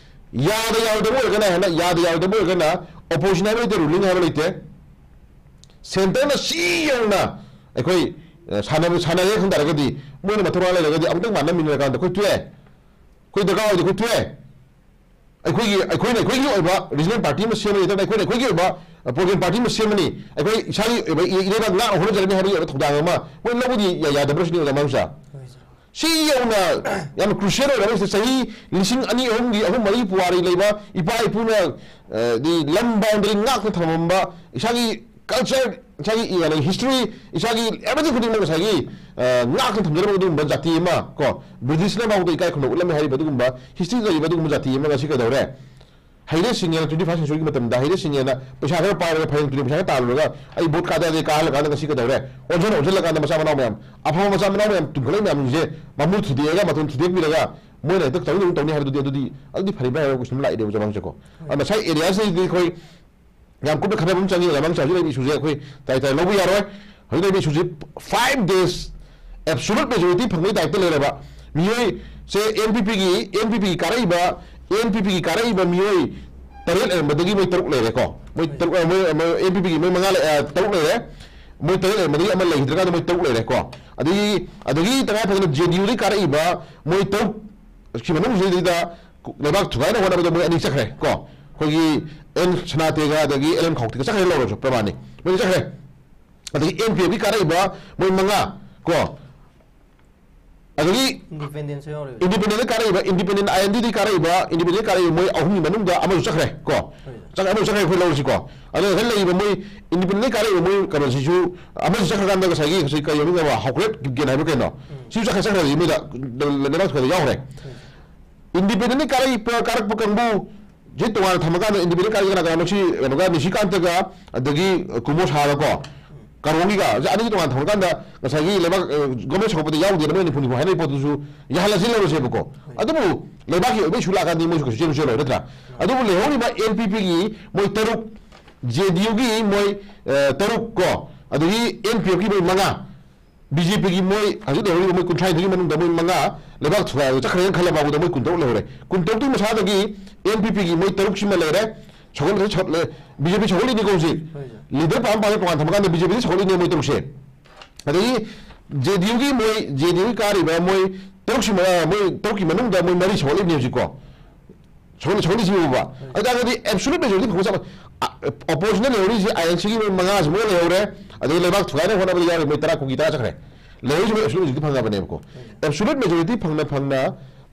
ꯌꯥꯗ ꯌꯥꯔꯣꯏꯗꯕ ꯑꯣꯏꯔꯒꯅ ꯍꯦꯟꯅ, ꯌꯥꯗ ꯌꯥꯔꯣꯏꯗꯕ ꯑꯣꯏꯔꯒꯅ opposition ꯍꯥꯏꯕ ꯂꯩꯇꯦ, ruling ꯍꯥꯏꯕ ꯂꯩꯇꯦ꯫ ꯁꯦꯟꯇꯔꯅ ꯁꯤ ꯌꯧꯅ ꯑꯩꯈꯣꯏ, ꯑ, ꯁꯥꯟꯅꯕ, ꯁꯥꯟꯅꯔꯦ ꯈꯟ ꯇꯥꯔꯒꯗꯤ, ꯃꯣꯏꯅ ꯃꯊꯧꯅꯥ ꯂꯩꯔꯒꯗꯤ ꯑꯃꯨꯛꯇꯪ ꯃꯥꯟꯅꯃꯤꯟꯅꯔꯀꯥꯟꯗ ꯑꯩꯈꯣꯏ ꯇꯣꯛꯑꯦ꯫ ꯑꯩꯈꯣꯏ ꯗꯔꯀꯥꯔ ꯑꯣꯏꯗꯦ, ꯑꯩꯈꯣꯏ ꯇꯣꯛꯑꯦ꯫ ꯑꯩꯈꯣꯏꯒꯤ, ꯑꯩꯈꯣꯏꯅ ꯑꯩꯈꯣꯏꯒꯤ ꯑꯣꯏꯕ regional party ꯑꯃ ꯁꯦꯝꯃꯅꯤ, ꯅꯠꯇ꯭ꯔꯒ ꯑꯩꯈꯣꯏꯅ ꯑꯩꯈꯣꯏꯒꯤ ꯑꯣꯏꯕ, ꯑ, program party ꯑꯃ ꯁꯦꯝꯃꯅꯤ, ꯑꯩꯈꯣꯏ ꯏꯁꯥꯒꯤ ꯑꯣꯏꯕ ꯏ-, ꯏꯔꯩꯕꯥꯛ ꯉꯥꯛꯅ ꯍꯣꯠꯅꯖꯔꯅꯤ ꯍꯥꯏꯕꯒꯤ ꯑꯣꯏꯕ ꯊꯧꯗꯥꯡ ꯑꯃ ꯃꯣꯏ ꯂꯧꯕꯗꯤ ꯌꯥ-, ꯌꯥꯗꯕ꯭ꯔꯥ ꯁꯤꯅꯤ ꯑꯣꯖꯥ ꯃꯥꯡꯁꯥ꯫ ꯍꯣꯏ, ꯁꯥꯔ꯫ ꯁꯤ ꯌꯧꯅ ꯌꯥꯝꯅ crucial ꯑꯣꯏꯔꯕ ꯁꯤꯗ ꯆꯍꯤ ꯂꯤꯁꯤꯡ ꯑꯅꯤ, ꯑꯍꯨꯝꯒꯤ, ꯑꯍꯨꯝ, ꯃꯔꯤ ꯄꯨꯋꯥꯔꯤ ꯂꯩꯕ ꯏꯄꯥ ꯏꯄꯨꯅ, ꯑ, ꯗꯤ ꯂꯝ boundary ꯉꯥꯛꯅ ꯊꯝꯃꯝꯕ, ꯏꯁꯥꯒꯤ culture, ꯏꯁꯥꯒꯤ ꯏ-, ꯀꯩꯅꯣ, history, ꯏꯁꯥꯒꯤ everything ꯈꯨꯗꯤꯡꯃꯛ ꯉꯁꯥꯏꯒꯤ, ꯑ, ꯉꯥꯛꯅ ꯊꯝꯖꯔꯝꯕ ꯑꯗꯨꯒꯨꯝꯕ ꯖꯥꯇꯤ ꯑꯃ, ꯀꯣ, ꯕ꯭ꯔꯤꯇꯤꯁꯅ ꯐꯥꯎꯗ ꯏꯀꯥꯏ ꯈꯨꯝꯅꯕ ꯎꯠꯂꯝꯃꯦ ꯍꯥꯏꯔꯤꯕ ꯑꯗꯨꯒꯨꯝꯕ history ꯂꯩꯔꯤꯕ ꯑꯗꯨꯒꯨꯝꯕ ꯖꯥꯇꯤ ꯑꯃ ꯉꯁꯤ ꯀꯩꯗꯧꯔꯦ? ꯍꯩꯔꯦ ꯁꯤꯡꯉꯦꯅ twenty first century ꯒꯤ ꯃꯇꯝꯗ ꯍꯩꯔꯦ ꯁꯤꯡꯉꯦꯅ ꯄꯩꯁꯥ ꯈꯔ ꯄꯥꯏꯔꯒ ꯐꯥꯏꯔꯦꯟ ꯇꯨꯔꯦꯟ ꯄꯩꯁꯥ ꯈꯔ ꯇꯥꯜꯂꯨꯔꯒ ꯑꯩ ꯚꯣꯠ ꯀꯥꯗꯗꯦ ꯀꯥꯍꯜꯂꯀꯥꯟꯗ ꯉꯁꯤ ꯀꯩꯗꯧꯔꯦ? ꯑꯣꯟꯁꯤꯟ ꯑꯣꯟꯁꯤꯜꯂꯀꯥꯟꯗ ꯃꯆꯥ ꯃꯅꯥꯎ ꯃꯌꯥꯝ, ꯑꯐꯕ ꯃꯆꯥ ꯃꯅꯥꯎ ꯃꯌꯥꯝ ꯇꯨꯝꯈꯠꯂꯛꯏ ꯃꯌꯥꯝꯁꯤꯡꯁꯦ ꯃꯃꯨ ꯊꯨꯗꯦꯛꯑꯒ ꯃꯇꯣꯟ ꯊꯨꯗꯦꯛꯄꯤꯔꯒ ꯃꯣꯏꯅ ꯍꯦꯛꯇ ꯇꯧꯅꯤ ꯇꯧꯅꯤ ꯍꯥꯏꯕꯗꯨꯗꯤ ꯑꯗꯨꯗꯤ, ꯑꯗꯨꯗꯤ ꯐꯔꯤꯕ꯭ꯔꯥ ꯍꯥꯏꯕ question ꯑꯃ ꯂꯥꯛꯏꯅꯦꯕ ꯆꯃꯥꯡꯁꯦꯀꯣ꯫ ꯑꯗꯨꯅ ꯉꯁꯥꯏ area ꯁꯤꯗꯤ ꯑꯩꯈꯣꯏ ꯌꯥꯝ ꯀꯨꯞꯅ ꯈꯟꯅꯕ ꯑꯃ ꯆꯪꯉꯤ꯫ ꯃꯃꯥꯡ ꯆꯍꯤ ꯂꯩꯕ issue ꯁꯦ ꯑꯩꯈꯣꯏ ꯇꯥꯏ ꯇꯥꯏ ꯂꯧꯕ ꯌꯥꯔꯣꯏ꯫ ꯍꯧꯖꯤꯛ ꯂꯩꯕ issue ꯁꯦ five days absolute majority ꯐꯪꯕꯒꯤ type ꯇ ꯂꯩꯔꯕ ꯃꯤꯑꯣꯏꯁꯦ, N P P ꯒꯤ, N P P ꯒꯤ ꯀꯥꯔꯛꯏꯕ, N P P ꯒꯤ ꯀꯥꯔꯛꯏꯕ ꯃꯤꯑꯣꯏ ꯇꯔꯦꯠ ꯂꯩꯔꯝꯕꯗꯒꯤ ꯃꯣꯏ ꯇꯔꯨꯛ ꯂꯩꯔꯦꯀꯣ꯫ ꯃꯣꯏ ꯇꯔꯨꯛ, ꯑ, ꯃꯣꯏ, ꯃꯣꯏ N P P ꯒꯤ ꯃꯣꯏ ꯃꯉꯥ ꯂꯩ-, ꯑ, ꯇꯔꯨꯛ ꯂꯩꯔꯦ꯫ ꯃꯣꯏ ꯇꯔꯦꯠ ꯂꯩꯔꯝꯕꯗꯒꯤ ꯑꯃ ꯂꯩꯈꯤꯗ꯭ꯔꯀꯥꯟꯗ ꯃꯣꯏ ꯇꯔꯨꯛ ꯂꯩꯔꯦ ꯀꯣ꯫ ꯑꯗꯒꯤ, ꯑꯗꯒꯤ ꯇꯉꯥꯏ ꯐꯗꯅ ꯖꯦ ꯗꯤ ꯌꯨꯗꯒꯤ ꯀꯥꯔꯛꯏꯕ ꯃꯣꯏ ꯇꯔꯨꯛ ꯁꯤ ꯃꯅꯨꯡꯁꯤꯗꯩꯗ ꯂꯩꯕꯥꯛ ꯊꯨꯒꯥꯏꯅ ꯍꯣꯠꯅꯕꯗ ꯃꯣꯏ ꯑꯅꯤ ꯆꯠꯈ꯭ꯔꯦ ꯀꯣ꯫ ꯑꯩꯈꯣꯏꯒꯤ ꯑꯦꯟ ꯁꯅꯥꯇꯦꯒ ꯑꯗꯒꯤ ꯑꯦꯜ ꯑꯦꯟ ꯈꯥꯎꯇꯤꯒ ꯆꯠꯈ꯭ꯔꯦ, ꯂꯧꯔꯁꯨ ꯄ꯭ꯔꯃꯥꯟꯅꯤ, ꯃꯣꯏ ꯆꯠꯈ꯭ꯔꯦ꯫ ꯑꯗꯒꯤ ꯑꯦꯟ ꯄꯤ ꯑꯦꯐꯀꯤ ꯀꯥꯔꯛꯏꯕ ꯃꯣꯏ ꯃꯉꯥ ꯀꯣ꯫ ꯑꯗꯒꯤ ꯏꯟꯗꯤꯄꯦꯟꯗꯦꯟꯁꯨ ꯌꯥꯎꯔꯤꯕ꯫ Independent ꯀꯥꯔꯛꯏꯕ, independent I and ꯗꯤꯗꯒꯤ ꯀꯥꯔꯛꯏꯕ, independent ꯀꯥꯔꯛꯏꯕ ꯃꯣꯏ ꯑꯍꯨꯝꯒꯤ ꯃꯅꯨꯡꯗ ꯑꯃꯁꯨ ꯆꯠꯈ꯭ꯔꯦ ꯀꯣ꯫ ꯍꯣꯏ꯫ ꯆꯠꯈ꯭ꯔꯦ, ꯑꯃꯁꯨ ꯆꯠꯈ꯭ꯔꯦ, ꯑꯩꯈꯣꯏ ꯂꯧꯔꯁꯤꯀꯣ꯫ ꯑꯗꯣ ꯉꯁꯥꯏ ꯂꯩꯔꯤꯕ ꯃꯣꯏ ꯏꯟꯗꯤꯄꯦꯟꯗꯦꯟꯗ ꯀꯥꯔꯛꯏꯕ ꯃꯣꯏ ꯀꯩꯅꯣꯁꯤꯁꯨ ꯑꯃꯁꯨ ꯆꯠꯈ꯭ꯔꯀꯥꯟꯗ ꯉꯁꯥꯏꯒꯤ ꯉꯁꯥꯏ ꯀꯔꯤ ꯃꯃꯤꯡ ꯑꯃ ꯍꯥꯎꯀ꯭ꯔꯦꯠ ꯀꯤꯞꯒꯦꯟ ꯍꯥꯏꯕ ꯀꯩꯅꯣ? ꯁꯤꯁꯨ ꯆꯠꯈ꯭ꯔꯦ, ꯆꯠꯈ꯭ꯔꯦ, ꯃꯣꯏꯗ ꯂꯩꯕꯥꯛ ꯊꯨꯒꯥꯏꯗ ꯌꯥꯎꯈ꯭ꯔꯦ꯫ ꯏꯟꯗꯤꯄꯦꯟꯗꯦꯟꯗ ꯀꯥꯔꯛꯏꯕ, ꯀꯥꯔꯛꯄ ꯀꯥꯡꯕꯨ ꯁꯤ ꯇꯣꯉꯥꯟꯅ ꯊꯝꯃꯀꯥꯟꯗ ꯏꯟꯗꯤꯄꯦꯟꯗꯦꯟ ꯀꯥꯔꯛꯏ ꯀꯅꯥ ꯀꯅꯥꯅꯣ? ꯁꯤ ꯀꯩꯅꯣꯒ, ꯅꯤꯁꯤꯀꯥꯟꯇꯒ ꯑꯗꯒꯤ ꯀꯨꯃꯣ ꯁꯥꯍꯒ ꯀꯣ, ꯀꯥꯔꯣꯡꯒꯤꯒ, ꯁꯤ ꯑꯅꯤꯁꯤ ꯇꯣꯉꯥꯟꯅ ꯊꯝꯃꯀꯥꯟꯗ ꯉꯁꯥꯏꯒꯤ ꯂꯩꯕꯥꯛ, ꯑ, ꯒꯣꯔꯃꯦꯟ ꯁꯧꯒꯠꯄꯗ ꯌꯥꯎꯗꯦꯅ ꯃꯣꯏ ꯅꯤꯐꯨ ꯅꯤꯐꯨ ꯍꯥꯏꯅꯔꯤ ꯄꯣꯠꯇꯨꯁꯨ ꯌꯥꯍꯜꯂꯁꯤ ꯂꯧꯔꯁꯦꯕꯀꯣ꯫ ꯑꯗꯨꯕꯨ ꯂꯩꯕꯥꯛꯀꯤ ꯑꯣꯏꯕ ꯏꯁꯨ ꯂꯥꯛꯑꯀꯥꯟꯗꯤ ꯃꯣꯏꯁꯨ ꯀꯩꯁꯨ ꯆꯦꯟꯕꯁꯨ ꯌꯥꯔꯣꯏ, ꯅꯠꯇ꯭ꯔꯥ? ꯑꯗꯨꯕꯨ ꯂꯩꯍꯧꯔꯤꯕ ꯑꯦꯟ ꯄꯤ ꯄꯤꯒꯤ ꯃꯣꯏ ꯇꯔꯨꯛ, ꯖꯦ ꯗꯤ ꯌꯨꯒꯤ ꯃꯣꯏ, ꯑ, ꯇꯔꯨꯛ ꯀꯣ, ꯑꯗꯒꯤ ꯑꯦꯟ ꯄꯤ ꯑꯦꯐꯀꯤ ꯃꯣꯏ ꯃꯉꯥ, ꯕꯤ ꯖꯦ ꯄꯤꯒꯤ ꯃꯣꯏ ꯍꯧꯖꯤꯛ ꯂꯩꯍꯧꯔꯤꯕ ꯃꯣꯏ ꯀꯨꯟꯊ꯭ꯔꯥꯅꯤꯊꯣꯏꯒꯤ ꯃꯅꯨꯡꯗ ꯃꯣꯏ ꯃꯉꯥ ꯂꯩꯕꯥꯛ ꯊꯨꯒꯥꯏꯕꯗ ꯆꯠꯈ꯭ꯔꯦꯅ ꯈꯜꯂ ꯐꯥꯎꯕꯗ ꯃꯣꯏ ꯀꯨꯟꯇꯔꯨꯛ ꯂꯩꯍꯧꯔꯦ꯫ ꯀꯨꯟꯇꯔꯨꯛꯇꯨꯒꯤ ꯃꯁꯥꯗꯒꯤ ꯑꯦꯟ ꯄꯤ ꯄꯤꯒꯤ ꯃꯣꯏ ꯇꯔꯨꯛꯁꯤꯃ ꯂꯩꯔꯦ꯫ ꯁꯧꯒꯠꯂꯦ, ꯁꯧꯒꯠꯂꯦ꯫ ꯕꯤ ꯖꯦ ꯄꯤ ꯁꯧꯒꯠꯂꯤꯅꯤꯀꯣ ꯍꯧꯖꯤꯛ꯫ ꯍꯣꯏ, ꯁꯥꯔ꯫ ꯂꯤꯗꯔ ꯄꯥꯝ ꯄꯥꯝꯃꯦ ꯇꯣꯉꯥꯟ ꯊꯝꯃꯀꯥꯟꯗ ꯕꯤ ꯖꯦ ꯄꯤꯗꯤ ꯁꯧꯒꯠꯂꯤꯅꯦ ꯃꯣꯏ ꯇꯔꯨꯛꯁꯦ꯫ ꯑꯗꯒꯤ ꯖꯦ ꯗꯤ ꯌꯨꯒꯤ ꯃꯣꯏ, ꯖꯦ ꯗꯤ ꯌꯨꯒꯤ ꯀꯥꯔꯤꯕ ꯃꯣꯏ ꯇꯔꯨꯛꯁꯤ, ꯃꯣꯏ ꯇꯔꯨꯛꯀꯤ ꯃꯅꯨꯡꯗ ꯃꯣꯏ ꯃꯔꯤ ꯁꯧꯒꯠꯂꯤꯕꯅꯦ ꯍꯧꯖꯤꯛꯀꯣ꯫ ꯁꯣꯝꯗ, ꯁꯣꯝꯗ ꯁꯤ ꯎꯕ꯫ ꯑꯗꯨ ꯇꯥꯔꯒꯗꯤ absolute majority ꯐꯪꯕ ꯆꯞ ꯃꯥꯟꯅꯩ꯫ ꯑ, oppositionꯗ ꯂꯩꯍꯧꯔꯤꯁꯤ ꯑꯥꯏ ꯑꯦꯟ ꯁꯤꯒꯤ ꯃꯣꯏ ꯃꯉꯥꯁꯤ ꯃꯣꯏ ꯂꯩꯍꯧꯔꯦ꯫ ꯑꯗꯒꯤ ꯂꯩꯕꯥꯛ ꯊꯨꯒꯥꯏꯅꯕ ꯍꯣꯠꯅꯕꯗ ꯌꯥꯎꯔꯤ ꯃꯣꯏ ꯇꯔꯥ, ꯀꯨꯟꯒꯤ ꯇꯔꯥ ꯆꯠꯈ꯭ꯔꯦ꯫ ꯂꯩꯍꯧꯔꯤꯁꯤ ꯃꯣꯏ absolute majority ꯐꯪꯉꯕꯅꯦꯕꯀꯣ꯫ Absolute majority ꯐꯪꯅ ꯐꯪꯅ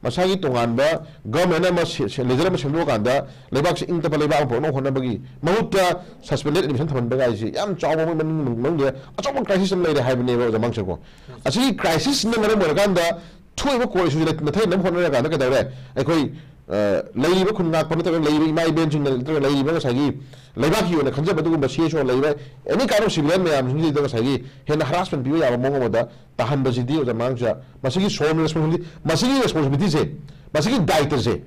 ꯃꯁꯥꯒꯤ ꯇꯣꯉꯥꯟꯕ government ꯑꯃ ꯁꯦ-, ꯁꯦ-, leader ꯑꯃ ꯁꯦꯝꯗꯣꯛꯑꯀꯥꯟꯗ ꯂꯩꯕꯥꯛꯁꯤ ꯏꯪ ꯇꯞꯄ ꯂꯩꯕꯥꯛ ꯑꯃ ꯄꯨꯔꯛꯅꯕ ꯍꯣꯠꯅꯕꯒꯤ ꯃꯍꯨꯠꯇ suspended admission ꯊꯝꯍꯟꯕ ꯍꯥꯏꯁꯤ ꯌꯌꯥꯝ ꯆꯥꯎꯕ ꯃꯣꯏ ꯃꯅꯨꯡ, ꯃꯅꯨꯡꯗ ꯑꯆꯧꯕ crisis ꯑꯃ ꯂꯩꯔꯦ ꯍꯥꯏꯕꯅꯦꯕ ꯑꯣꯖꯥ ꯃꯥꯡꯁꯦꯀꯣ꯫ ꯑꯁꯤꯒꯤ crisisꯅ ꯃꯔꯝ ꯑꯣꯏꯔꯀꯥꯟꯗ ꯊꯣꯛꯏꯕ ꯀꯣꯔ ꯏꯁꯨꯁꯤ ꯅꯠꯊꯩꯅꯕ ꯍꯣꯠꯅꯔꯀꯥꯟꯗ ꯀꯩꯗꯧꯔꯦ? ꯑꯩꯈꯣꯏ, ꯑ, ꯂꯩꯔꯤꯕ ꯈꯨꯟ ꯉꯥꯛꯄ ꯅꯠꯇ꯭ꯔꯒ ꯂꯩꯔꯤꯕ ꯏꯃꯥ ꯏꯕꯦꯟꯁꯤꯡꯅ ꯅꯠꯇ꯭ꯔꯒ ꯂꯩꯔꯤꯕ ꯉꯁꯥꯏꯒꯤ ꯂꯩꯕꯥꯛꯀꯤ ꯑꯣꯏꯅ ꯈꯟꯖꯕ ꯑꯗꯨꯒꯨꯝꯕ ꯁꯤ ꯑꯦꯁ ꯑꯣ ꯂꯩꯕ any kind of civilian ꯃꯌꯥꯝꯁꯤꯡꯁꯤꯗ ꯉꯁꯥꯏꯒꯤ ꯍꯦꯟꯅ harassment ꯄꯤꯕ ꯌꯥꯕ ꯃꯑꯣꯡ ꯑꯃꯗ ꯇꯥꯍꯟꯕꯁꯤꯗꯤ ꯑꯣꯖꯥ ꯃꯥꯡꯁꯦ ꯃꯁꯤꯒꯤ ꯁꯣꯝ responsibility, ꯃꯁꯤꯒꯤ responsibilityꯁꯦ, ꯃꯁꯤꯒꯤ ꯗꯥꯏꯇꯁꯦ,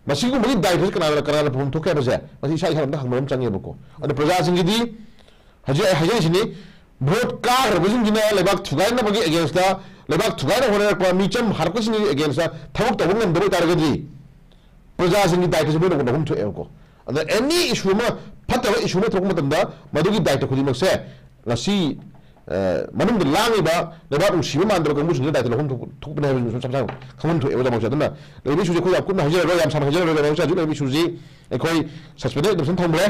ꯃꯁꯤꯒꯨꯝꯕꯒꯤ ꯗꯥꯏꯇꯁꯦ ꯀꯅꯥꯅ, ꯀꯅꯥꯅ ꯄꯨꯐꯝ ꯊꯣꯛꯀꯦ ꯍꯥꯏꯕꯁꯦ ꯃꯁꯤ ꯏꯁꯥ ꯏꯁꯥꯅ ꯑꯝꯇ ꯍꯪꯕ ꯑꯃ ꯆꯪꯉꯦꯕꯀꯣ꯫ ꯑꯗꯣ ꯄ꯭ꯔꯖꯥꯁꯤꯡꯒꯤꯗꯤ ꯍꯧꯖꯤꯛ ꯑꯩ ꯍꯥꯏꯖꯔꯤꯁꯤꯅꯤ, vote ꯀꯥꯈ꯭ꯔꯕꯁꯤꯡꯁꯤꯅ ꯂꯩꯕꯥꯛ ꯊꯨꯒꯥꯏꯅꯕꯒꯤ againstꯇ, ꯂꯩꯕꯥꯛ ꯊꯨꯒꯥꯏꯅ ꯍꯣꯠꯅꯔꯛꯄ ꯃꯤꯆꯝ ꯍꯥꯔꯛꯄꯁꯤꯡꯒꯤ againstꯇ ꯊꯕꯛ ꯇꯧꯕ ꯉꯝꯗꯕ ꯑꯣꯏꯇꯥꯔꯒꯗꯤ ꯄ꯭ꯔꯖꯥꯁꯤꯡꯒꯤ ꯗꯥꯏꯇꯁꯦ ꯃꯣꯏꯅ ꯂꯧꯐꯝ ꯊꯣꯛꯑꯦꯕꯀꯣ꯫ ꯑꯗ any issue ꯑꯃ, ꯐꯠꯇꯕ issue ꯑꯃ ꯊꯣꯛꯄ ꯃꯇꯝꯗ ꯃꯗꯨꯒꯤ ꯗꯥꯏꯇ ꯈꯨꯗꯤꯡꯃꯛꯁꯦ ꯉꯁꯤ ꯃꯅꯨꯡꯗ ꯂꯥꯡꯉꯤꯕ ꯂꯩꯕꯥꯛ ꯅꯨꯡꯁꯤꯕ ꯃꯥꯟꯗꯕ ꯀꯥꯡꯕꯨꯁꯤꯡꯁꯤꯅ ꯗꯥꯏꯇ ꯂꯧꯐꯝ ꯊꯣꯛꯄꯅꯤ ꯍꯥꯏꯕꯁꯤ ꯁꯝ ꯁꯝ ꯈꯪꯐꯝ ꯊꯣꯛꯑꯦ ꯑꯣꯖꯥ ꯃꯥꯡꯁꯨ꯫ ꯑꯗꯨꯅ ꯂꯩꯔꯤꯕ ꯏꯁꯨꯁꯦ ꯑꯩꯈꯣꯏ ꯌꯥꯝ ꯀꯨꯞꯅ ꯍꯥꯏꯖꯔꯔꯣꯏ, ꯌꯥꯝ ꯁꯥꯡꯅ ꯍꯥꯏꯖꯔꯔꯣꯏ꯫ ꯂꯩꯔꯤꯕ ꯏꯁꯨ ꯍꯧꯖꯤꯛ ꯑꯩꯈꯣꯏ ꯁꯁꯄꯦꯟꯗꯦꯗ ꯑꯦꯗꯃꯤꯁꯟ ꯊꯝꯈ꯭ꯔꯦ꯫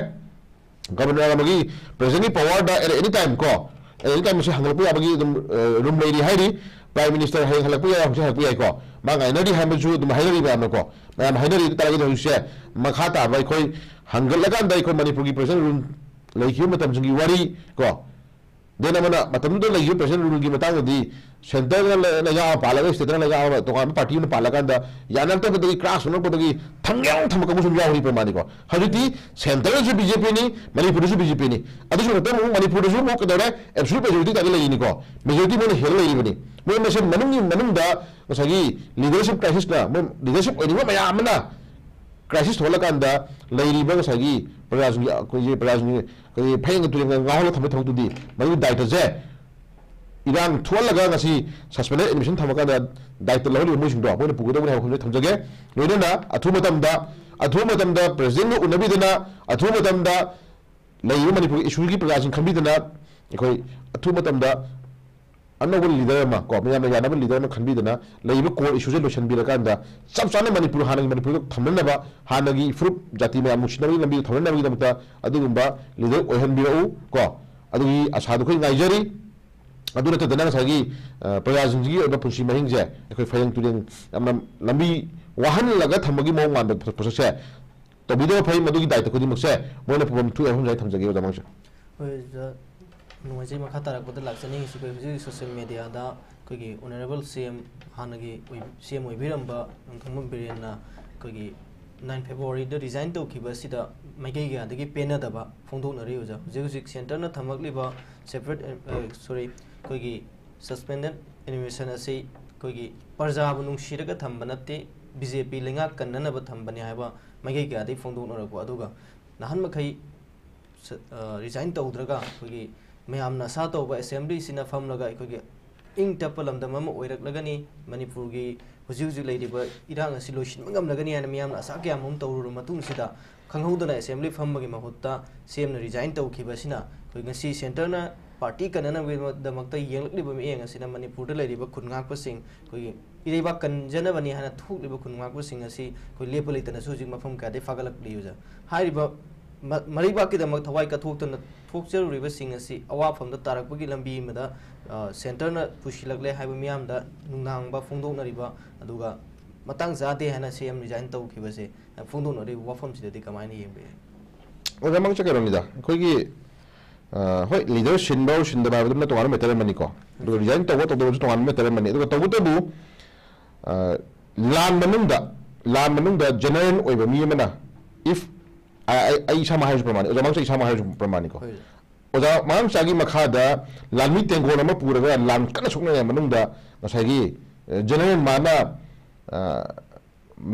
ꯒꯕꯔꯅꯔ ꯑꯃꯒꯤ ꯄ꯭ꯔꯦꯖꯦꯟꯒꯤ ꯄꯥꯋꯔꯗ ꯑꯦꯅꯤ ꯇꯥꯏꯝ ꯀꯣ, ꯑꯦꯅꯤ ꯇꯥꯏꯝ ꯃꯁꯤ ꯍꯪꯒꯠꯂꯛꯄ ꯌꯥꯕꯒꯤ ꯑꯗꯨꯝ ꯔꯨꯝ ꯂꯩꯔꯤ ꯍꯥꯏꯔꯤ꯫ ꯄ꯭ꯔꯥꯏꯝ ꯃꯤꯅꯤꯁꯇꯔ ꯍꯌꯦꯡ ꯍꯜꯂꯛꯄ ꯌꯥꯏ, ꯍꯪꯆꯤꯠ ꯍꯜꯂꯛꯄ ꯌꯥꯏꯀꯣ, ꯃꯥ ꯉꯥꯏꯅꯔꯤ ꯍꯥꯏꯕꯁꯨ ꯑꯗꯨꯝ ꯍꯥꯏꯅꯔꯤ ꯃꯌꯥꯝꯅꯀꯣ꯫ ꯃꯌꯥꯝ ꯍꯥꯏꯅꯔꯤ꯫ ꯑꯗꯨ ꯇꯥꯔꯒꯗꯤ ꯍꯧꯖꯤꯛꯁꯦ ꯃꯈꯥ ꯇꯥꯕ ꯑꯩꯈꯣꯏ ꯍꯪꯒꯠꯂꯀꯥꯟꯗ ꯑꯩꯈꯣꯏ ꯃꯅꯤꯄꯨꯔꯒꯤ ꯄ꯭ꯔꯦꯖꯦꯟ ꯔꯨꯜ ꯂꯩꯈꯤꯕ ꯃꯇꯝꯁꯤꯡꯒꯤ ꯋꯥꯔꯤ ꯀꯣ, ꯗꯦꯟ ꯑꯃꯅ ꯃꯇꯝꯗꯨꯗ ꯂꯩꯈꯤꯕ ꯄ꯭ꯔꯦꯖꯦꯟ ꯔꯨꯜꯒꯤ ꯃꯇꯥꯡꯗꯗꯤ ꯁꯦꯟꯇꯔꯅ ꯂꯩ-, ꯂꯩꯉꯥꯛ ꯑꯃ ꯄꯥꯜꯂꯒ ꯁ꯭ꯇꯦꯠꯇꯅ ꯂꯩꯉꯥꯛ ꯑꯃ, ꯇꯣꯉꯥꯟꯕ ꯄꯥꯔꯇꯤ ꯑꯃꯅ ꯄꯥꯜꯂꯀꯥꯟꯗ ꯌꯥꯅꯔꯛꯇꯕꯗꯒꯤ ꯀ꯭ꯔꯥꯁ ꯁꯣꯛꯂꯛꯄꯗꯒꯤ ꯊꯝꯒꯦ ꯌꯥꯎꯅ ꯊꯝꯕ ꯀꯥꯡꯕꯨꯁꯨ ꯑꯗꯨꯝ ꯌꯥꯎꯔꯤ ꯄ꯭ꯔꯃꯥꯅꯤꯀꯣ꯫ ꯍꯧꯖꯤꯛꯇꯤ ꯁꯦꯟꯇꯔꯗꯁꯨ ꯕꯤ ꯖꯦ ꯄꯤꯅꯤ, ꯃꯅꯤꯄꯨꯔꯗꯁꯨ ꯕꯤ ꯖꯦ ꯄꯤꯅꯤ꯫ ꯑꯗꯨꯁꯨ ꯈꯛꯇ ꯑꯃꯨꯛ ꯃꯅꯤꯄꯨꯔꯗꯁꯨ ꯑꯃꯨꯛ ꯀꯩꯗꯧꯔꯦ? ꯑꯦꯕꯁꯣꯂꯨꯠ ꯃꯦꯖꯣꯔꯤꯇꯤ ꯇꯥꯏꯞꯇ ꯂꯩꯔꯤꯅꯤꯀꯣ꯫ ꯃꯦꯖꯣꯔꯤꯇꯤ ꯃꯣꯏꯅ ꯍꯦꯜꯂ ꯂꯩꯔꯤꯕꯅꯤ꯫ ꯃꯣꯏ ꯃꯁꯦꯟ ꯃꯅꯨꯡꯒꯤ ꯃꯅꯨꯡꯗ ꯉꯁꯥꯏꯒꯤ ꯂꯤꯗꯔꯁꯤꯞ ꯀ꯭ꯔꯥꯏꯁꯤꯁꯅ, ꯃꯣꯏ ꯂꯤꯗꯔꯁꯤꯞ ꯑꯣꯏꯅꯤꯡꯕ ꯃꯌꯥꯝ ꯑꯃꯅ ꯀ꯭ꯔꯥꯏꯁꯤꯁ ꯊꯣꯛꯍꯜꯂꯀꯥꯟꯗ ꯂꯩꯔꯤꯕ ꯉꯁꯥꯏꯒꯤ ꯄ꯭ꯔꯖꯥꯁꯤꯡꯒꯤ, ꯑꯩꯈꯣꯏꯒꯤ ꯄ꯭ꯔꯖꯥꯁꯤꯡꯒꯤ ꯑꯩꯈꯣꯏꯒꯤ ꯐꯌꯦꯡꯒ ꯇꯨꯔꯦꯟꯒ ꯉꯥꯎꯍꯜꯂ ꯊꯝꯕ ꯊꯕꯛꯇꯨꯗꯤ ꯃꯗꯨꯒꯤ ꯗꯥꯏꯇꯁꯦ ꯏꯔꯥꯡ ꯊꯣꯛꯍꯜꯂꯒ ꯉꯁꯤ ꯁꯁꯄꯦꯟꯗꯦꯗ ꯑꯦꯗꯃꯤꯁꯟ ꯊꯝꯃꯀꯥꯟꯗ ꯗꯥꯏꯇ ꯂꯧꯍꯜꯂꯤꯕ ꯃꯣꯏꯁꯤꯡꯗꯣ ꯃꯣꯏꯅ ꯄꯨꯒꯗꯧꯕꯅꯤ ꯍꯥꯏꯕ ꯋꯥꯐꯝꯁꯦ ꯊꯝꯖꯒꯦ꯫ ꯂꯣꯏꯅꯅ ꯑꯊꯨꯕ ꯃꯇꯝꯗ, ꯑꯊꯨꯕ ꯃꯇꯝꯗ ꯄ꯭ꯔꯦꯖꯤꯗꯦꯟꯒ ꯎꯅꯕꯤꯗꯅ, ꯑꯊꯨꯕ ꯃꯇꯝꯗ ꯂꯩꯔꯤꯕ ꯃꯅꯤꯄꯨꯔꯒꯤ ꯏꯁꯨꯒꯤ ꯄ꯭ꯔꯖꯥꯁꯤꯡ ꯈꯟꯕꯤꯗꯅ, ꯑꯩꯈꯣꯏ ꯑꯊꯨꯕ ꯃꯇꯝꯗ ꯑꯅꯧꯕ ꯂꯤꯗꯔ ꯑꯃ ꯀꯣ, ꯃꯌꯥꯝꯅ ꯌꯥꯅꯕ ꯂꯤꯗꯔ ꯑꯃ ꯈꯟꯕꯤꯗꯅ ꯂꯩꯔꯤꯕ ꯀꯣꯔ ꯏꯁꯨꯁꯦ ꯂꯣꯏꯁꯤꯟꯕꯤꯔꯀꯥꯟꯗ ꯆꯞ ꯆꯥꯅ ꯃꯅꯤꯄꯨꯔ ꯍꯥꯟꯅꯒꯤ ꯃꯅꯤꯄꯨꯔꯗ ꯊꯝꯅꯅꯕ, ꯍꯥꯟꯅꯒꯤ ꯐꯨꯔꯨꯞ ꯖꯥꯇꯤ ꯃꯌꯥꯝ ꯅꯨꯡꯁꯤꯅꯕꯒꯤ ꯂꯝꯕꯤꯗ ꯊꯝꯅꯅꯕꯒꯤꯗꯃꯛꯇ ꯑꯗꯨꯒꯨꯝꯕ ꯂꯤꯗꯔ ꯑꯣꯏꯍꯟꯕꯤꯔꯛꯎ ꯀꯣ꯫ ꯑꯗꯨꯒꯤ ꯑꯁꯥꯗꯨ ꯑꯩꯈꯣꯏ ꯉꯥꯏꯖꯔꯤ꯫ ꯑꯗꯨ ꯅꯠꯇꯗꯅ ꯉꯁꯥꯏꯒꯤ, ꯑ, ꯄ꯭ꯔꯖꯥꯁꯤꯡꯁꯤꯒꯤ ꯑꯣꯏꯕ ꯄꯨꯟꯁꯤ ꯃꯍꯤꯡꯁꯦ ꯑꯩꯈꯣꯏ ꯐꯌꯦꯡ ꯇꯨꯔꯦꯟ ꯌꯥꯝꯅ ꯂꯝꯕꯤ ꯋꯥꯍꯜꯂꯒ ꯊꯝꯕꯒꯤ ꯃꯑꯣꯡ ꯃꯥꯟꯕ ꯄꯣꯠꯁꯛꯁꯦ ꯇꯧꯕꯤꯗꯕ ꯐꯩ꯫ ꯃꯗꯨꯒꯤ ꯗꯥꯏꯇ ꯈꯨꯗꯤꯡꯃꯛꯁꯦ ꯃꯣꯏꯅ ꯄꯨꯐꯝ ꯊꯣꯛꯑꯦ ꯍꯥꯏꯕ ꯑꯃꯁꯨ ꯑꯩ ꯊꯝꯖꯒꯦ ꯑꯣꯖꯥ ꯃꯥꯡꯁꯨ꯫ ꯍꯣꯏ ꯑꯣꯖꯥ, ꯅꯨꯡꯉꯥꯏꯖꯩ꯫ ꯃꯈꯥ ꯇꯥꯔꯛꯄꯗ ꯂꯥꯛꯆꯅꯤꯡꯉꯤꯁꯤ ꯑꯩꯈꯣꯏ ꯍꯧꯖꯤꯛ ꯍꯧꯖꯤꯛ ꯁꯣꯁꯤꯌꯦꯜ ꯃꯦꯗꯤꯌꯥꯗ ꯑꯩꯈꯣꯏꯒꯤ ꯑꯣꯅꯔꯦꯕꯜ ꯁꯤ ꯑꯦꯝ, ꯍꯥꯟꯅꯒꯤ ꯑꯣꯏ-, ꯁꯤ ꯑꯦꯝ ꯑꯣꯏꯕꯤꯔꯝꯕ ꯅꯣꯡꯊꯣꯝꯕꯝ ꯕꯤꯔꯦꯟꯅ ꯑꯩꯈꯣꯏꯒꯤ ꯅꯥꯏꯟ ꯐꯦꯕ꯭ꯔꯨꯋꯥꯔꯤꯗ ꯔꯤꯖꯥꯏꯟ ꯇꯧꯈꯤꯕ ꯑꯁꯤꯗ ꯃꯥꯏꯀꯩ ꯀꯌꯥꯗꯒꯤ ꯄꯦꯟꯅꯗꯕ ꯐꯣꯡꯗꯣꯛꯅꯔꯤ ꯑꯣꯖꯥ꯫ ꯍꯧꯖꯤꯛ ꯍꯧꯖꯤꯛ ꯁꯦꯟꯇꯔꯅ ꯊꯝꯃꯛꯂꯤꯕ ꯁꯦꯄꯔꯦꯠ, ꯑ, ꯁꯣꯔꯤ, ꯑꯩꯈꯣꯏꯒꯤ ꯁꯁꯄꯦꯟꯗꯦꯠ ꯑꯦꯅꯤꯃꯦꯁꯟ ꯑꯁꯤ ꯑꯩꯈꯣꯏꯒꯤ ꯄ꯭ꯔꯖꯥꯕꯨ ꯅꯨꯡꯁꯤꯔꯒ ꯊꯝꯕ ꯅꯠꯇꯦ, ꯕꯤ ꯖꯦ ꯄꯤ ꯂꯩꯉꯥꯛ ꯀꯟꯅꯅꯕ ꯊꯝꯕꯅꯤ ꯍꯥꯏꯕ ꯃꯥꯏꯀꯩ ꯀꯌꯥꯗꯒꯤ ꯐꯣꯡꯗꯣꯛꯅꯔꯛꯄ ꯑꯗꯨꯒ ꯅꯍꯥꯟ ꯃꯈꯩ ꯁ-, ꯑ, ꯔꯤꯖꯥꯏꯟ ꯇꯧꯗ꯭ꯔꯒ ꯑꯩꯈꯣꯏꯒꯤ ꯃꯌꯥꯝꯅ ꯑꯁꯥ ꯇꯧꯕ ꯑꯦꯁꯦꯝꯕ꯭ꯂꯤꯁꯤꯅ ꯐꯝꯂꯒ ꯑꯩꯈꯣꯏꯒꯤ ꯏꯪ ꯇꯞꯄ ꯂꯝꯗꯝ ꯑꯃ ꯑꯣꯏꯔꯛꯂꯒꯅꯤ, ꯃꯅꯤꯄꯨꯔꯒꯤ ꯍꯧꯖꯤꯛ ꯍꯧꯖꯤꯛ ꯂꯩꯔꯤꯕ ꯏꯔꯥꯡ ꯑꯁꯤ ꯂꯣꯏꯁꯤꯟꯕ ꯉꯝꯂꯒꯅꯤ ꯍꯥꯏꯅ ꯃꯤꯌꯥꯝꯅ ꯑꯁꯥ ꯀꯌꯥ ꯑꯃꯔꯣꯝ ꯇꯧꯔꯨꯔꯕ ꯃꯇꯨꯡꯁꯤꯗ, ꯈꯪꯍꯧꯗꯅ ꯑꯦꯁꯦꯝꯕ꯭ꯂꯤ ꯐꯝꯕꯒꯤ ꯃꯍꯨꯠꯇ ꯁꯤ ꯑꯦꯝꯅ ꯔꯤꯖꯥꯏꯟ ꯇꯧꯈꯤꯕ ꯑꯁꯤꯅ ꯑꯩꯈꯣꯏ ꯉꯁꯤ ꯁꯦꯟꯇꯔꯅ ꯄꯥꯔꯇꯤ ꯀꯟꯅꯅꯕꯒꯤꯗꯃꯛꯇ ꯌꯦꯡꯂꯛꯂꯤꯕ ꯃꯤꯠꯌꯦꯡ ꯑꯁꯤꯅ ꯃꯅꯤꯄꯨꯔꯗ ꯂꯩꯔꯤꯕ ꯈꯨꯟ ꯉꯥꯛꯄꯁꯤꯡ, ꯑꯩꯈꯣꯏꯒꯤ ꯏꯔꯩꯕꯥꯛ ꯀꯟꯖꯅꯕꯅꯤ ꯍꯥꯏꯅ ꯊꯣꯛꯂꯤꯕ ꯈꯨꯟ ꯉꯥꯛꯄꯁꯤꯡ ꯑꯁꯤ ꯑꯩꯈꯣꯏ ꯂꯦꯞꯄ ꯂꯩꯇꯅꯁꯨ ꯍꯧꯖꯤꯛ ꯃꯐꯝ ꯀꯌꯥꯗꯒꯤ ꯐꯥꯒꯠꯂꯛꯂꯤ꯫ ꯑꯣꯖꯥ, ꯍꯥꯏꯔꯤꯕ ꯃ-, ꯃꯔꯩꯕꯥꯛꯀꯤꯗꯃꯛ ꯊꯋꯥꯏ ꯀꯠꯊꯣꯛꯇꯅ ꯊꯣꯛꯆꯔꯨꯔꯤꯕꯁꯤꯡ ꯑꯁꯤ ꯑꯋꯥꯐꯝꯗ ꯇꯥꯔꯛꯄꯒꯤ ꯂꯝꯕꯤ ꯑꯃꯗ, ꯑ, ꯁꯦꯟꯇꯔꯅ ꯄꯨꯁꯤꯜꯂꯛꯂꯦ ꯍꯥꯏꯕ ꯃꯤꯌꯥꯝꯗ ꯅꯨꯡꯅꯥꯡꯕ ꯐꯣꯡꯗꯣꯛꯅꯔꯤꯕ, ꯑꯗꯨꯒ ꯃꯇꯥꯡ ꯆꯥꯗꯦ ꯍꯥꯏꯅ ꯁꯤ ꯑꯦꯝ ꯔꯤꯖꯥꯏꯟ ꯇꯧꯈꯤꯕꯁꯦ ꯐꯣꯡꯗꯣꯛꯅꯔꯤꯕ ꯋꯥꯐꯝꯁꯤꯗꯗꯤ ꯀꯃꯥꯏꯅ ꯌꯦꯡꯕꯤꯒꯦ? ꯑꯣꯖꯥ, ꯃꯉꯛꯁꯦ ꯀꯩꯅꯣꯅꯤꯗ, ꯑꯩꯈꯣꯏꯒꯤ, ꯑ, ꯍꯣꯏ, ꯂꯤꯗꯔ ꯁꯤꯟꯕ ꯁꯤꯟꯗꯕ ꯍꯥꯏꯕꯗꯨꯅ ꯇꯣꯉꯥꯟꯕ ꯃꯦꯇꯔ ꯑꯃꯅꯤꯀꯣ, ꯑꯗꯨꯒ ꯔꯤꯖꯥꯏꯟ ꯇꯧꯕ ꯇꯧꯗꯕꯁꯨ ꯇꯣꯉꯥꯟꯕ ꯃꯦꯇꯔ ꯑꯃꯅꯤ꯫ ꯑꯗꯨꯒ ꯇꯧꯕꯇꯕꯨ, ꯑ, ꯂꯥꯟ ꯃꯅꯨꯡꯗ, ꯂꯥꯟ ꯃꯅꯨꯡꯗ ꯖꯦꯅꯔꯦꯜ ꯑꯣꯏꯕ ꯃꯤ ꯑꯃꯅ, if, ꯑ, ꯑꯩ, ꯑꯩ ꯏꯁꯥꯃꯛ ꯍꯥꯏꯔꯁꯨ ꯄ꯭ꯔꯃꯥꯟꯅꯤ, ꯑꯣꯖꯥ ꯃꯉꯛꯁꯦ ꯏꯁꯥꯃꯛ ꯍꯥꯏꯔꯁꯨ ꯄ꯭ꯔꯃꯥꯟꯅꯤꯀꯣ꯫ ꯍꯣꯏ꯫ ꯑꯣꯖꯥ ꯃꯉꯛꯁꯥꯒꯤ ꯃꯈꯥꯗ ꯂꯥꯟꯃꯤ ꯇꯦꯡꯒꯣꯜ ꯑꯃ ꯄꯨꯔꯒ ꯂꯥꯟ ꯀꯟꯅ ꯁꯣꯛꯅꯔꯤꯉꯩ ꯃꯅꯨꯡꯗ ꯉꯁꯥꯏꯒꯤ, ꯑ, ꯖꯦꯅꯔꯦꯜ ꯃꯥꯅ, ꯑ,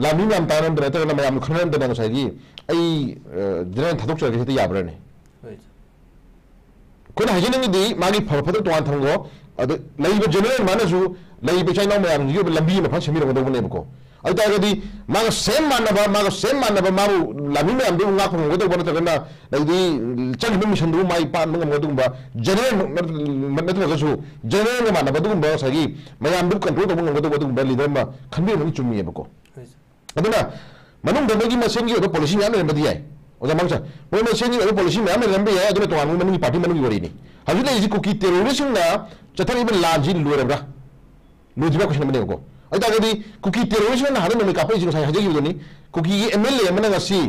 ꯂꯥꯟꯃꯤ ꯃꯌꯥꯝ ꯇꯥꯟꯅꯔꯝꯗꯅ ꯅꯠꯇ꯭ꯔꯒꯅ ꯃꯌꯥꯝ ꯈꯟꯅꯔꯝꯗꯅ ꯉꯁꯥꯏꯒꯤ ꯑꯩ, ꯑ, ꯖꯦꯅꯔꯦꯜ ꯊꯥꯗꯣꯛꯆꯔꯒꯦ ꯍꯦꯛꯇ ꯌꯥꯕ꯭ꯔꯅꯦ? ꯍꯣꯏ꯫ ꯑꯩꯈꯣꯏꯅ ꯍꯥꯏꯖꯅꯤꯡꯉꯤꯗꯤ ꯃꯥꯒꯤ ꯐꯕ ꯐꯠꯇꯕ ꯇꯣꯉꯥꯟ ꯊꯝꯈꯣ꯫ ꯑꯗ ꯂꯩꯔꯤꯕ ꯖꯦꯅꯔꯦꯜ ꯃꯥꯅꯁꯨ ꯂꯩꯔꯤꯕ ꯏꯆꯥ ꯏꯅꯥꯎ ꯃꯌꯥꯝꯁꯤꯒꯤ ꯑꯣꯏꯕ ꯂꯝꯕꯤ ꯑꯃ ꯐꯖꯅ ꯁꯦꯝꯕꯤꯔꯝꯒꯗꯧꯕꯅꯦꯕꯀꯣ꯫ ꯑꯗꯨ ꯇꯥꯔꯒꯗꯤ ꯃꯥꯒ ꯁꯦꯝ ꯃꯥꯟꯅꯕ, ꯃꯥꯒ ꯁꯦꯝ ꯃꯥꯟꯅꯕ ꯃꯥꯕꯨ ꯂꯥꯟꯃꯤ ꯃꯌꯥꯝꯗꯨꯕꯨ ꯉꯥꯛꯄ ꯉꯝꯒꯗꯧꯕ ꯅꯠꯇ꯭ꯔꯒꯅ ꯑꯗꯩꯗꯤ ꯆꯪꯈꯤꯕ ꯃꯤꯁꯟꯗꯨꯕꯨ ꯃꯥꯏ ꯄꯥꯛꯅꯕ ꯉꯝꯒꯗꯧꯕ ꯖꯦꯅꯔꯦꯜ ꯅꯠꯇ꯭ꯔꯒꯁꯨ ꯖꯦꯅꯔꯦꯜꯒ ꯃꯥꯟꯅꯕ ꯑꯗꯨꯒꯨꯝꯕ ꯉꯁꯥꯏꯒꯤ ꯃꯌꯥꯝꯗꯨꯕꯨ ꯀꯟꯇ꯭ꯔꯣꯜ ꯇꯧꯕ ꯉꯝꯒꯗꯧꯕ ꯑꯗꯨꯒꯨꯝꯕ ꯂꯤꯗꯔ ꯑꯃ ꯈꯟꯕꯤꯔꯝꯕꯗꯤ ꯆꯨꯝꯃꯤꯑꯕꯀꯣ꯫ ꯍꯣꯏ꯫ ꯑꯗꯨꯅ ꯃꯅꯨꯡꯗ ꯃꯣꯏꯒꯤ ꯃꯁꯦꯟꯒꯤ ꯑꯣꯏꯕ ꯄꯣꯂꯤꯁꯤ ꯃꯌꯥꯝ ꯂꯩꯔꯝꯕꯗꯤ ꯌꯥꯏ, ꯑꯣꯖꯥ ꯃꯥꯡꯁꯥ꯫ ꯃꯣꯏ ꯃꯁꯦꯟꯒꯤ ꯑꯣꯏꯕ ꯄꯣꯂꯤꯁꯤ ꯃꯌꯥꯝ ꯂꯩꯔꯝꯕ ꯌꯥꯏ, ꯑꯗꯨꯅ ꯇꯣꯉꯥꯟꯕ ꯃꯅꯨꯡꯒꯤ ꯄꯥꯔꯇꯤ ꯃꯅꯨꯡꯒꯤ ꯋꯥꯔꯤꯅꯤ꯫ ꯍꯧꯖꯤꯛ ꯂꯩꯔꯤꯁꯤ ꯀꯨꯀꯤ ꯇꯦꯔꯣꯔꯤꯁꯁꯤꯡꯅ ꯆꯠꯊꯔꯛꯏꯕ ꯂꯥꯟꯁꯤ ꯂꯣꯏꯔꯕ꯭ꯔꯥ? ꯂꯣꯏꯗ꯭ꯔꯤꯕ ꯀꯣꯏꯁꯟ ꯑꯃꯅꯦꯕꯀꯣ꯫ ꯑꯗꯨ ꯇꯥꯔꯒꯗꯤ ꯀꯨꯀꯤ ꯇꯦꯔꯣꯔꯤꯁꯁꯤꯡꯅ ꯅꯍꯥꯟꯗ ꯅꯣꯡꯃꯩ ꯀꯥꯞꯄꯛꯏꯁꯤ ꯉꯁꯥꯏ ꯍꯥꯏꯖꯈꯤꯕꯗꯨꯅꯤ꯫ ꯀꯨꯀꯤꯒꯤ ꯑꯦꯝ ꯑꯦꯜ ꯑꯦ ꯑꯃꯅ ꯉꯁꯤ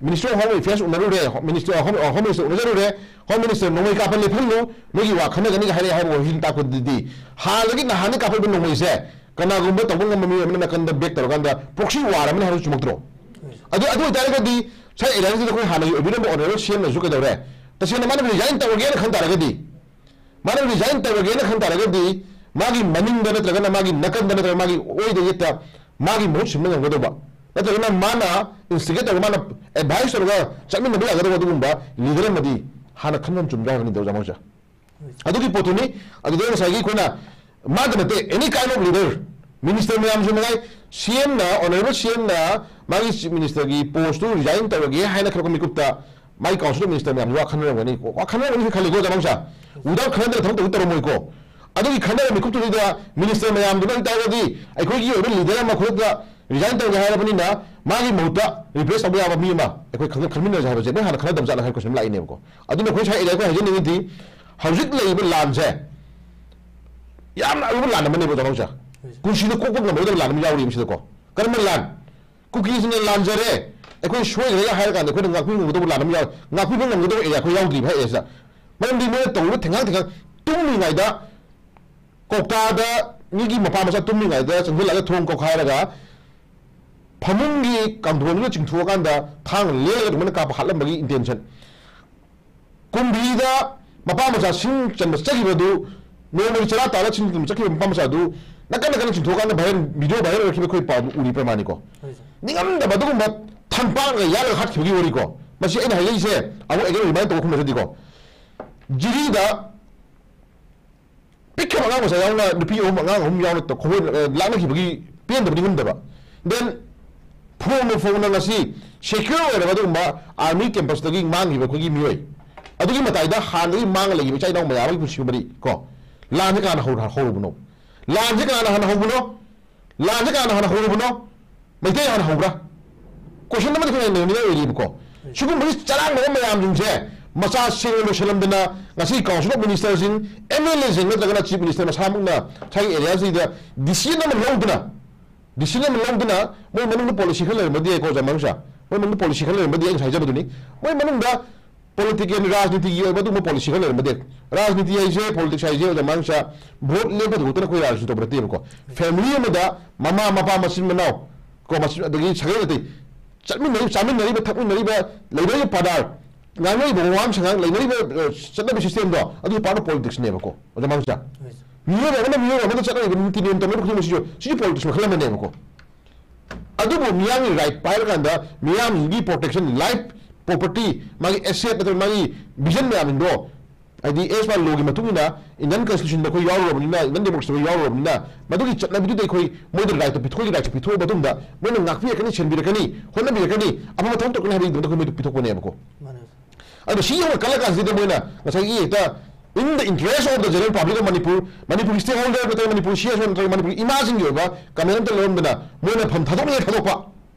ꯃꯤꯅꯤꯁꯇꯔ ꯑꯣꯐ ꯍꯣꯝ ꯑꯦꯐꯤꯌꯔꯁ ꯎꯅꯔꯨꯔꯦ, home minister, home, home minister ꯎꯅꯖꯔꯨꯔꯦ, ꯍꯣꯝ ꯃꯤꯅꯤꯁꯇꯔ ꯅꯣꯡꯃꯩ ꯀꯥꯞꯄ ꯂꯦꯞꯍꯜꯂꯨ, ꯅꯣꯏꯒꯤ ꯋꯥ ꯈꯟꯅꯒꯅꯤꯒ ꯍꯥꯏꯔꯛꯑꯦ ꯍꯥꯏꯕ ꯋꯥꯍꯩꯁꯤꯅ ꯇꯥꯛꯄꯗꯗꯤ ꯍꯥꯟꯅꯗꯒꯤ ꯅꯍꯥꯟꯗꯒꯤ ꯀꯥꯞꯄꯛꯏꯕ ꯅꯣꯡꯃꯩꯁꯦ ꯀꯅꯥꯒꯨꯝꯕ ꯇꯧꯕ ꯉꯝꯕ ꯃꯤꯑꯣꯏ ꯑꯃꯅ ꯅꯥꯀꯟꯗ ꯕꯦꯛ ꯇꯧꯔꯀꯥꯟꯗ ꯄ꯭ꯔꯣꯛꯁꯤ ꯋꯥꯔ ꯑꯃꯅꯤ ꯍꯥꯏꯕꯁꯨ ꯆꯨꯝꯃꯛꯇ꯭ꯔꯣ? ꯑꯗꯨ, ꯑꯗꯨ ꯑꯣꯏꯇꯥꯔꯒꯗꯤ ꯁꯥꯏ ꯑꯦꯔꯤꯌꯥꯁꯤꯗ ꯑꯩꯈꯣꯏ ꯍꯥꯟꯅꯒꯤ ꯑꯣꯏꯕꯤꯔꯝꯕ ꯑꯣꯅꯔꯦꯕꯜ ꯁꯤ ꯑꯦꯝꯅꯁꯨ ꯀꯩꯗꯧꯔꯦ? ꯇꯁꯦꯡꯅ ꯃꯥꯅ ꯔꯤꯖꯥꯏꯟ ꯇꯧꯔꯒꯦꯅ ꯈꯟ ꯇꯥꯔꯒꯗꯤ, ꯃꯥꯅ ꯔꯤꯖꯥꯏꯟ ꯇꯧꯔꯒꯦꯅ ꯈꯟ ꯇꯥꯔꯒꯗꯤ ꯃꯥꯒꯤ ꯃꯅꯤꯡꯗ ꯅꯠꯇ꯭ꯔꯒꯅ ꯃꯥꯒꯤ ꯅꯥꯀꯟꯗ ꯅꯠꯇ꯭ꯔꯒ ꯃꯥꯒꯤ ꯑꯣꯏꯗ ꯌꯦꯠꯇ ꯃꯥꯒꯤ ꯃꯍꯨꯠ ꯁꯤꯟꯕ ꯉꯝꯒꯗꯧꯕ, ꯅꯠꯇ꯭ꯔꯒꯅ ꯃꯥꯅ ꯏꯟꯁꯇꯤꯒꯦꯠ ꯇꯧꯔꯒ ꯃꯥꯅ ꯑꯦꯗꯚꯥꯏꯁ ꯇꯧꯔꯒ ꯆꯠꯃꯤꯟꯅꯕ ꯌꯥꯒꯗꯧꯕ ꯑꯗꯨꯒꯨꯝꯕ ꯂꯤꯗꯔ ꯑꯃꯗꯤ ꯍꯥꯟꯅ ꯈꯟꯐꯝ ꯆꯨꯝꯗ꯭ꯔꯥ ꯍꯥꯏꯕꯅꯤꯗ, ꯑꯣꯖꯥ ꯃꯍꯣꯏꯁꯦ꯫ ꯑꯗꯨꯒꯤ ꯄꯣꯠꯇꯨꯅꯤ꯫ ꯑꯗꯨꯗ ꯉꯁꯥꯏꯒꯤ ꯑꯩꯈꯣꯏꯅ ꯃꯥꯗ ꯅꯠꯇꯦ, any kind of leader, minister ꯃꯌꯥꯝꯁꯨ ꯃꯉꯥꯏ, ꯁꯤ ꯑꯦꯝꯅ, ꯑꯣꯅꯔꯦꯕꯜ ꯁꯤ ꯑꯦꯝꯅ ꯃꯥꯒꯤ ꯆꯤꯐ ꯃꯤꯅꯤꯁꯇꯔꯒꯤ ꯄꯣꯁꯇꯨ ꯔꯤꯖꯥꯏꯟ ꯇꯧꯔꯒꯦ ꯍꯥꯏꯅ ꯈꯜꯂꯛꯄ ꯃꯤꯀꯨꯞꯇ ꯃꯥꯒꯤ ꯀꯥꯎꯟꯁꯤꯜ ꯑꯣꯐ ꯃꯤꯅꯤꯁꯇꯔ ꯃꯌꯥꯝꯁꯨ ꯋꯥꯈꯜ ꯈꯟꯅꯔꯝꯒꯅꯤ, ꯋꯥꯈꯜ ꯈꯟꯅꯔꯝꯒꯅꯤ ꯈꯜꯂꯤꯀꯣ, ꯑꯣꯖꯥ ꯃꯍꯣꯏꯁꯦ꯫ Without ꯈꯟꯅꯗꯅ ꯊꯕꯛ ꯇꯧꯗꯤ ꯇꯧꯔꯝꯃꯣꯏꯀꯣ꯫ ꯑꯗꯨꯒꯤ ꯈꯟꯅꯔ ꯃꯤꯀꯨꯞꯇꯨꯗ ꯃꯤꯅꯤꯁꯇꯔ ꯃꯌꯥꯝꯗꯨꯅ ꯑꯣꯏꯇꯥꯔꯒꯗꯤ ꯑꯩꯈꯣꯏꯒꯤ ꯑꯣꯏꯕ ꯂꯤꯗꯔ ꯑꯃ ꯈꯨꯗꯛꯇ ꯔꯤꯖꯥꯏꯟ ꯇꯧꯒꯦ ꯍꯥꯏꯔꯕꯅꯤꯅ ꯃꯥꯒꯤ ꯃꯍꯨꯠꯇ ꯔꯤꯄ꯭ꯂꯦꯁ ꯇꯧꯕ ꯌꯥꯕ ꯃꯤ ꯑꯃ ꯑꯩꯈꯣꯏ ꯈꯪ- ꯈꯟꯃꯤꯟꯅꯔꯁꯦ ꯍꯥꯏꯕꯁꯦ ꯃꯣꯏ ꯍꯥꯟꯅ ꯈꯟꯅꯗꯕ ꯖꯥꯠꯂ ꯍꯥꯏꯕ ꯀꯣꯏꯁꯟ ꯑꯃ ꯂꯥꯛꯏꯅꯦꯕꯀꯣ꯫ ꯑꯗꯨꯅ ꯑꯩꯈꯣꯏ ꯁ꯭ꯋꯥꯏ ꯑꯦꯔꯤꯌꯥ ꯑꯩꯈꯣꯏ ꯍꯥꯏꯖꯅꯤꯡꯉꯤꯗꯤ ꯍꯧꯖꯤꯛ ꯂꯩꯔꯤꯕ ꯂꯥꯟꯁꯦ ꯌꯥꯝꯅ ꯑꯔꯨꯕ ꯂꯥꯟ ꯑꯃꯅꯦꯕ, ꯆꯥꯎꯔꯥꯛꯁꯦ꯫ ꯄꯨꯟꯁꯤꯗ ꯀꯣꯛꯄ ꯉꯝꯃꯔꯣꯏꯗꯕ ꯂꯥꯟ ꯑꯃ ꯌꯥꯎꯔꯤꯕ ꯁꯤꯗꯀꯣ꯫ ꯀꯔꯝꯕ ꯂꯥꯟ? ꯀꯨꯀꯤꯁꯤꯡꯅ ꯂꯥꯟꯖꯔꯦ, ꯑꯩꯈꯣꯏ ꯁꯣꯏꯈ꯭ꯔꯦꯒ ꯍꯥꯏꯔ ꯀꯥꯟꯗ ꯑꯩꯈꯣꯏꯅ ꯉꯥꯛꯄꯤꯕ ꯉꯝꯒꯗꯧꯕ ꯂꯥꯟ ꯑꯃ ꯌꯥꯎꯔꯦ꯫ ꯉꯥꯛꯄꯤꯕ ꯉꯝꯒꯗꯧꯕ ꯑꯦꯔꯤꯌꯥ ꯑꯩꯈꯣꯏ ꯌꯥꯎꯗ꯭ꯔꯤꯕ ꯍꯥꯏ ꯑꯦꯁꯤꯗ꯫ ꯃꯔꯝꯗꯤ ꯃꯣꯏꯅ ꯇꯧꯔꯤꯕ ꯊꯦꯡꯉꯥꯡ ꯊꯦꯡꯉꯥꯡ ꯇꯨꯝꯃꯤꯉꯩꯗ ꯀꯧꯇꯥꯗ ꯃꯤꯒꯤ ꯃꯄꯥ ꯃꯆꯥ ꯇꯨꯝꯃꯤꯉꯩꯗ ꯆꯪꯁꯤꯜꯂꯒ ꯊꯣꯡ ꯀꯧꯈꯥꯏꯔꯒ ꯐꯃꯨꯡꯒꯤ ꯀꯥꯡꯊꯣꯟꯗꯨꯅ ꯆꯤꯡꯊꯣꯛꯑꯀꯥꯟꯗ ꯊꯥꯡꯅ ꯂꯦꯜꯂꯒ ꯑꯗꯨꯃꯥꯏꯅ ꯀꯥꯞꯄ ꯍꯥꯠꯂꯝꯕꯒꯤ ꯏꯟꯇꯦꯟꯁꯟ꯫ ꯀꯨꯝꯕꯤꯗ ꯃꯄꯥ ꯃꯆꯥ ꯁꯤꯡ ꯆꯟꯕ ꯆꯠꯈꯤꯕꯗꯨ, ꯅꯣꯡꯃꯒꯤ ꯆꯔꯥ ꯇꯥꯜꯂ ꯁꯤꯡ ꯆꯟꯕ ꯆꯠꯈꯤꯕ ꯃꯄꯥ ꯃꯆꯥꯗꯨ ꯅꯥꯀꯟ ꯅꯥꯀꯟꯗ ꯆꯤꯡꯊꯣꯛꯑꯀꯥꯟꯗ ꯚꯥꯏꯔꯦꯜ, ꯚꯤꯗꯤꯑꯣ ꯚꯥꯏꯔꯦꯜ ꯑꯣꯏꯈꯤꯕ ꯑꯩꯈꯣꯏ ꯄꯥꯎꯗꯨ ꯎꯔꯤ ꯄ꯭ꯔꯃꯥꯅꯤꯀꯣ꯫ ꯍꯣꯏ ꯁꯥꯔ꯫ ꯅꯤꯡꯉꯝꯗꯕ ꯑꯗꯨꯒꯨꯝꯕ ꯊꯝꯄꯥꯛꯅ ꯌꯥꯜꯂꯒ ꯍꯥꯠꯈꯤꯕꯒꯤ ꯋꯥꯔꯤꯀꯣ꯫ ꯃꯁꯤ ꯑꯩꯅ ꯍꯥꯏꯖꯔꯤꯁꯦ ꯑꯃꯨꯛ ꯑꯦꯒꯦꯟ ꯔꯤꯃꯥꯏꯟ ꯇꯧꯕ ꯈꯨꯝꯅꯁꯤꯗꯤꯀꯣ꯫ ꯖꯤꯔꯤꯗ ꯄꯤꯛꯈ꯭ꯔꯕ ꯑꯉꯥꯡ ꯃꯆꯥ ꯌꯥꯎꯅ ꯅꯨꯄꯤ ꯑꯍꯨꯝ ꯑꯉꯥꯡ ꯑꯍꯨꯝ ꯌꯥꯎꯅ ꯇ-, ꯈꯣꯡꯂꯣꯏ-, ꯑ, ꯂꯥꯛꯅꯈꯤꯕꯒꯤ ꯄꯦꯟꯗꯕꯗꯤ ꯉꯝꯗꯕ꯫ Then ꯐꯣꯡꯅ ꯐꯣꯡꯅ ꯉꯁꯤ ꯁꯦꯀ꯭ꯌꯣꯔ ꯑꯣꯏꯔꯕ ꯑꯗꯨꯒꯨꯝꯕ ꯑꯥꯔꯃꯤ ꯀꯦꯝꯄꯁꯇꯒꯤ ꯃꯥꯡꯈꯤꯕ ꯑꯩꯈꯣꯏꯒꯤ ꯃꯤꯑꯣꯏ ꯑꯗꯨꯒꯤ ꯃꯇꯥꯏꯗ ꯍꯥꯟꯅꯗꯒꯤ ꯃꯥꯡꯉ ꯂꯩꯈꯤꯕ ꯏꯆꯥ ꯏꯅꯥꯎ ꯃꯌꯥꯝ ꯑꯃꯒꯤ ꯄꯨꯟꯁꯤ ꯋꯥꯔꯤ ꯀꯣ꯫ ꯂꯥꯟꯁꯦ ꯀꯅꯥꯅ ꯍꯧ-, ꯍꯧꯔꯨꯕꯅꯣ? ꯂꯥꯟꯁꯦ ꯀꯅꯥꯅ ꯍꯥꯟꯅ ꯍꯧꯕꯅꯣ? ꯂꯥꯟꯁꯦ ꯀꯅꯥꯅ ꯍꯥꯟꯅ ꯍꯧꯔꯨꯕꯅꯣ? ꯃꯩꯇꯩ ꯍꯥꯟꯅ ꯍꯧꯕ꯭ꯔꯥ? ꯀꯣꯏꯁꯟ ꯑꯃꯗꯤ ꯑꯩꯈꯣꯏ ꯍꯪꯅꯤꯡꯉꯥꯏ ꯑꯣꯏꯔꯤꯕꯀꯣ꯫ ꯁꯤꯒꯨꯝꯕꯒꯤ ꯆꯔꯥꯡꯅꯕ ꯃꯌꯥꯝꯁꯤꯡꯁꯦ ꯃꯆꯥ ꯁꯦꯡꯅ ꯂꯣꯏꯁꯤꯜꯂꯝꯗꯅ ꯉꯁꯤ ꯀꯥꯎꯟꯁꯤꯜ ꯑꯣꯐ ꯃꯤꯅꯤꯁꯇꯔꯁꯤꯡ, ꯑꯦꯝ ꯑꯦꯜ ꯑꯦꯁꯤꯡ ꯅꯠꯇ꯭ꯔꯒꯅ ꯆꯤꯐ ꯃꯤꯅꯤꯁꯇꯔ ꯃꯁꯥꯃꯛꯅ ꯉꯁꯥꯏꯒꯤ ꯑꯦꯔꯤꯌꯥꯁꯤꯗ ꯗꯤꯁꯤꯖꯟ ꯑꯃ ꯂꯧꯗꯨꯅ, ꯗꯤꯁꯤꯖꯟ ꯑꯃ ꯂꯧꯗꯨꯅ ꯃꯣꯏ ꯃꯅꯨꯡꯗ ꯄꯣꯂꯤꯁꯤ ꯈꯔ ꯂꯩꯔꯝꯕꯗꯤ ꯌꯥꯏꯀꯣ, ꯑꯣꯖꯥ ꯃꯅꯨꯡꯁꯥ꯫ ꯃꯣꯏ ꯃꯅꯨꯡꯗ ꯄꯣꯂꯤꯁꯤ ꯈꯔ ꯂꯩꯔꯝꯕꯗꯤ ꯑꯩ ꯉꯁꯥꯏ ꯍꯥꯏꯖꯕꯗꯨꯅꯤ꯫ ꯃꯣꯏ ꯃꯅꯨꯡꯗ ꯄꯣꯂꯤꯇꯤꯀꯦꯜ, ꯔꯥꯖꯅꯤꯇꯤꯒꯤ ꯑꯣꯏꯕ ꯑꯗꯨꯒꯨꯝꯕ ꯄꯣꯂꯤꯁꯤ ꯈꯔ ꯂꯩꯔꯝꯕꯗꯤ ꯌꯥꯏ꯫ ꯔꯥꯖꯅꯤꯇꯤ ꯍꯥꯏꯁꯦ, ꯄꯣꯂꯤꯇꯤꯛꯁ ꯍꯥꯏꯁꯦ, ꯑꯣꯖꯥ ꯃꯅꯨꯡꯁꯥ, ꯚꯣꯠ ꯂꯦꯞꯄꯗ ꯈꯛꯇꯅ ꯑꯩꯈꯣꯏ ꯔꯥꯖꯅꯤꯇꯤ ꯇꯧꯕ ꯅꯠꯇꯦꯕꯀꯣ꯫ ꯐꯦꯃꯤꯂꯤ ꯑꯃꯗ ꯃꯃꯥ, ꯃꯄꯥ, ꯃꯆꯤꯟ ꯃꯅꯥꯎ, ꯀꯣ, ꯃꯆꯤꯟ, ꯑꯗꯒꯤ ꯁꯥꯒꯩ ꯅꯥꯇꯩ, ꯆꯠꯃꯤꯟꯅꯔꯤꯕ, ꯆꯥꯃꯤꯟꯅꯔꯤꯕ, ꯊꯛꯃꯤꯟꯅꯔꯤꯕ, ꯂꯩꯅꯔꯤꯕ ꯄꯥꯗꯥꯔ, ꯉꯥꯡꯅꯔꯤꯕ ꯋꯥꯉꯥꯡ ꯁꯉꯥꯡ, ꯂꯩꯅꯔꯤꯕ, ꯑ, ꯆꯠꯅꯕꯤ ꯁꯤꯁꯇꯦꯝꯗꯣ, ꯑꯗꯨ ꯄꯥꯔꯠ ꯑꯣꯐ ꯄꯣꯂꯤꯇꯤꯛꯁꯅꯦꯕꯀꯣ, ꯑꯣꯖꯥ ꯃꯥꯡꯁꯥ꯫ ꯃꯤꯑꯣꯏꯕ ꯑꯃꯅ ꯃꯤꯑꯣꯏꯕ ꯑꯃꯗ ꯆꯠꯅꯔꯤꯕ ꯅꯤꯇꯤ ꯅꯤꯌꯣꯝ ꯇꯧꯅꯔꯤꯕ ꯈꯨꯗꯤꯡꯃꯛꯁꯤꯁꯨ, ꯁꯤꯁꯨ ꯄꯣꯂꯤꯇꯤꯛꯁ ꯃꯈꯜ ꯑꯃꯅꯦꯕꯀꯣ꯫ ꯑꯗꯨꯕꯨ ꯃꯤꯌꯥꯝꯒꯤ ꯔꯥꯏꯠ ꯄꯥꯏꯔꯀꯥꯟꯗ, ꯃꯤꯌꯥꯝꯁꯤꯡꯒꯤ ꯄ꯭ꯔꯣꯇꯦꯛꯁꯟ, ꯂꯥꯏꯐ, ꯄ꯭ꯔꯣꯄꯔꯇꯤ, ꯃꯥꯒꯤ ꯑꯦꯁꯦꯠ ꯅꯠꯇ꯭ꯔꯒ ꯃꯥꯒꯤ ꯚꯤꯖꯟ ꯃꯌꯥꯝꯁꯤꯡꯗꯣ, ꯍꯥꯏꯗꯤ ꯑꯦꯁ ꯄꯥ ꯂꯣꯒꯤ ꯃꯇꯨꯡ ꯏꯟꯅ, ꯏꯟꯗꯤꯌꯟ ꯀꯟꯁꯇꯤꯇ꯭ꯌꯨꯁꯟꯗ ꯑꯩꯈꯣꯏ ꯌꯥꯎꯔꯨꯔꯕꯅꯤꯅ, ꯏꯟꯗꯤꯌꯟ ꯗꯦꯃꯣꯀ꯭ꯔꯦꯁꯤꯗ ꯑꯩꯈꯣꯏ ꯌꯥꯎꯔꯨꯔꯕꯅꯤꯅ, ꯃꯗꯨꯒꯤ ꯆꯠꯅꯕꯤꯗꯨꯗ ꯑꯩꯈꯣꯏ ꯃꯣꯏꯗ ꯔꯥꯏꯠꯇꯣ ꯄꯤꯊꯣꯛ-, ꯑꯩꯈꯣꯏꯒꯤ ꯔꯥꯏꯠꯁꯦ ꯄꯤꯊꯣꯛꯑ ꯃꯇꯨꯡꯗ, ꯃꯣꯏꯅ ꯉꯥꯛꯄꯤꯔꯛꯀꯅꯤ, ꯁꯦꯟꯕꯤꯔꯛꯀꯅꯤ, ꯍꯣꯠꯅꯕꯤꯔꯛꯀꯅꯤ, ꯑꯐꯕ ꯊꯕꯛ ꯇꯧꯔꯛꯀꯅꯤ ꯍꯥꯏꯕꯒꯤꯗꯃꯛꯇ ꯑꯩꯈꯣꯏ ꯃꯣꯏꯗ ꯄꯤꯊꯣꯛꯄꯅꯦꯕꯀꯣ꯫ ꯃꯥꯅꯦ꯫ ꯑꯗꯣ ꯁꯤ ꯌꯧꯔꯀꯠꯂ ꯀꯥꯟꯁꯤꯗ ꯃꯣꯏꯅ ꯉꯁꯥꯏꯒꯤ ꯍꯦꯛꯇ In the interest of the general public of Manipur, ꯃꯅꯤꯄꯨꯔꯒꯤ stakeholder ꯅꯠꯇ꯭ꯔꯒ ꯃꯅꯤꯄꯨꯔ C S O ꯅꯠꯇ꯭ꯔꯒ ꯃꯅꯤꯄꯨꯔꯒꯤ ꯏꯃꯥꯁꯤꯡꯒꯤ ꯑꯣꯏꯕ comment ꯑꯝꯇ ꯂꯧꯔꯝꯗꯅ ꯃꯣꯏꯅ ꯐꯝ ꯊꯥꯗꯣꯛꯅꯤꯡꯉꯦ ꯊꯥꯗꯣꯛꯄ,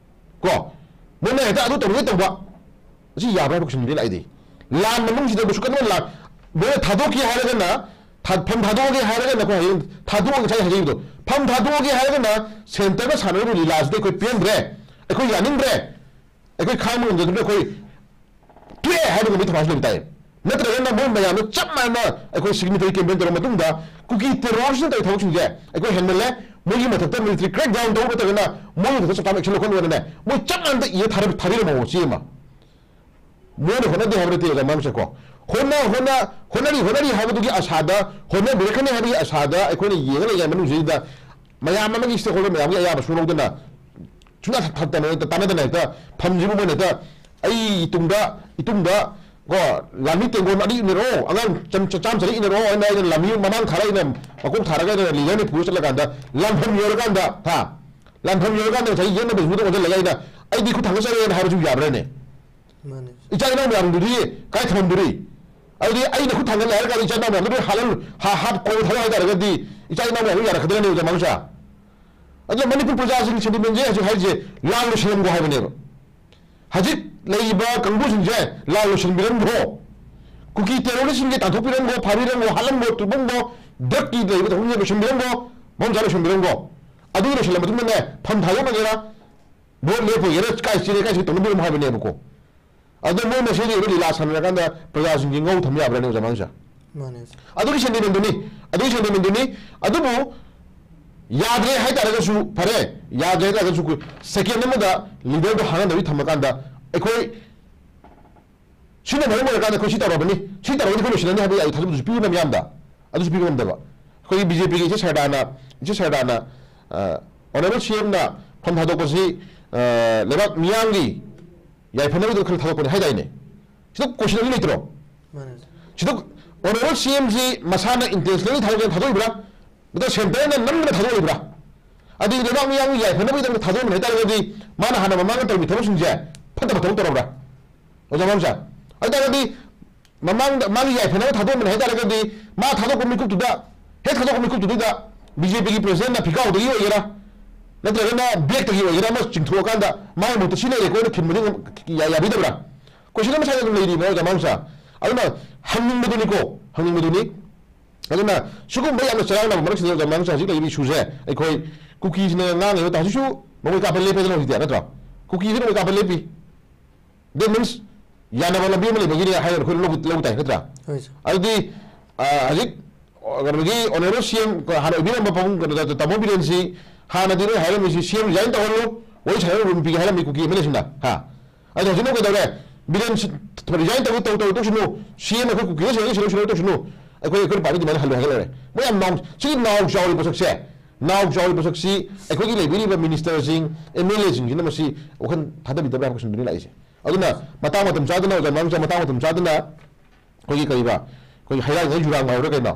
ꯀꯣ, ꯃꯣꯏꯅ ꯍꯦꯛꯇ ꯑꯗꯨ ꯇꯧꯅꯤꯡꯉꯦ ꯇꯧꯕ, ꯑꯁꯤ ꯌꯥꯕ꯭ꯔꯥ ꯍꯥꯏꯕ question ꯗꯤ ꯂꯥꯛꯏꯗꯤ꯫ ꯂꯥꯟ ꯃꯅꯨꯡꯁꯤꯗ ꯀꯩꯁꯨ ꯀꯟꯅ ꯂꯥꯟ, ꯃꯣꯏꯅ ꯊꯥꯗꯣꯛꯀꯦ ꯍꯥꯏꯔꯒꯅ, ꯊꯥ-, ꯐꯝ ꯊꯥꯗꯣꯛꯑꯒꯦ ꯍꯥꯏꯔꯒꯅ, ꯑꯩꯈꯣꯏ ꯍꯌꯦꯡ ꯊꯥꯗꯣꯛꯑꯒꯦ ꯉꯁꯥꯏ ꯍꯥꯏꯖꯈꯤꯕꯗꯣ, ꯐꯝ ꯊꯥꯗꯣꯛꯑꯒꯦ ꯍꯥꯏꯔꯒꯅ centre ꯅ ꯁꯥꯟꯅꯔꯤꯕ ꯂꯤꯂꯥꯁꯤꯗꯤ ꯑꯩꯈꯣꯏ ꯄꯦꯟꯗ꯭ꯔꯦ, ꯑꯩꯈꯣꯏ ꯌꯥꯅꯤꯡꯗ꯭ꯔꯦ, ꯑꯩꯈꯣꯏ ꯈꯥꯡꯕ ꯉꯝꯖꯗ꯭ꯔꯦ, ꯑꯩꯈꯣꯏ ꯇꯣꯛꯑꯦ ꯍꯥꯏꯕꯒꯨꯝꯕꯒꯤ ꯊꯧꯔꯥꯡꯁꯨ ꯂꯩꯕ ꯇꯥꯏ꯫ ꯅꯠꯇ꯭ꯔꯒꯅ ꯃꯣꯏ ꯃꯌꯥꯝꯗꯣ ꯆꯞ ꯃꯥꯟꯅꯅ ꯑꯩꯈꯣꯏ signatory campaign ꯇꯧꯔ ꯃꯇꯨꯡꯗ ꯀꯨꯀꯤ terrorist ꯅ ꯇꯧꯔꯤ ꯊꯕꯛꯁꯤꯡꯁꯦ ꯑꯩꯈꯣꯏ ꯍꯦꯟꯃꯜꯂꯦ, ꯃꯣꯏꯒꯤ ꯃꯊꯛꯇ military crackdown ꯇꯧꯕ ꯅꯠꯇ꯭ꯔꯒꯅ ꯃꯣꯏꯒꯤ ꯃꯊꯛꯇ ꯆꯞ ꯆꯥꯅ action ꯂꯧꯈꯠꯂꯨ ꯍꯥꯏꯅꯅꯦ, ꯃꯣꯏ ꯆꯞ ꯃꯥꯟꯅꯗ ꯏꯔ ꯊꯥꯗ-, ꯊꯥꯗꯔꯝꯃꯣ ꯆꯦ ꯑꯃ꯫ ꯃꯣꯏꯅ ꯍꯣꯠꯅꯗꯦ ꯍꯥꯏꯕ ꯅꯠꯇꯦ, ꯑꯣꯖꯥ ꯃꯥꯡꯁꯦꯀꯣ꯫ ꯍꯣꯠꯅ-, ꯍꯣꯠꯅ-, ꯍꯣꯠꯅꯔꯤ, ꯍꯣꯠꯅꯔꯤ ꯍꯥꯏꯕꯗꯨꯒꯤ ꯑꯁꯥꯗ, ꯍꯣꯠꯅꯕꯤꯔꯛꯀꯅꯤ ꯍꯥꯏꯕꯒꯤ ꯑꯁꯥꯗ ꯑꯩꯈꯣꯏꯅ ꯌꯦꯡꯉ ꯂꯩꯉꯩ ꯃꯅꯨꯡꯁꯤꯗ ꯃꯌꯥꯝ ꯑꯃꯒꯤ stakeholder ꯃꯌꯥꯝꯒꯤ ꯑꯌꯥꯕ ꯁꯨꯔꯧꯗꯅ ꯁꯨꯡꯇꯥ ꯊ-, ꯊ-, ꯇꯥꯟꯅ-, ꯇꯥꯟꯅꯗꯅ ꯍꯦꯛꯇ ꯐꯝꯁꯤꯕꯨ ꯃꯣꯏꯅ ꯍꯦꯛꯇ ꯑꯩ ꯏꯇꯨꯡꯗ, ꯏꯇꯨꯡꯗ ꯀꯣ, ꯂꯥꯟꯃꯤ ꯇꯦꯡꯒꯣꯜ ꯑꯅꯤ ꯏꯟꯅꯔꯛꯑꯣ, ꯑꯉꯥꯡ ꯆꯝ-, ꯆ-, ꯆꯥꯝ ꯆꯅꯤ ꯏꯟꯅꯔꯛꯑꯣ ꯍꯥꯏꯅ ꯑꯩꯅ ꯂꯥꯟꯃꯤ ꯃꯃꯥꯡ ꯊꯥꯔ ꯑꯩꯅ ꯃꯀꯣꯛ ꯊꯥꯔꯒ ꯑꯩꯅ leader ꯅ ꯄꯨꯔ ꯆꯠꯂꯀꯥꯟꯗ ꯂꯥꯟꯐꯝ ꯌꯧꯔꯀꯥꯟꯗ, ꯍꯥ? ꯂꯥꯟꯐꯝ ꯌꯧꯔꯀꯥꯟꯗ ꯉꯁꯥꯏ ꯌꯦꯠꯅꯕ ꯃꯤꯗ ꯑꯣꯟꯁꯤꯜꯂꯒ ꯑꯩꯅ ꯑꯩꯗꯤ ꯈꯨꯠ ꯊꯥꯡꯒꯠꯆꯔꯦꯅ ꯍꯥꯏꯕꯁꯨ ꯌꯥꯕ꯭ꯔꯥꯅꯦ? ꯃꯥꯅꯦ꯫ ꯏꯆꯥ ꯏꯅꯥꯎ ꯃꯌꯥꯝꯗꯨꯗꯤ ꯀꯥꯏ ꯊꯝꯃꯝꯗꯣꯔꯤ? ꯑꯗꯨꯗꯤ ꯑꯩꯅ ꯈꯨꯠ ꯊꯥꯡꯒꯠꯂꯦ ꯍꯥꯏꯔ ꯀꯥꯟꯗ ꯏꯆꯥ ꯏꯅꯥꯎ ꯃꯌꯥꯝꯗꯨꯗꯤ ꯍꯥꯠꯍꯟ-, ꯍꯥ-, ꯍꯥꯠ ꯀꯣꯜ ꯊꯥꯗꯧ ꯍꯥꯏ ꯇꯥꯔꯒꯗꯤ ꯏꯆꯥ ꯏꯅꯥꯎ ꯃꯌꯥꯝꯗꯨ ꯌꯥꯔꯛꯀꯗ꯭ꯔꯅꯦ, ꯑꯣꯖꯥ ꯃꯥꯡꯁꯥ? ꯑꯗꯨꯅ ꯃꯅꯤꯄꯨꯔ ꯄ꯭ꯔꯖꯥꯁꯤꯡꯒꯤ sentiment ꯁꯦ ꯍꯧꯖꯤꯛ ꯍꯥꯏꯔꯤꯁꯦ ꯂꯥꯟ ꯂꯣꯏꯁꯤꯜꯂꯝꯈꯣ ꯍꯥꯏꯕꯅꯦꯕ꯫ ꯍꯧꯖꯤꯛ ꯂꯩꯔꯤꯕ ꯀꯥꯡꯕꯨꯁꯤꯡꯁꯦ ꯂꯥꯟ ꯂꯣꯏꯁꯤꯟꯕꯤꯔꯝꯈꯣ꯫ ꯀꯨꯀꯤ terrorist ꯁꯤꯡꯁꯦ ꯇꯥꯟꯊꯣꯛꯄꯤꯔꯝꯈꯣ, ꯐꯥꯕꯤꯔꯝꯈꯣ, ꯍꯥꯠꯂꯝꯈꯣ, ꯇꯨꯝꯃꯝꯈꯣ, drug ꯀꯤ ꯂꯩꯕ ꯊꯕꯛꯁꯤꯡꯁꯦ ꯂꯣꯏꯁꯤꯟꯕꯤꯔꯝꯈꯣ, ꯃꯐꯝ ꯆꯥꯅ ꯂꯣꯏꯁꯤꯟꯕꯤꯔꯝꯈꯣ꯫ ꯑꯗꯨ ꯂꯣꯏꯁꯤꯜꯂ ꯃꯇꯨꯡꯗꯅꯦ, ꯐꯝ ꯊꯥꯗꯣꯛꯅꯒꯦꯔꯥ, vote ꯂꯦꯞꯄꯣꯏꯒꯦꯔꯥ, ꯀꯥꯏ ꯆꯦꯔꯦ, ꯀꯥꯏ ꯆꯦ ꯇꯧꯅꯕꯤꯔꯝꯃꯣ ꯍꯥꯏꯕꯅꯦꯕꯀꯣ꯫ ꯑꯗꯣ ꯃꯣꯏ ꯃꯁꯦꯟꯒꯤ ꯑꯣꯏꯕ ꯂꯤꯂꯥ ꯁꯥꯟꯅꯔꯀꯥꯟꯗ ꯄ꯭ꯔꯖꯥꯁꯤꯡꯁꯦ ꯉꯧ ꯊꯝ ꯌꯥꯕ꯭ꯔꯥꯅꯦ, ꯑꯣꯖꯥ ꯃꯥꯡꯁꯥ? ꯃꯥꯅꯦ꯫ ꯑꯗꯨꯒꯤ sentiment ꯗꯨꯅꯤ, ꯑꯗꯨꯒꯤ sentiment ꯗꯨꯅꯤ꯫ ꯑꯗꯨꯕꯨ ꯌꯥꯗ꯭ꯔꯦ ꯍꯥꯏꯇꯥꯔꯒꯁꯨ ꯐꯔꯦ, ꯌꯥꯗ꯭ꯔꯦ ꯍꯥꯏꯇꯥꯔꯒꯁꯨ second ꯑꯃꯗ leader ꯗꯣ ꯍꯥꯡꯍꯟꯗꯕꯤ ꯊꯝꯃꯀꯥꯟꯗ ꯑꯩꯈꯣꯏ ꯁꯤꯅ ꯃꯔꯝ ꯑꯣꯏꯔꯀꯥꯟꯗ ꯑꯩꯈꯣꯏ ꯁꯤ ꯇꯧꯔꯕꯅꯤ, ꯁꯤ ꯇꯧꯔꯒꯗꯤ ꯑꯩꯈꯣꯏ ꯂꯣꯏꯁꯤꯜꯂꯅꯤ ꯍꯥꯏꯕꯒꯤ ꯑꯩ ꯊꯥꯖꯕꯁꯨ ꯄꯤꯕ ꯃꯤꯌꯥꯝꯗ, ꯑꯗꯨꯁꯨ ꯄꯤꯕ ꯉꯝꯗꯕ꯫ ꯑꯩꯈꯣꯏꯒꯤ BJP ꯒꯤ ꯏꯆꯦ ꯁꯔꯗꯥꯅ, ꯏꯆꯦ ꯁꯔꯗꯥꯅ, ꯑ, honourable C M ꯅ ꯐꯝ ꯊꯥꯗꯣꯛꯄꯁꯤ, ꯑ, ꯂꯩꯕꯥꯛ ꯃꯤꯌꯥꯝꯒꯤ ꯌꯥꯏꯐꯅꯕꯒꯤꯗꯃꯛ ꯈꯜꯂ ꯊꯥꯗꯣꯛꯄꯅꯤ ꯍꯥꯏꯗꯥꯏꯅꯦ? ꯁꯤꯗ question ꯑꯃ ꯂꯩꯇ꯭ꯔꯣ? ꯃꯥꯅꯦ꯫ ꯁꯤꯗ honourable C M ꯁꯤ ꯃꯁꯥꯅ intentionally ꯊꯥꯗꯣꯛꯇꯅ ꯊꯥꯗꯣꯛꯏꯕ꯭ꯔꯥ? ꯅꯠꯇ꯭ꯔꯒ centre ꯅ ꯅꯝꯗꯅ ꯊꯥꯗꯣꯛꯏꯕ꯭ꯔꯥ? ꯑꯗꯨꯗꯤ ꯂꯩꯕꯥꯛ ꯃꯤꯌꯥꯝꯒꯤ ꯌꯥꯏꯐꯅꯕꯒꯤꯗꯃꯛꯇ ꯊꯥꯗꯣꯛꯑꯝꯕ ꯍꯥꯏꯇꯥꯔꯒꯗꯤ ꯃꯥꯅ ꯍꯥꯟꯅ ꯃꯃꯥꯡꯗ ꯇꯧꯔꯝꯃꯤ ꯊꯕꯛꯁꯤꯡꯁꯦ ꯐꯠꯇꯕ ꯊꯕꯛ ꯇꯧꯔꯕ꯭ꯔꯥ? ꯑꯣꯖꯥ ꯃꯥꯡꯁꯥ? ꯑꯗꯨ ꯑꯣꯏꯇꯥꯔꯒꯗꯤ ꯃꯃꯥꯡꯗ ꯃꯥꯒꯤ ꯌꯥꯏꯐꯅꯕ ꯊꯥꯗꯣꯛꯑꯝꯕꯅꯤ ꯍꯥꯏ ꯇꯥꯔꯒꯗꯤ, ꯃꯥ ꯊꯥꯗꯣꯛꯄ ꯃꯤꯀꯨꯞꯇꯨꯗ, ꯍꯦꯛ ꯊꯥꯗꯣꯛꯄ ꯃꯤꯀꯨꯞꯇꯨꯗ ꯕꯤ ꯖꯦ ꯄꯤꯒꯤ ꯄ꯭ꯔꯦꯁꯤꯗꯦꯟꯠꯅ ꯐꯤꯀꯥꯎꯗꯒꯤ ꯑꯣꯏꯒꯦꯔꯥ, ꯅꯠꯇ꯭ꯔꯒꯅ ꯕꯦꯛꯇꯒꯤ ꯑꯣꯏꯒꯦꯔꯥ ꯑꯃ ꯆꯤꯡꯊꯣꯛꯑꯀꯥꯟꯗ ꯃꯥꯒꯤ ꯃꯍꯨꯠꯇ ꯁꯤ ꯂꯩꯔꯦꯀꯣ ꯍꯥꯏꯅ ꯈꯤꯟꯕꯗꯤ ꯌꯥ-, ꯌꯥꯕꯤꯗꯕ꯭ꯔꯥ? ꯀꯣꯏꯁꯟ ꯑꯃ ꯁꯥꯏꯗ ꯑꯗꯨꯝ ꯂꯩꯔꯤꯕ ꯑꯣꯖꯥ ꯃꯥꯡꯁꯥ꯫ ꯑꯗꯨꯅ ꯍꯪꯅꯤꯡꯕꯗꯨꯅꯤꯀꯣ, ꯍꯪꯅꯤꯡꯕꯗꯨꯅꯤ꯫ ꯑꯗꯨꯅ ꯁꯤꯒꯨꯝꯕ ꯌꯥꯝꯅ ꯆꯔꯥꯡꯅꯕ ꯃꯔꯛꯁꯤꯗ ꯑꯣꯖꯥ ꯃꯥꯡꯁꯥ ꯍꯧꯖꯤꯛ ꯂꯩꯔꯤꯕ ꯏꯁꯨꯁꯦ ꯑꯩꯈꯣꯏ ꯀꯨꯀꯤꯁꯤꯅ ꯉꯥꯡꯉꯤꯕ ꯇꯥ-, ꯍꯧꯖꯤꯛꯁꯨ ꯃꯈꯣꯏ ꯀꯥꯞꯄ ꯂꯦꯞꯄꯦꯗꯅ ꯍꯧꯖꯤꯛꯇꯤ, ꯅꯠꯇ꯭ꯔꯣ? ꯀꯨꯀꯤꯁꯤꯅ ꯃꯈꯣꯏ ꯀꯥꯞꯄ ꯂꯦꯞꯄꯤ꯫ That means ꯌꯥꯅꯕ ꯂꯝꯕꯤ ꯑꯃ ꯂꯩꯕꯒꯤꯅꯦ ꯍꯥꯏꯅ ꯑꯩꯈꯣꯏ ꯂꯧꯕ, ꯂꯧꯕ ꯇꯥꯏ, ꯅꯠꯇ꯭ꯔꯥ? ꯍꯣꯏ, ꯁꯥꯔ꯫ ꯑꯗꯨꯗꯤ, ꯑ, ꯍꯧꯖꯤꯛ, ꯑ, ꯀꯩꯅꯣꯒꯤ honourable C M ꯍꯥꯟꯅ ꯑꯣꯏꯕꯤꯔꯝꯕ ꯄꯥꯕꯨꯡ, ꯀꯩꯅꯣ, ꯇꯥꯃꯣ ꯕꯤꯔꯦꯟꯁꯤ ꯍꯥꯟꯅꯗꯤ ꯂꯣꯏ ꯍꯥꯏꯔꯝꯃꯤꯁꯤ, C M resign ꯇꯧꯍꯜꯂꯨ, ꯋꯥꯔꯤ ꯁꯥꯟꯅꯕ room ꯄꯤꯒꯦ ꯍꯥꯏꯔꯝꯃꯤ ꯀꯨꯀꯤ M L A ꯁꯤꯡꯅ, ꯍꯥ? ꯑꯗꯣ ꯍꯧꯖꯤꯛꯅ ꯀꯩꯗꯧꯔꯦ? ꯕꯤꯔꯦꯟ ꯁꯤ-, resign ꯇꯧ, ꯇꯧ, ꯇꯧꯁꯅꯨ, C M ꯑꯩꯈꯣꯏ ꯀꯨꯀꯤꯅ ꯁꯤꯟꯅ, ꯁꯤꯟꯅ, ꯁꯤꯟꯅ ꯇꯧꯁꯅꯨ, ꯑꯩꯈꯣꯏ, ꯑꯩꯈꯣꯏ party ꯗꯤꯃꯥꯟ ꯍꯜꯂꯨ ꯍꯥꯏꯒꯠꯂꯛꯑꯦ꯫ ꯃꯣꯏ ꯌꯥꯝ ꯅꯥꯎ-, ꯁꯤꯒꯤ ꯅꯥꯎ ꯆꯥꯎꯔꯤꯕ ꯄꯣꯠꯁꯛꯁꯦ, ꯅꯥꯎ ꯆꯥꯎꯔꯤꯕ ꯄꯣꯠꯁꯛꯁꯤ ꯑꯩꯈꯣꯏꯒꯤ ꯂꯩꯕꯤꯔꯤꯕ ministerꯁꯤꯡ, M L A ꯁꯤꯡꯁꯤꯅ ꯃꯁꯤ ꯋꯥꯈꯜ ꯊꯥꯗꯕꯤꯗꯕ꯭ꯔꯥ ꯍꯥꯏꯕ ꯀꯣꯏꯁꯟꯗꯨꯅꯤ ꯂꯥꯛꯏꯁꯦ꯫ ꯑꯗꯨꯅ ꯃꯇꯥꯡ ꯃꯇꯝ ꯆꯥꯗꯅ, ꯑꯣꯖꯥ ꯃꯅꯥꯎꯆꯥ, ꯃꯇꯥꯡ ꯃꯇꯝ ꯆꯥꯗꯅ ꯑꯩꯈꯣꯏꯒꯤ ꯀꯔꯤꯕ, ꯑꯩꯈꯣꯏꯒꯤ ꯍꯩꯔꯥꯡ ꯍꯩ ꯌꯨꯔꯥꯡ ꯍꯥꯏꯕ꯭ꯔꯥ ꯀꯩꯅꯣ?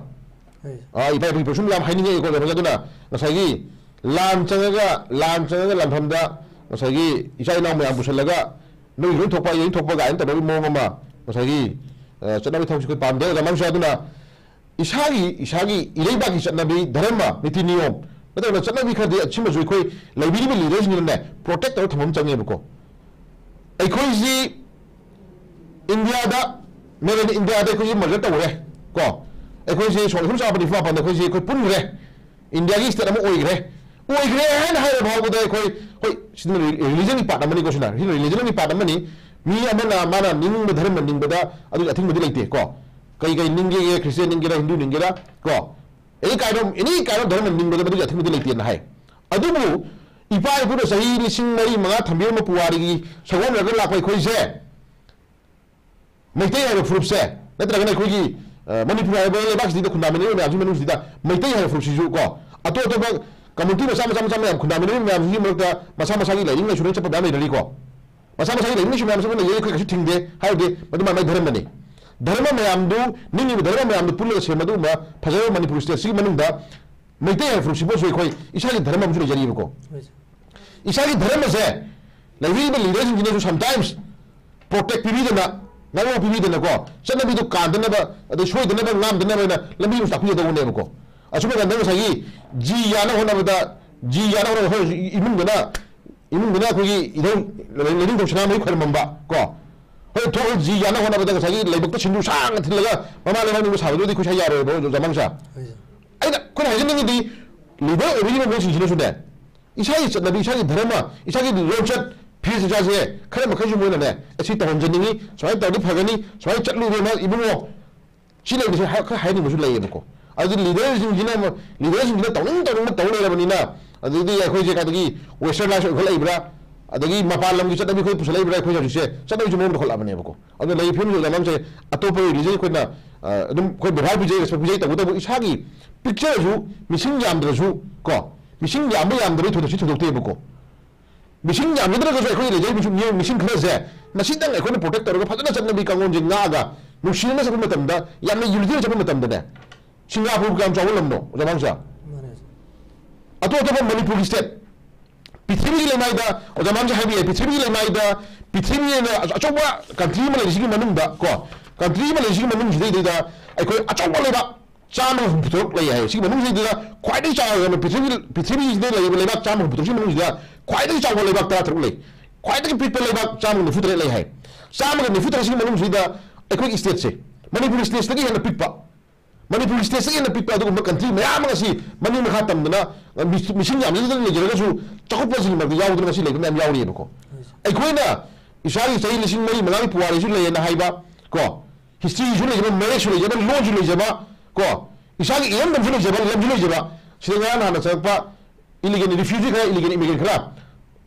ꯍꯣꯏ꯫ ꯑꯥ, ꯏꯄꯥ ꯏꯄꯨꯒꯤ ꯄꯣꯠꯁꯨꯝ ꯌꯥꯝ ꯍꯥꯏꯅꯤꯡꯉꯦ ꯑꯩꯈꯣꯏ ꯀꯩꯅꯣ, ꯑꯗꯨꯅ ꯉꯁꯥꯏꯒꯤ ꯂꯥꯟ ꯆꯪꯉꯒ, ꯂꯥꯟ ꯆꯪꯉꯒ ꯂꯥꯟꯐꯝꯗ ꯉꯁꯥꯏꯒꯤ ꯏꯆꯥ ꯏꯅꯥꯎ ꯃꯌꯥꯝ ꯄꯨꯁꯜꯂꯒ ꯅꯣꯏ ꯂꯣꯏ ꯊꯣꯛꯄ, ꯑꯩ ꯂꯣꯏ ꯊꯣꯛꯄ ꯀꯥꯏꯅ ꯇꯧꯅꯕꯒꯤ ꯃꯑꯣꯡ ꯑꯃ, ꯉꯁꯥꯏꯒꯤ, ꯑ, ꯆꯠꯅꯕꯤ ꯊꯕꯛꯁꯤ ꯑꯩꯈꯣꯏ ꯄꯥꯝꯗꯦ ꯑꯣꯖꯥ ꯃꯅꯥꯎꯆꯥ꯫ ꯑꯗꯨꯅ ꯏꯁꯥꯒꯤ, ꯏꯁꯥꯒꯤ ꯏꯔꯩꯕꯥꯛꯀꯤ ꯆꯠꯅꯕꯤ, ꯙꯔꯃ, ꯅꯤꯇꯤ ꯅꯤꯌꯣꯝ, ꯅꯠꯇ꯭ꯔꯒꯅ ꯆꯠꯅꯕꯤ ꯈꯔꯗꯤ ꯑꯁꯤꯃꯁꯨ ꯑꯩꯈꯣꯏ ꯂꯩꯕꯤꯔꯤꯕ leaderꯁꯤꯡꯁꯤꯅꯅꯦ protect ꯇꯧꯔ ꯊꯝꯕ ꯑꯃ ꯆꯪꯉꯦꯕꯀꯣ꯫ ꯑꯩꯈꯣꯏꯁꯤ ꯏꯟꯗꯤꯌꯥꯗ, mainland ꯏꯟꯗꯤꯌꯥꯗ ꯑꯩꯈꯣꯏꯁꯤ merger ꯇꯧꯈ꯭ꯔꯦ ꯀꯣ꯫ ꯑꯩꯈꯣꯏꯁꯤ ꯁꯣꯝ ꯁꯨꯝ ꯆꯥꯎꯔꯛꯄ ꯅꯤꯐꯨ ꯃꯥꯄꯟꯗ ꯑꯩꯈꯣꯏꯁꯤ ꯑꯩꯈꯣꯏ ꯄꯨꯟꯈ꯭ꯔꯦ꯫ ꯏꯟꯗꯤꯌꯥꯒꯤ state ꯑꯃ ꯑꯣꯏꯈ꯭ꯔꯦ꯫ ꯑꯣꯏꯈ꯭ꯔꯦ ꯍꯥꯏꯅ ꯍꯥꯏꯔ ꯐꯥꯎꯕꯗ ꯑꯩꯈꯣꯏ, ꯍꯣꯏ, ꯁꯤꯗ religionꯒꯤ part ꯑꯃꯅꯤꯀꯣ, ꯁꯤꯅ, ꯁꯤꯅ religionꯒꯤ part ꯑꯃꯅꯤ꯫ ꯃꯤ ꯑꯃꯅ ꯃꯥꯅ ꯅꯤꯡꯕ ꯙꯔꯃ ꯅꯤꯡꯕꯗ ꯑꯗꯨꯒꯤ ꯑꯊꯤꯡꯕꯗꯤ ꯂꯩꯇꯦ ꯀꯣ꯫ ꯀꯩ ꯀꯩ ꯅꯤꯡꯒꯦꯒꯦ, Christian ꯅꯤꯡꯒꯦꯔꯥ, ꯍꯤꯟꯗꯨ ꯅꯤꯡꯒꯦꯔꯥ ꯀꯣ, any kind of, any kind of ꯙꯔꯃ ꯅꯤꯡꯕꯗ ꯃꯗꯨꯒꯤ ꯑꯊꯤꯡꯕꯗꯤ ꯂꯩꯇꯦꯅ ꯍꯥꯏ꯫ ꯑꯗꯨꯕꯨ ꯏꯄꯥ ꯏꯄꯨꯅ ꯆꯍꯤ ꯂꯤꯁꯤꯡ ꯃꯔꯤ ꯃꯉꯥ ꯊꯝꯕꯤꯔꯝꯕ ꯄꯨꯋꯥꯔꯤꯒꯤ ꯁꯒꯣꯜꯅꯔꯒ ꯂꯥꯛꯄ ꯑꯩꯈꯣꯏꯁꯦ, ꯃꯩꯇꯩ ꯍꯥꯏꯕ ꯐꯨꯔꯨꯞꯁꯦ, ꯅꯠꯇ꯭ꯔꯒꯅ ꯑꯩꯈꯣꯏꯒꯤ, ꯑ, ꯃꯅꯤꯄꯨꯔ ꯍꯥꯏꯕ ꯂꯩꯕꯥꯛꯁꯤꯗ ꯈꯨꯟꯗꯥꯃꯤꯟꯅꯔꯤꯕ ꯃꯌꯥꯝꯁꯤꯒꯤ ꯃꯅꯨꯡꯁꯤꯗ ꯃꯩꯇꯩ ꯍꯥꯏꯕ ꯐꯨꯔꯨꯞꯁꯤꯁꯨ ꯀꯣ, ꯑꯇꯣꯞ ꯑꯇꯣꯞꯄ community ꯃꯆꯥ ꯃꯆꯥ ꯃꯆꯥ ꯃꯌꯥꯝ ꯈꯨꯟꯗꯥꯃꯤꯟꯅꯔꯤꯕ ꯃꯌꯥꯝꯁꯤꯒꯤ ꯃꯔꯛꯇ ꯃꯁꯥ ꯃꯁꯥꯒꯤ ꯂꯥꯏꯅꯤꯡ ꯂꯥꯏꯁꯣꯟ ꯆꯠꯄ ꯃꯌꯥꯝ ꯂꯩꯅꯔꯤꯀꯣ꯫ ꯃꯁꯥ ꯃꯁꯥꯒꯤ ꯂꯥꯏꯅꯤꯡ ꯂꯥꯏꯁꯣꯟ ꯃꯌꯥꯝ ꯆꯠꯄ ꯂꯩꯌꯦ, ꯑꯩꯈꯣꯏ ꯀꯩꯁꯨ ꯊꯤꯡꯗꯦ, ꯍꯥꯏꯕꯗꯤ ꯃꯗꯨ ꯃꯥ ꯃꯥꯒꯤ ꯙꯔꯃꯅꯤ꯫ ꯙꯔꯃ ꯃꯌꯥꯝꯗꯨ, ꯅꯤꯡꯉꯤꯕ ꯙꯔꯃ ꯃꯌꯥꯝꯗꯨ ꯄꯨꯜꯂꯒ ꯁꯦꯝꯕ ꯑꯗꯨꯒꯨꯝꯕ ꯐꯖꯔꯕ ꯃꯅꯤꯄꯨꯔ stateꯁꯤꯒꯤ ꯃꯅꯨꯡꯗ ꯃꯩꯇꯩ ꯍꯥꯏꯕ ꯐꯨꯔꯨꯞꯁꯤꯕꯨꯁꯨ ꯑꯩꯈꯣꯏ ꯏꯁꯥꯒꯤ ꯙꯔꯃ ꯑꯃꯁꯨ ꯂꯩꯖꯔꯤꯕꯀꯣ꯫ ꯍꯣꯏ, ꯁꯥꯔ꯫ ꯏꯁꯥꯒꯤ ꯙꯔꯃꯁꯦ ꯂꯩꯕꯤꯔꯤꯕ leaderꯁꯤꯡꯁꯤꯅꯁꯨ sometimes protect ꯄꯤꯕꯤꯗꯅ, ꯉꯥꯉꯣꯝ ꯄꯤꯕꯤꯗꯅꯀꯣ, ꯆꯠꯅꯕꯤꯗꯨ ꯀꯥꯟꯗꯅꯕ, ꯑꯗꯩ ꯁꯣꯏꯗꯅꯕ ꯉꯥꯝꯗꯅꯕ ꯍꯥꯏꯅ ꯂꯝꯕꯤ ꯑꯃꯁꯨ ꯇꯥꯛꯄꯤꯒꯗꯧꯕꯅꯦꯕꯀꯣ꯫ ꯑꯁꯨꯝꯅ ꯀꯥꯟꯗ ꯉꯁꯥꯏꯒꯤ ꯖꯤ ꯌꯥꯅ ꯍꯣꯠꯅꯕꯗ, ꯖꯤ ꯌꯥꯅ ꯍꯣꯠꯅꯕꯗ ꯑꯩꯈꯣꯏ ꯍꯧꯖꯤꯛ ꯏꯃꯨꯡꯗꯅ, ꯏꯃꯨꯡꯗꯅ ꯑꯩꯈꯣꯏꯒꯤ ꯏꯙꯧ ꯂꯩꯅꯤꯡꯊꯧ ꯁꯅꯥꯃꯍꯤ ꯈꯣꯏꯔꯝꯃꯝꯕ ꯀꯣ, ꯍꯣꯏ, ꯊꯣꯛꯑ ꯖꯤ ꯌꯥꯅ ꯍꯣꯠꯅꯕꯗ ꯉꯁꯥꯏꯒꯤ ꯂꯩꯕꯛꯇ ꯁꯤꯡꯖꯨ ꯁꯥꯡꯅ ꯊꯤꯜꯂꯒ ꯃꯃꯥ ꯂꯩꯕꯥꯛ ꯅꯤꯡꯕ ꯁꯥꯕꯗꯨꯗꯤ ꯑꯩꯈꯣꯏ ꯁ꯭ꯋꯥꯏ ꯌꯥꯔꯣꯏꯕ, ꯑꯣꯖꯥ ꯃꯥꯡꯁꯥ꯫ ꯑꯩꯅ, ꯑꯩꯈꯣꯏꯅ ꯍꯥꯏꯖꯅꯤꯡꯉꯤꯗꯤ, ꯂꯤꯗꯔ ꯑꯣꯏꯕꯤꯔꯤꯕ ꯃꯤꯑꯣꯏꯁꯤꯡꯁꯤꯅꯁꯨꯅꯦ, ꯏꯁꯥꯒꯤ ꯆꯠꯅꯕꯤ, ꯏꯁꯥꯒꯤ ꯙꯔꯃ, ꯏꯁꯥꯒꯤ ꯂꯣꯟꯆꯠ, ꯐꯤꯖꯦꯠ ꯆꯥꯛꯆꯥꯁꯦ ꯈꯔ ꯃꯈꯩꯁꯨ ꯃꯣꯏꯅꯅꯦ, ꯑꯁꯤ ꯇꯧꯍꯟꯖꯅꯤꯡꯉꯤ, ꯁꯨꯃꯥꯏꯅ ꯇꯧꯔꯗꯤ ꯐꯒꯅꯤ, ꯁꯨꯃꯥꯏꯅ ꯆꯠꯂꯨ ꯏꯕꯦꯝꯃ ꯏꯕꯨꯡꯉꯣ, ꯁꯤ ꯂꯩꯕꯁꯦ ꯍꯥꯏ-, ꯈꯔ ꯍꯥꯏꯍꯟꯅꯤꯡꯕꯁꯨ ꯂꯩꯌꯦꯕꯀꯣ꯫ ꯑꯗꯨꯗꯤ ꯂꯤꯗꯔꯁꯤꯡꯁꯤꯅ ꯑꯃꯨꯛ, ꯂꯤꯗꯔꯁꯤꯡꯁꯤꯅ ꯇꯧꯅꯤꯡ ꯇꯧꯅꯤꯡꯕ ꯇꯧ ꯂꯩꯔꯕꯅꯤꯅ, ꯑꯗꯨꯗꯤ ꯑꯩꯈꯣꯏꯁꯦ ꯀꯥꯏꯗꯒꯤ ꯋꯦꯁꯇꯔꯅꯥꯏꯁ ꯑꯣꯏꯈꯠꯂꯛꯏꯕ꯭ꯔꯥ, ꯑꯗꯒꯤ ꯃꯄꯥꯟ ꯂꯝꯒꯤ ꯆꯠꯅꯕꯤ ꯑꯩꯈꯣꯏ ꯄꯨꯁꯜꯂꯛꯏꯕ꯭ꯔꯥ, ꯑꯩꯈꯣꯏ ꯍꯧꯖꯤꯛꯁꯦ ꯆꯠꯅꯕꯤꯁꯦ ꯃꯑꯣꯡ ꯇꯧꯈꯠꯂꯛꯑꯕꯅꯦꯕꯀꯣ꯫ ꯑꯗꯨꯅ ꯂꯩꯔꯤꯕ ꯐꯤꯕꯝꯁꯤꯗ ꯃꯔꯝꯁꯦ ꯑꯇꯣꯞꯄ ꯔꯤꯂꯤꯖꯟ ꯑꯩꯈꯣꯏꯅ, ꯑ, ꯑꯗꯨꯝ ꯑꯩꯈꯣꯏ ꯕꯦꯕꯥꯔ ꯄꯤꯖꯩ, ꯔꯦꯁꯄꯦꯛ ꯄꯤꯖꯩ, ꯇꯧꯕꯇꯕꯨ ꯏꯁꯥꯒꯤ ꯄꯤꯛꯆꯔꯁꯨ, ꯃꯤꯁꯤꯡ ꯌꯥꯝꯗ꯭ꯔꯁꯨ ꯀꯣ, ꯃꯤꯁꯤꯡ ꯌꯥꯝꯕ ꯌꯥꯝꯗꯕꯒꯤ ꯊꯣꯏꯗꯣꯛꯁꯤ ꯊꯣꯏꯗꯣꯛꯇꯦꯕꯀꯣ꯫ ꯃꯤꯁꯤꯡ ꯌꯥꯝꯖꯗ꯭ꯔꯒꯁꯨ ꯑꯩꯈꯣꯏ ꯂꯩꯖꯔꯤꯕ ꯃꯤꯁꯤꯡ, ꯃꯤꯑꯣꯏ ꯃꯤꯁꯤꯡ ꯈꯔꯁꯦ ꯃꯁꯤꯗꯪ ꯑꯩꯈꯣꯏꯅ ꯄ꯭ꯔꯣꯇꯦꯛ ꯇꯧꯔꯒ ꯐꯖꯅ ꯆꯠꯅꯕꯤ ꯀꯥꯡꯂꯣꯟꯁꯦ ꯉꯥꯛꯑꯒ ꯅꯨꯡꯁꯤꯅꯅ ꯆꯠꯄ ꯃꯇꯝꯗ, ꯌꯥꯝꯅ ꯌꯨꯅꯤꯇꯤꯗ ꯆꯠꯄ ꯃꯇꯝꯗꯅꯦ, ꯁꯤꯡꯒꯥꯄꯨꯔ ꯀꯌꯥꯝ ꯆꯥꯎꯕ ꯂꯝꯅꯣ, ꯑꯣꯖꯥ ꯃꯥꯡꯁꯥ? ꯃꯥꯅꯦ꯫ ꯑꯇꯣꯞ ꯑꯇꯣꯞꯄ ꯃꯅꯤꯄꯨꯔꯒꯤ ꯁ꯭ꯇꯦꯠ, ꯄ꯭ꯔꯤꯊꯤꯕꯤꯒꯤ ꯂꯩꯃꯥꯏꯗ, ꯑꯣꯖꯥ ꯃꯥꯡꯁꯥ ꯍꯥꯏꯕ ꯌꯥꯏ, ꯄ꯭ꯔꯤꯊꯤꯕꯤꯒꯤ ꯂꯩꯃꯥꯏꯗ, ꯄ꯭ꯔꯤꯊꯤꯕꯤ ꯑꯣꯏꯅ ꯑꯆ-, ꯑꯆꯧꯕ ꯀꯟꯇ꯭ꯔꯤ ꯑꯃ ꯂꯩꯔꯤꯁꯤꯒꯤ ꯃꯅꯨꯡꯗ ꯀꯣ, ꯀꯟꯇ꯭ꯔꯤ ꯑꯃ ꯂꯩꯔꯤꯁꯤꯒꯤ ꯃꯅꯨꯡꯁꯤꯗꯩꯗ ꯑꯩꯈꯣꯏ ꯑꯆꯧꯕ ꯂꯩꯕꯥꯛ ꯆꯥꯝꯃꯒ ꯍꯨꯝꯐꯨ ꯇꯔꯨꯛ ꯂꯩ ꯍꯥꯏ꯫ ꯁꯤꯒꯤ ꯃꯅꯨꯡꯁꯤꯗ ꯈ꯭ꯋꯥꯏꯗꯒꯤ ꯆꯥꯎꯕ ꯄ꯭ꯔꯤꯊꯤꯕꯤ, ꯄ꯭ꯔꯤꯊꯤꯕꯤꯁꯤꯗ ꯂꯩꯔꯤꯕ ꯂꯩꯕꯥꯛ ꯆꯥꯝꯃꯒ ꯍꯨꯝꯐꯨ ꯇꯔꯨꯛꯁꯤꯒꯤ ꯃꯅꯨꯡꯁꯤꯗ ꯈ꯭ꯋꯥꯏꯗꯒꯤ ꯆꯥꯎꯕ ꯂꯩꯕꯥꯛ ꯇꯔꯥ ꯇꯔꯨꯛ ꯂꯩ꯫ ꯈ꯭ꯋꯥꯏꯗꯒꯤ ꯄꯤꯛꯄ ꯂꯩꯕꯥꯛ ꯆꯥꯝꯃꯒ ꯅꯤꯐꯨ ꯇꯔꯦꯠ ꯂꯩ ꯍꯥꯏ꯫ ꯆꯥꯝꯃꯒ ꯅꯤꯐꯨ ꯇꯔꯦꯠꯁꯤꯒꯤ ꯃꯅꯨꯡꯁꯤꯗ ꯑꯩꯈꯣꯏꯒꯤ ꯁ꯭ꯇꯦꯠꯁꯦ, ꯃꯅꯤꯄꯨꯔ ꯁ꯭ꯇꯦꯠꯁꯤꯗꯒꯤ ꯍꯦꯟꯅ ꯄꯤꯛꯄ, ꯃꯅꯤꯄꯨꯔ ꯁ꯭ꯇꯦꯠꯁꯤꯗꯒꯤ ꯍꯦꯟꯅ ꯄꯤꯛꯄ ꯑꯗꯨꯒꯨꯝꯕ ꯀꯟꯇ꯭ꯔꯤ ꯃꯌꯥꯝ ꯑꯃ ꯉꯁꯤ ꯃꯅꯤꯡ ꯃꯈꯥ ꯇꯝꯗꯅ, ꯃꯤ-, ꯃꯤꯁꯤꯡ ꯌꯥꯝꯖꯗꯅ ꯂꯩꯖꯔꯒꯁꯨ ꯆꯥꯎꯈꯠꯄꯁꯤꯡꯒꯤ ꯃꯔꯛꯇ ꯌꯥꯎꯗꯅ ꯉꯁꯤ ꯂꯩꯕ ꯃꯌꯥꯝ ꯌꯥꯎꯔꯤꯑꯕꯀꯣ꯫ ꯑꯩꯈꯣꯏꯅ ꯏꯁꯥꯒꯤ ꯆꯍꯤ ꯂꯤꯁꯤꯡ ꯃꯔꯤ ꯃꯉꯥꯒꯤ ꯄꯨꯋꯥꯔꯤꯁꯨ ꯂꯩꯌꯦꯅ ꯍꯥꯏꯕ ꯀꯣ, ꯍꯤꯁꯇ꯭ꯔꯤꯁꯨ ꯂꯩꯖꯕ, ꯃꯦꯔꯦꯖꯁꯨ ꯂꯩꯖꯕ, ꯂꯣꯟꯁꯨ ꯂꯩꯖꯕ ꯀꯣ, ꯏꯁꯥꯒꯤ ꯏꯔꯝꯗꯝꯁꯨ ꯂꯩꯖꯕ, ꯂꯝꯁꯨ ꯂꯩꯖꯕ, ꯁꯤꯗ ꯉꯔꯥꯡ ꯅꯍꯥꯟꯗ ꯆꯪꯉꯛꯄ ꯏꯂꯤꯒꯦꯜ ꯔꯤꯐ꯭ꯌꯨꯖꯤ ꯈꯔ, ꯏꯂꯤꯒꯦꯜ ꯏꯃꯤꯒ꯭ꯔꯦꯟ ꯈꯔ,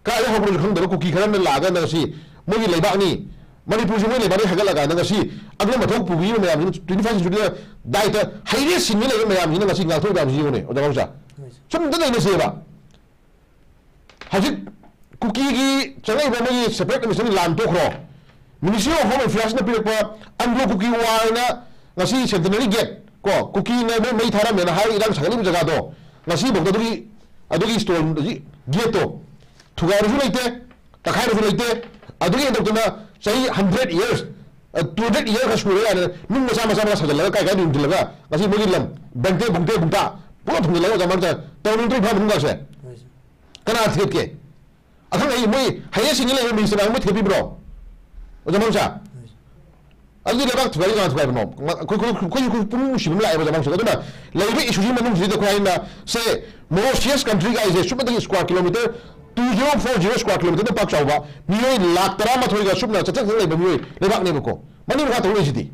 ꯀꯥꯏꯗ ꯍꯧꯕꯅꯣꯁꯨ ꯈꯪꯗꯕ ꯀꯨꯀꯤ ꯈꯔꯅ ꯂꯥꯛꯑꯒ ꯉꯁꯤ ꯃꯣꯏꯒꯤ ꯂꯩꯕꯥꯛꯅꯤ, ꯃꯅꯤꯄꯨꯔꯁꯤ ꯃꯣꯏ ꯂꯩꯕꯥꯛꯅꯤ ꯍꯥꯏꯒꯠꯂꯀꯥꯟꯗ ꯉꯁꯤ ꯑꯗꯨꯒ ꯃꯊꯧ ꯄꯨꯕꯤꯔꯤꯕ ꯃꯌꯥꯝꯁꯤꯅ, ꯇ꯭ꯋꯦꯟꯇꯤ ꯐꯥꯏꯚ ꯁꯦꯟꯆꯨꯔꯤꯗ ꯗꯥꯏꯇ ꯍꯩꯔꯦ ꯁꯤꯡꯉꯦ ꯂꯩꯕ ꯃꯌꯥꯝꯁꯤꯅ ꯉꯁꯤ ꯉꯥꯛꯊꯣꯛꯏ ꯃꯌꯥꯝꯁꯤ ꯌꯦꯡꯉꯨꯅꯦ, ꯑꯣꯖꯥ ꯃꯥꯡꯁꯥ꯫ ꯁꯨꯝ ꯑꯝꯇ ꯅꯩꯅꯁꯦꯕ꯫ ꯍꯧꯖꯤꯛ ꯀꯨꯀꯤꯒꯤ ꯆꯪꯉꯛꯏꯕ ꯃꯣꯏꯒꯤ ꯁꯦꯄꯔꯦꯠ ꯑꯦꯗꯃꯤꯅꯤꯁꯇ꯭ꯔꯦꯁꯟ ꯂꯥꯟ ꯇꯣꯛꯈ꯭ꯔꯣ, ꯃꯤꯅꯤꯁꯇ꯭ꯔꯤ ꯑꯣꯐ ꯍꯣꯝ ꯑꯦꯐꯤꯌꯔꯁꯅ ꯄꯤꯔꯛꯄ ꯑꯪꯒ꯭ꯂꯣ ꯀꯨꯀꯤ ꯋꯥꯔꯅ ꯉꯁꯤ ꯁꯦꯟꯇꯅꯔꯤ ꯒꯦꯠ ꯀꯣ, ꯀꯨꯀꯤꯅ ꯃꯣꯏ ꯃꯩ ꯊꯥꯔꯝꯃꯦꯅ ꯍꯥꯏꯔꯒ ꯏꯔꯥꯡ ꯁꯥꯒꯠꯂꯤꯕ ꯖꯒꯥꯗꯣ, ꯉꯁꯤꯐꯥꯎꯗ ꯑꯗꯨꯒꯤ, ꯑꯗꯨꯒꯤ ꯁ꯭ꯇꯣꯟ, ꯒꯦꯠꯇꯣ ꯊꯨꯒꯥꯏꯕꯁꯨ ꯂꯩꯇꯦ, ꯇꯛꯈꯥꯏꯕꯁꯨ ꯂꯩꯇꯦ꯫ ꯑꯗꯨꯒꯤ ꯍꯦꯟꯗꯣꯛꯇꯅ ꯆꯍꯤ hundred years two hundred year ꯈꯔ ꯁꯨꯔꯦ ꯀꯥꯏꯅ ꯅꯨꯡ ꯃꯆꯥ ꯃꯆꯥ ꯃꯆꯥ ꯁꯥꯖꯤꯜꯂꯒ ꯀꯥꯏ ꯀꯥꯏꯗ ꯌꯨꯡꯁꯤꯜꯂꯒ ꯉꯁꯤ ꯃꯣꯏꯒꯤ ꯂꯝ ꯕꯪꯇꯦ ꯕꯨꯡꯇꯦ ꯕꯨꯡꯇꯥ ꯄꯨꯂꯞ ꯊꯣꯝꯖꯤꯜꯂꯒ ꯑꯣꯖꯥ ꯃꯥꯡꯁꯥ ꯇꯧꯅꯤꯡꯗ꯭ꯔꯣ ꯏꯝꯐꯥꯜ ꯃꯅꯨꯡꯒꯁꯦ? ꯀꯅꯥ ꯊꯤꯒꯠꯀꯦ? ꯑꯈꯪ ꯑꯍꯩ ꯃꯣꯏ ꯍꯥꯏꯌꯔ ꯁꯤꯡꯒꯤ ꯂꯩꯕ ꯃꯤꯅꯤꯁꯇꯔ ꯃꯣꯏ ꯊꯤꯒꯠꯄꯤꯕ꯭ꯔꯣ? ꯑꯣꯖꯥ ꯃꯥꯡꯁꯥ? ꯑꯗꯨꯗꯤ ꯂꯩꯕꯥꯛ ꯊꯨꯒꯥꯏꯔꯤ ꯀꯅꯥ ꯊꯨꯒꯥꯏꯕꯅꯣ? ꯑꯩꯈꯣꯏ ꯑꯩꯈꯣꯏ ꯑꯩꯈꯣꯏ ꯑꯩꯈꯣꯏ ꯄꯨꯛꯅꯤꯡ ꯅꯨꯡꯁꯤꯕ ꯑꯃ ꯂꯥꯛꯑꯦꯕ ꯑꯣꯖꯥ ꯃꯥꯡꯁꯥ꯫ ꯑꯗꯨꯅ ꯂꯩꯔꯤꯕ ꯏꯁꯨꯁꯤ ꯃꯅꯨꯡꯁꯤꯗ ꯑꯩꯈꯣꯏ ꯍꯥꯏꯅ ꯁꯦ ꯃꯣꯔꯣꯁꯤꯌꯁ ꯀꯟꯇ꯭ꯔꯤ ꯀꯥꯏꯁꯦ ꯁꯨꯞꯅꯇꯒꯤ square kilometre two zero four zero square ꯀꯤꯂꯣꯃꯤꯇꯔꯗ ꯄꯥꯛ ꯆꯥꯎꯕ ꯃꯤꯑꯣꯏ ꯂꯥꯛ ꯇꯔꯥꯃꯥꯊꯣꯏꯒ ꯁꯨꯞꯅ ꯆꯥꯇ꯭ꯔꯦꯠ ꯈꯛꯇꯪ ꯂꯩꯕ ꯃꯤꯑꯣꯏ ꯂꯩꯕꯥꯛꯅꯦꯕꯀꯣ꯫ ꯃꯅꯤꯡ ꯃꯈꯥ ꯇꯧꯔꯛꯏꯁꯤꯗꯤ꯫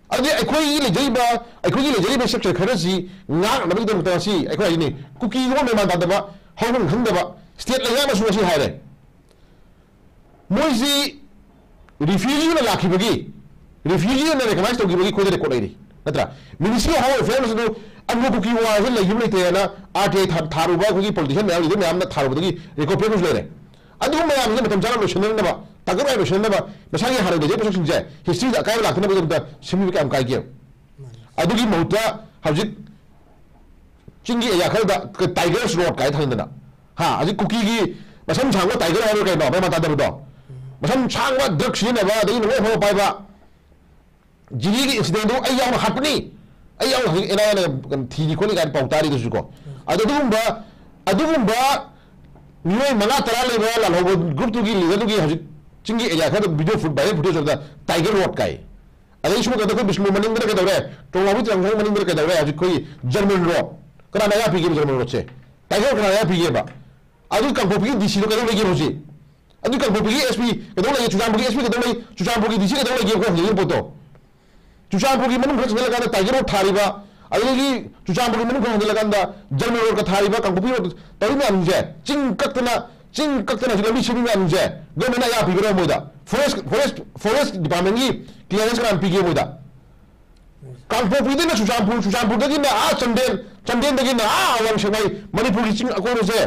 ꯑꯗꯨꯗꯤ ꯑꯩꯈꯣꯏꯒꯤ ꯂꯩꯖꯔꯤꯕ ꯑꯩꯈꯣꯏꯒꯤ ꯂꯩꯖꯔꯤꯕ ꯏꯁꯇ꯭ꯔꯛꯆꯔ ꯈꯔꯁꯤ ꯉꯥꯛꯅꯕꯒꯤꯗꯃꯛꯇ ꯉꯁꯤ ꯑꯩꯈꯣꯏ ꯍꯥꯏꯅꯤ ꯀꯨꯀꯤꯒꯨꯝꯕ ꯃꯦꯟ ꯃꯥꯟ ꯇꯥꯗꯕ ꯍꯧꯐꯝ ꯈꯪꯗꯕ ꯁ꯭ꯇꯦꯠ ꯂꯩꯉꯥꯛꯅꯁꯨ ꯉꯁꯤ ꯍꯥꯏꯔꯦ꯫ ꯃꯣꯏꯁꯤ ꯔꯤꯐ꯭ꯌꯨꯖꯤ ꯑꯣꯏꯅ ꯂꯥꯛꯈꯤꯕꯒꯤ ꯔꯤꯐ꯭ꯌꯨꯖꯤ ꯑꯣꯏꯅ ꯔꯦꯀꯣꯒꯅꯥꯏꯁ ꯇꯧꯈꯤꯕꯒꯤ ꯑꯩꯈꯣꯏꯗ ꯔꯦꯀꯣꯔꯗ ꯂꯩꯔꯤ ꯅꯠꯇ꯭ꯔꯥ? ꯃꯤꯅꯤꯁꯇ꯭ꯔꯤ ꯑꯣꯐ ꯍꯣꯝ ꯑꯦꯐꯤꯌꯔꯁ ꯑꯗꯨ ꯑꯪꯒꯣ ꯀꯨꯀꯤ ꯋꯥꯔꯁꯦ ꯂꯩꯈꯤꯕ ꯂꯩꯇꯦꯅ ꯑꯥꯔ ꯇꯤ ꯑꯥꯏ ꯊꯥꯔꯨꯕ ꯑꯩꯈꯣꯏꯒꯤ ꯄꯣꯂꯤꯇꯤꯁꯤꯌꯥꯟ ꯃꯌꯥꯝ ꯂꯤꯗꯔ ꯃꯌꯥꯝꯅ ꯊꯥꯔꯨꯕꯗꯒꯤ ꯔꯦꯀꯣꯔꯗ ꯄꯤꯕꯁꯨ ꯂꯩꯔꯦ꯫ ꯑꯗꯨꯒꯨꯝꯕ ꯃꯌꯥꯝꯁꯦ ꯃꯇꯝ ꯆꯥꯅ ꯂꯣꯏꯁꯤꯟꯅꯅꯕ ꯇꯥꯡꯀꯛ ꯅꯥꯏꯅ ꯂꯣꯏꯁꯤꯟꯅꯅꯕ ꯃꯁꯥꯒꯤ ꯍꯥꯟꯅ ꯂꯩꯖꯔꯤꯕ ꯄꯣꯠꯁꯛꯁꯤꯡꯁꯦ ꯍꯤꯁꯇ꯭ꯔꯤꯗ ꯑꯀꯥꯏꯕ ꯂꯥꯛꯇꯅꯕꯒꯤꯗꯃꯛꯇ ꯁꯦꯝꯕꯤꯕ ꯀꯌꯥꯝ ꯀꯥꯏꯒꯦ? ꯑꯗꯨꯒꯤ ꯃꯍꯨꯠꯇ ꯍꯧꯖꯤꯛ ꯆꯤꯡꯒꯤ ꯑꯦꯔꯤꯌꯥ ꯈꯔꯗ ꯇꯥꯏꯒꯔꯁ ꯔꯣꯗ ꯀꯥꯏ ꯊꯥꯖꯤꯟꯗꯅ ꯍꯥ ꯍꯧꯖꯤꯛ ꯀꯨꯀꯤꯒꯤ ꯃꯁꯝ ꯁꯥꯡꯕ ꯇꯥꯏꯒꯔ ꯍꯥꯏꯕ ꯀꯩꯅꯣ ꯃꯦꯟ ꯃꯥꯟ ꯇꯥꯗꯕꯗꯣ ꯃꯁꯝ ꯁꯥꯡꯕ ꯗ꯭ꯔꯒ ꯁꯤꯖꯤꯟꯅꯕ ꯑꯗꯒꯤ ꯅꯣꯡꯃꯩ ꯑꯐꯕ ꯄꯥꯏꯕ ꯖꯤꯔꯤꯒꯤ ꯏꯟꯁꯤꯗꯦꯟꯗꯨ ꯑꯩ ꯌꯥꯎꯅ ꯍꯥꯠꯄꯅꯤ꯫ ꯑꯩ ꯌꯥꯎꯅ ꯍꯧꯖꯤꯛ ꯑꯦꯟ ꯑꯥꯏ ꯑꯦꯅ ꯊꯤꯔꯤ ꯈꯣꯠꯂꯤ ꯀꯥꯏꯅ ꯄꯥꯎ ꯇꯥꯔꯤꯗꯨꯁꯨ ꯀꯣ꯫ ꯑꯗꯣ ꯑꯗꯨꯒꯨꯝꯕ ꯑꯗꯨꯒꯨꯝꯕ ꯃꯤꯑꯣꯏ ꯃꯉꯥ ꯇꯔꯥ ꯂꯩꯕ ꯂꯥꯜꯍꯧꯕ ꯒ꯭ꯔꯨꯞꯇꯨꯒꯤ ꯂꯤꯗꯔꯗꯨꯒꯤ ꯍꯧꯖꯤꯛ ꯆꯤꯡꯒꯤ ꯑꯦꯔꯤꯌꯥ ꯈꯔꯗ ꯚꯤꯗꯤꯑꯣ ꯐꯨꯠ ꯚꯥꯏꯔꯦꯜ ꯐꯨꯇꯦꯖ ꯑꯃꯗ ꯇꯥꯏꯒꯔ ꯔꯣꯗ ꯀꯥꯏ꯫ ꯑꯗꯩ ꯁꯣꯝ ꯅꯥꯀꯟꯗ ꯑꯩꯈꯣꯏ ꯕꯤꯁꯅꯨ ꯃꯅꯤꯡꯗꯅ ꯀꯩꯗꯧꯔꯦ? ꯇꯣꯡꯂꯥꯎꯕꯤ ꯇ꯭ꯔꯥꯟꯁꯐꯣꯔꯃꯔ ꯃꯅꯤꯡꯗꯅ ꯀꯩꯗꯧꯔꯦ? ꯍꯧꯖꯤꯛ ꯑꯩꯈꯣꯏꯒꯤ ꯖꯔꯃꯟ ꯔꯣꯗ꯫ ꯀꯅꯥꯅ ꯑꯌꯥ ꯄꯤꯒꯦꯕ ꯖꯔꯃꯟ ꯔꯣꯗꯁꯦ? ꯇꯥꯏꯒꯔ ꯀꯅꯥꯅ ꯑꯌꯥ ꯄꯤꯒꯦꯕ? ꯑꯗꯨ ꯀꯥꯡꯄꯣꯛꯄꯤꯒꯤ ꯗꯤ ꯁꯤꯗꯣ ꯀꯩꯗꯧ ꯂꯩꯒꯦꯕ ꯍꯧꯖꯤꯛ? ꯑꯗꯨ ꯀꯥꯡꯄꯣꯛꯄꯤꯒꯤ ꯑꯦꯁ ꯄꯤ ꯀꯩꯗꯧ ꯂꯩꯒꯦ? ꯆꯨꯔꯆꯥꯟꯄꯨꯔꯒꯤ ꯑꯦꯁ ꯄꯤ ꯀꯩꯗꯧ ꯂꯩ? ꯆꯨꯔꯆꯥꯟꯄꯨꯔꯒꯤ ꯗꯤ ꯁꯤ ꯀꯩꯗꯧ ꯂꯩꯒꯦꯕ ꯍꯧꯖꯤꯛ ꯄꯣꯠꯇꯣ? ꯆꯨꯔꯆꯥꯟꯄꯨꯔꯒꯤ ꯃꯅꯨꯡ ꯈꯔ ꯆꯪꯁꯤꯜꯂꯀꯥꯟꯗ ꯇꯥꯏꯒꯔ ꯔꯣꯗ ꯊꯥꯔꯤꯕ, ꯑꯗꯨꯗꯒꯤ ꯆꯨꯔꯆꯥꯟꯄꯨꯔꯒꯤ ꯃꯅꯨꯡ ꯈꯔ ꯍꯟꯖꯤꯜꯂꯀꯥꯟꯗ ꯖꯔꯃꯟ ꯔꯣꯗꯀ ꯊꯥꯔꯤꯕ, ꯀꯥꯡꯄꯣꯛꯄꯤ ꯔꯣꯗ ꯇꯧꯔꯤ ꯃꯌꯥꯝꯁꯦ, ꯆꯤꯡ ꯀꯛꯇꯅ, ꯆꯤꯡ ꯀꯛꯇꯅ ꯍꯧꯖꯤꯛ ꯂꯝꯕꯤ ꯁꯦꯝꯃꯤ ꯃꯌꯥꯝꯁꯦ, ꯒꯣꯔꯃꯦꯟꯅ ꯑꯌꯥ ꯄꯤꯕꯤꯔꯣ ꯃꯣꯏꯗ? ꯐꯣꯔꯦꯁ, ꯐꯣꯔꯦꯁ, ꯐꯣꯔꯦꯁ ꯗꯤꯄꯥꯔꯠꯃꯦꯟꯒꯤ ꯀ꯭ꯂꯤꯌꯥꯔꯦꯟꯁ ꯀꯅꯥꯅ ꯄꯤꯒꯦ ꯃꯣꯏꯗ? ꯀꯥꯡꯄꯣꯛꯄꯤꯗꯩꯅ ꯆꯨꯔꯆꯥꯟꯄꯨꯔ, ꯆꯨꯔꯆꯥꯟꯄꯨꯔꯗꯒꯤꯅ ꯑꯥ ꯆꯥꯟꯗꯦꯜ, ꯆꯥꯟꯗꯦꯜꯗꯒꯤꯅ ꯑꯥ ꯑꯋꯥꯡ ꯁꯦꯛꯃꯥꯏ, ꯃꯅꯤꯄꯨꯔꯒꯤ ꯆꯤꯡ ꯑꯀꯣꯏꯕꯁꯦ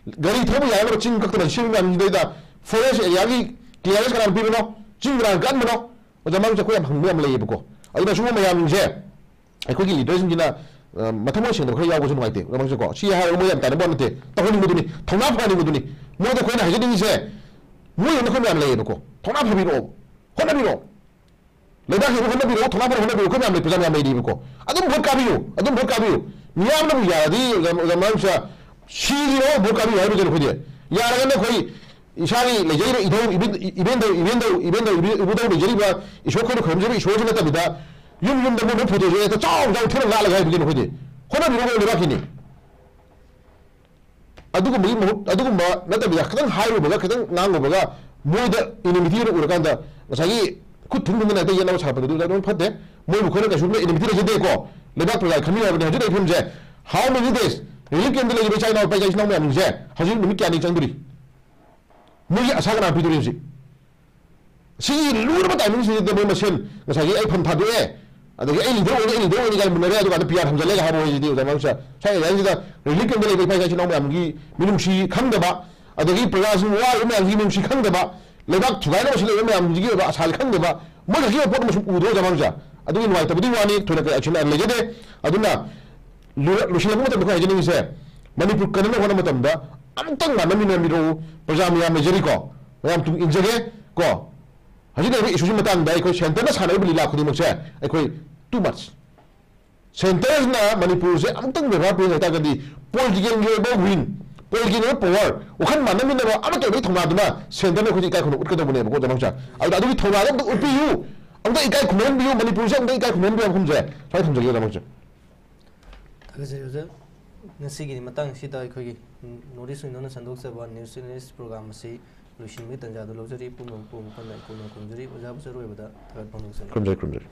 ꯒꯥꯔꯤ ꯊꯧꯕ ꯌꯥꯅꯕ ꯆꯤꯡ ꯀꯛꯇꯅ ꯁꯦꯝꯕ ꯃꯌꯥꯝꯁꯤꯗꯩꯗ ꯐꯣꯔꯦꯁ ꯑꯦꯔꯤꯌꯥꯒꯤ ꯀ꯭ꯂꯤꯌꯥꯔꯦꯟꯁ ꯀꯅꯥꯅ ꯄꯤꯕꯅꯣ? ꯆꯤꯡ ꯀꯅꯥꯅ ꯀꯛꯍꯟꯕꯅꯣ? ꯑꯣꯖꯥ ꯃꯥꯡꯁꯦ ꯑꯩꯈꯣꯏ ꯌꯥꯝ ꯍꯪꯕ ꯌꯥꯝ ꯂꯩꯌꯦꯕꯀꯣ꯫ ꯑꯗꯨꯅ ꯁꯤꯒꯨꯝꯕ ꯃꯌꯥꯝꯁꯦ ꯑꯩꯈꯣꯏꯒꯤ ꯂꯤꯗꯔꯁꯤꯡꯁꯤꯅ, ꯑ, ꯃꯊꯃꯣꯏ ꯁꯦꯡꯗꯕ ꯈꯔ ꯌꯥꯎꯕꯁꯨ ꯅꯨꯡꯉꯥꯏꯇꯦ꯫ ꯑꯣꯖꯥ ꯃꯥꯡꯁꯦꯀꯣ, ꯁꯤ ꯍꯥꯏꯔꯒ ꯃꯣꯏ ꯌꯥꯝ ꯇꯥꯅꯤꯡꯕ ꯅꯠꯇꯦ, ꯇꯧꯍꯟꯅꯤꯡꯕꯗꯨꯅꯤ, ꯊꯧꯅꯥ ꯐꯍꯟꯅꯤꯡꯕꯗꯨꯅꯤ꯫ ꯃꯣꯏꯗ ꯑꯩꯈꯣꯏꯅ ꯍꯥꯏꯖꯅꯤꯡꯉꯤꯁꯦ, ꯃꯣꯏ ꯑꯩꯈꯣꯏ ꯃꯌꯥꯝ ꯂꯩꯌꯦꯕꯀꯣ, ꯊꯧꯅꯥ ꯐꯕꯤꯔꯛꯑꯣ꯫ ꯍꯣꯠꯅꯕꯤꯔꯣ꯫ ꯂꯩꯕꯥꯛꯀꯤ ꯑꯣꯏꯕ ꯍꯣꯠꯅꯕꯤꯔꯣ, ꯊꯧꯅꯥ ꯐꯅ ꯍꯣꯠꯅꯕꯤꯔꯣ, ꯑꯩꯈꯣꯏ ꯃꯌꯥꯝ ꯂꯩ, ꯄ꯭ꯔꯖꯥ ꯃꯌꯥꯝ ꯂꯩꯔꯤꯕꯀꯣ꯫ ꯑꯗꯨꯝ ꯚꯣꯠ ꯀꯥꯕꯤꯌꯨ, ꯑꯗꯨꯝ ꯚꯣꯠ ꯀꯥꯕꯤꯌꯨ꯫ ꯃꯤꯌꯥꯝꯅꯕꯨ ꯌꯥꯔꯗꯤ, ꯑꯣꯖꯥ, ꯑꯣꯖꯥ ꯃꯅꯥꯎꯁꯥ, ꯁꯤꯔꯤꯔꯣ ꯚꯣꯠ ꯀꯥꯕꯤꯌꯨ ꯍꯥꯏꯕꯁꯤꯅ ꯑꯩꯈꯣꯏꯗꯤ꯫ ꯌꯥꯔꯒꯅ ꯑꯩꯈꯣꯏ ꯏꯁꯥꯒꯤ ꯂꯩꯖꯔꯤꯕ ꯏꯙꯧ, ꯏꯕꯦꯟ-, ꯏꯕꯦꯟꯙꯧ, ꯏꯕꯦꯟꯙꯧ, ꯏꯕꯦꯟꯙꯧ, ꯏꯕꯨ-, ꯏꯕꯨꯙꯧ ꯂꯩꯖꯔꯤꯕ ꯏꯁꯣꯔ ꯑꯩꯈꯣꯏꯅ ꯈꯣꯏꯔꯝꯖꯔꯤꯕ ꯏꯁꯣꯔꯁꯤ ꯅꯠꯇꯕꯤꯗ ꯌꯨꯝ ꯌꯨꯝꯗ ꯃꯣꯏ ꯃꯣꯏ ꯐꯣꯇꯣꯁꯦ ꯍꯦꯛꯇ ꯆꯥꯎ ꯆꯥꯎ ꯊꯦꯠꯂ ꯂꯥꯠꯂꯒ ꯍꯥꯏꯕꯒꯤꯅ ꯑꯩꯈꯣꯏꯗꯤ꯫ ꯍꯣꯠꯅꯕꯤꯔꯣ ꯂꯩꯕꯥꯛꯀꯤꯅꯤ꯫ ꯑꯗꯨꯒꯨꯝꯕꯒꯤ ꯃꯍꯨꯠ, ꯑꯗꯨꯒꯨꯝꯕ ꯅꯠꯇꯕꯤꯗ ꯈꯤꯇꯪ ꯍꯥꯏꯔꯨꯕꯒ, ꯈꯤꯇꯪ ꯉꯥꯡꯉꯨꯕꯒ, ꯃꯣꯏꯗ ꯏꯅꯤꯃꯤꯇꯤ ꯑꯣꯏꯅ ꯎꯔꯀꯥꯟꯗ ꯉꯁꯥꯏꯒꯤ ꯈꯨꯠ ꯊꯨꯝ ꯊꯨꯝꯗꯅ ꯍꯦꯛꯇ ꯌꯦꯠꯅꯕ ꯁꯥꯒꯠꯄꯗꯨꯗꯤ ꯑꯗꯨꯝ ꯐꯠꯇꯦ꯫ ꯃꯣꯏꯕꯨ ꯑꯩꯈꯣꯏꯅ ꯀꯩꯁꯨꯝꯇ ꯏꯅꯤꯃꯤꯇꯤ ꯂꯩꯖꯗꯦꯀꯣ꯫ ꯂꯩꯕꯥꯛ ꯄ꯭ꯔꯖꯥ ꯈꯟꯕꯤꯌꯨ ꯍꯥꯏꯕꯅꯤ꯫ ꯍꯧꯖꯤꯛ ꯂꯩꯔꯤꯕ ꯐꯤꯕꯝꯁꯦ, how many days? ꯔꯤꯂꯤꯐ ꯀꯦꯝꯞꯇ ꯂꯩꯔꯤꯕ ꯏꯆꯥ ꯏꯅꯥꯎ, ꯏꯄꯥ ꯏꯆꯥ ꯏꯅꯥꯎ ꯃꯌꯥꯝꯁꯤꯡꯁꯦ ꯍꯧꯖꯤꯛ ꯅꯨꯃꯤꯠ ꯀꯌꯥꯅꯤ ꯆꯪꯗꯣꯔꯤ? ꯃꯣꯏꯒꯤ ꯑꯁꯥ ꯀꯅꯥ ꯄꯤꯗꯣꯔꯤ ꯍꯧꯖꯤꯛ? ꯁꯤꯒꯤ ꯂꯨꯔꯕ ꯇꯥꯏꯃꯤꯡꯁꯤꯗ ꯃꯣꯏ ꯃꯁꯦꯟ ꯉꯁꯥꯏꯒꯤ ꯑꯩ ꯐꯝ ꯊꯥꯗꯣꯛꯑꯦ, ꯑꯗꯒꯤ ꯑꯩ ꯂꯤꯗꯔ ꯑꯣꯏꯅꯤ, ꯑꯩ ꯂꯤꯗꯔ ꯑꯣꯏꯅꯤ ꯀꯥꯏꯅ ꯃꯨꯟꯅꯔꯦ, ꯑꯗꯨꯀꯥꯟꯗ ꯄꯤ ꯑꯥꯔ ꯊꯝꯖꯜꯂꯦꯒ ꯍꯥꯏꯕ ꯍꯣꯏꯁꯤꯗꯤ ꯑꯣꯖꯥ ꯃꯅꯥꯎꯁꯥ꯫ ꯁ꯭ꯋꯥꯏ ꯑꯦꯔꯤꯌꯥꯁꯤꯗ ꯔꯤꯂꯤꯐ ꯀꯦꯝꯞꯇ ꯂꯩꯕ ꯏꯄꯥ ꯏꯆꯥ ꯏꯆꯤꯟ ꯏꯅꯥꯎ ꯃꯌꯥꯝꯒꯤ ꯃꯤꯅꯨꯡꯁꯤ ꯈꯪꯗꯕ, ꯑꯗꯒꯤ ꯄ꯭ꯔꯖꯥꯁꯤꯡ ꯋꯥꯔꯤꯕ ꯃꯌꯥꯝꯁꯤꯒꯤ ꯃꯤꯅꯨꯡꯁꯤ ꯈꯪꯗꯕ, ꯂꯩꯕꯥꯛ ꯊꯨꯒꯥꯏꯅꯕ ꯁꯤꯜꯂꯛꯏꯕ ꯃꯌꯥꯝꯁꯤꯒꯤ ꯑꯣꯏꯕ ꯑꯁꯥꯁꯦ ꯈꯪꯗꯕ, ꯃꯣꯏ ꯈꯛꯀꯤ ꯑꯣꯏꯕ ꯄꯣꯠ ꯑꯃ ꯁꯨꯝ ꯎꯗ꯭ꯔꯣ ꯑꯣꯖꯥ ꯃꯅꯥꯎꯁꯥ? ꯑꯗꯨꯒꯤ ꯅꯨꯡꯉꯥꯏꯇꯕꯗꯨꯒꯤ ꯋꯥꯅꯤ, ꯊꯣꯏꯅ ꯀꯩ ꯑꯦꯛꯁꯟ ꯂꯩꯖꯗꯦ꯫ ꯑꯗꯨꯅ ꯂꯣꯏꯔ-, ꯂꯣꯏꯁꯤꯜꯂꯛꯄ ꯃꯇꯝꯗ ꯑꯩꯈꯣꯏ ꯍꯥꯏꯖꯅꯤꯡꯉꯤꯁꯦ, ꯃꯅꯤꯄꯨꯔ ꯀꯟꯅꯅꯕ ꯍꯣꯠꯅꯕ ꯃꯇꯝꯗ ꯑꯃꯨꯛꯇꯪ ꯃꯥꯟꯅꯃꯤꯟꯅꯕꯤꯔꯛꯎ, ꯄ꯭ꯔꯖꯥ ꯃꯌꯥꯝ ꯂꯩꯖꯔꯤꯀꯣ, ꯃꯌꯥꯝ ꯇꯨꯡ ꯏꯟꯖꯒꯦ ꯀꯣ꯫ ꯍꯧꯖꯤꯛ ꯂꯩꯔꯤꯕ ꯏꯁꯨꯁꯤ ꯃꯇꯥꯡꯗ ꯑꯩꯈꯣꯏ ꯁꯦꯟꯇꯔꯅ ꯁꯥꯟꯅꯔꯤꯕ ꯂꯤꯂꯥ ꯈꯨꯗꯤꯡꯃꯛꯁꯦ ꯑꯩꯈꯣꯏ too much꯫ ꯁꯦꯟꯇꯔꯁꯤꯅ ꯃꯅꯤꯄꯨꯔꯁꯦ ꯑꯃꯨꯛꯇꯪ ꯕꯦꯕꯥꯔ ꯄꯤꯔꯤ ꯍꯥꯏꯇꯥꯔꯒꯗꯤ ꯄꯣꯂꯤꯇꯤꯀꯦꯜꯒꯤ ꯑꯣꯏꯕ ꯋꯤꯡ, ꯄꯣꯂꯤꯇꯤꯀꯦꯜꯒꯤ ꯑꯣꯏꯕ ꯄꯋꯥꯔ, ꯋꯥꯈꯜ ꯃꯥꯟꯅꯃꯤꯟꯅꯕ ꯑꯃꯠꯇ ꯑꯣꯏꯕꯒꯤ ꯊꯧꯅꯥꯗꯨꯅ ꯁꯦꯟꯇꯔꯅ ꯑꯩꯈꯣꯏꯁꯦ ꯏꯀꯥꯏ ꯈꯨꯝꯅꯕ ꯎꯠꯀꯗꯧꯕꯅꯦꯕꯀꯣ ꯑꯣꯖꯥ ꯃꯅꯥꯎꯁꯥ꯫ ꯑꯗꯨꯗ ꯑꯗꯨꯒꯤ ꯊꯧꯅꯥꯗꯣ ꯑꯝꯇ ꯎꯠꯄꯤꯌꯨ, ꯑꯝꯇ ꯏꯀꯥꯏ ꯈꯨꯝꯅꯍꯟꯕꯤꯌꯨ, ꯃꯅꯤꯄꯨꯔꯁꯦ ꯑꯝꯇ ꯏꯀꯥꯏ ꯈꯨꯝꯅꯍꯟꯕꯤꯌꯨ ꯍꯥꯏꯕ ꯃꯐꯝꯁꯦ ꯁ꯭ꯋꯥꯏ ꯊꯝꯖꯒꯦ ꯑꯣꯖꯥ ꯃꯅꯥꯎꯁꯥ꯫ ꯊꯥꯒꯠꯆꯔꯤ ꯑꯣꯖꯥ꯫ ꯉꯁꯤꯒꯤꯗꯤ ꯃꯇꯥꯡ ꯑꯁꯤꯗ ꯑꯩꯈꯣꯏꯒꯤ North East Window ꯅ ꯁꯟꯗꯣꯛꯆꯕ News Analyst program ꯑꯁꯤ ꯂꯣꯏꯁꯤꯟꯕꯒꯤ ꯇꯥꯟꯖꯥꯗꯨ ꯂꯧꯖꯔꯤ꯫ ꯄꯨꯝꯅꯃꯛꯄꯨ ꯑꯃꯨꯛ ꯍꯟꯅ ꯏꯀꯣꯟꯅ ꯈꯨꯔꯨꯝꯖꯔꯤ꯫ ꯑꯣꯖꯥꯕꯨ ꯑꯔꯣꯏꯕꯗ ꯊꯥꯒꯠ ꯐꯣꯡꯗꯣꯛꯆꯔꯤ꯫ ꯈꯨꯔꯨꯝꯖꯔꯤ, ꯈꯨꯔꯨꯝꯖꯔꯤ꯫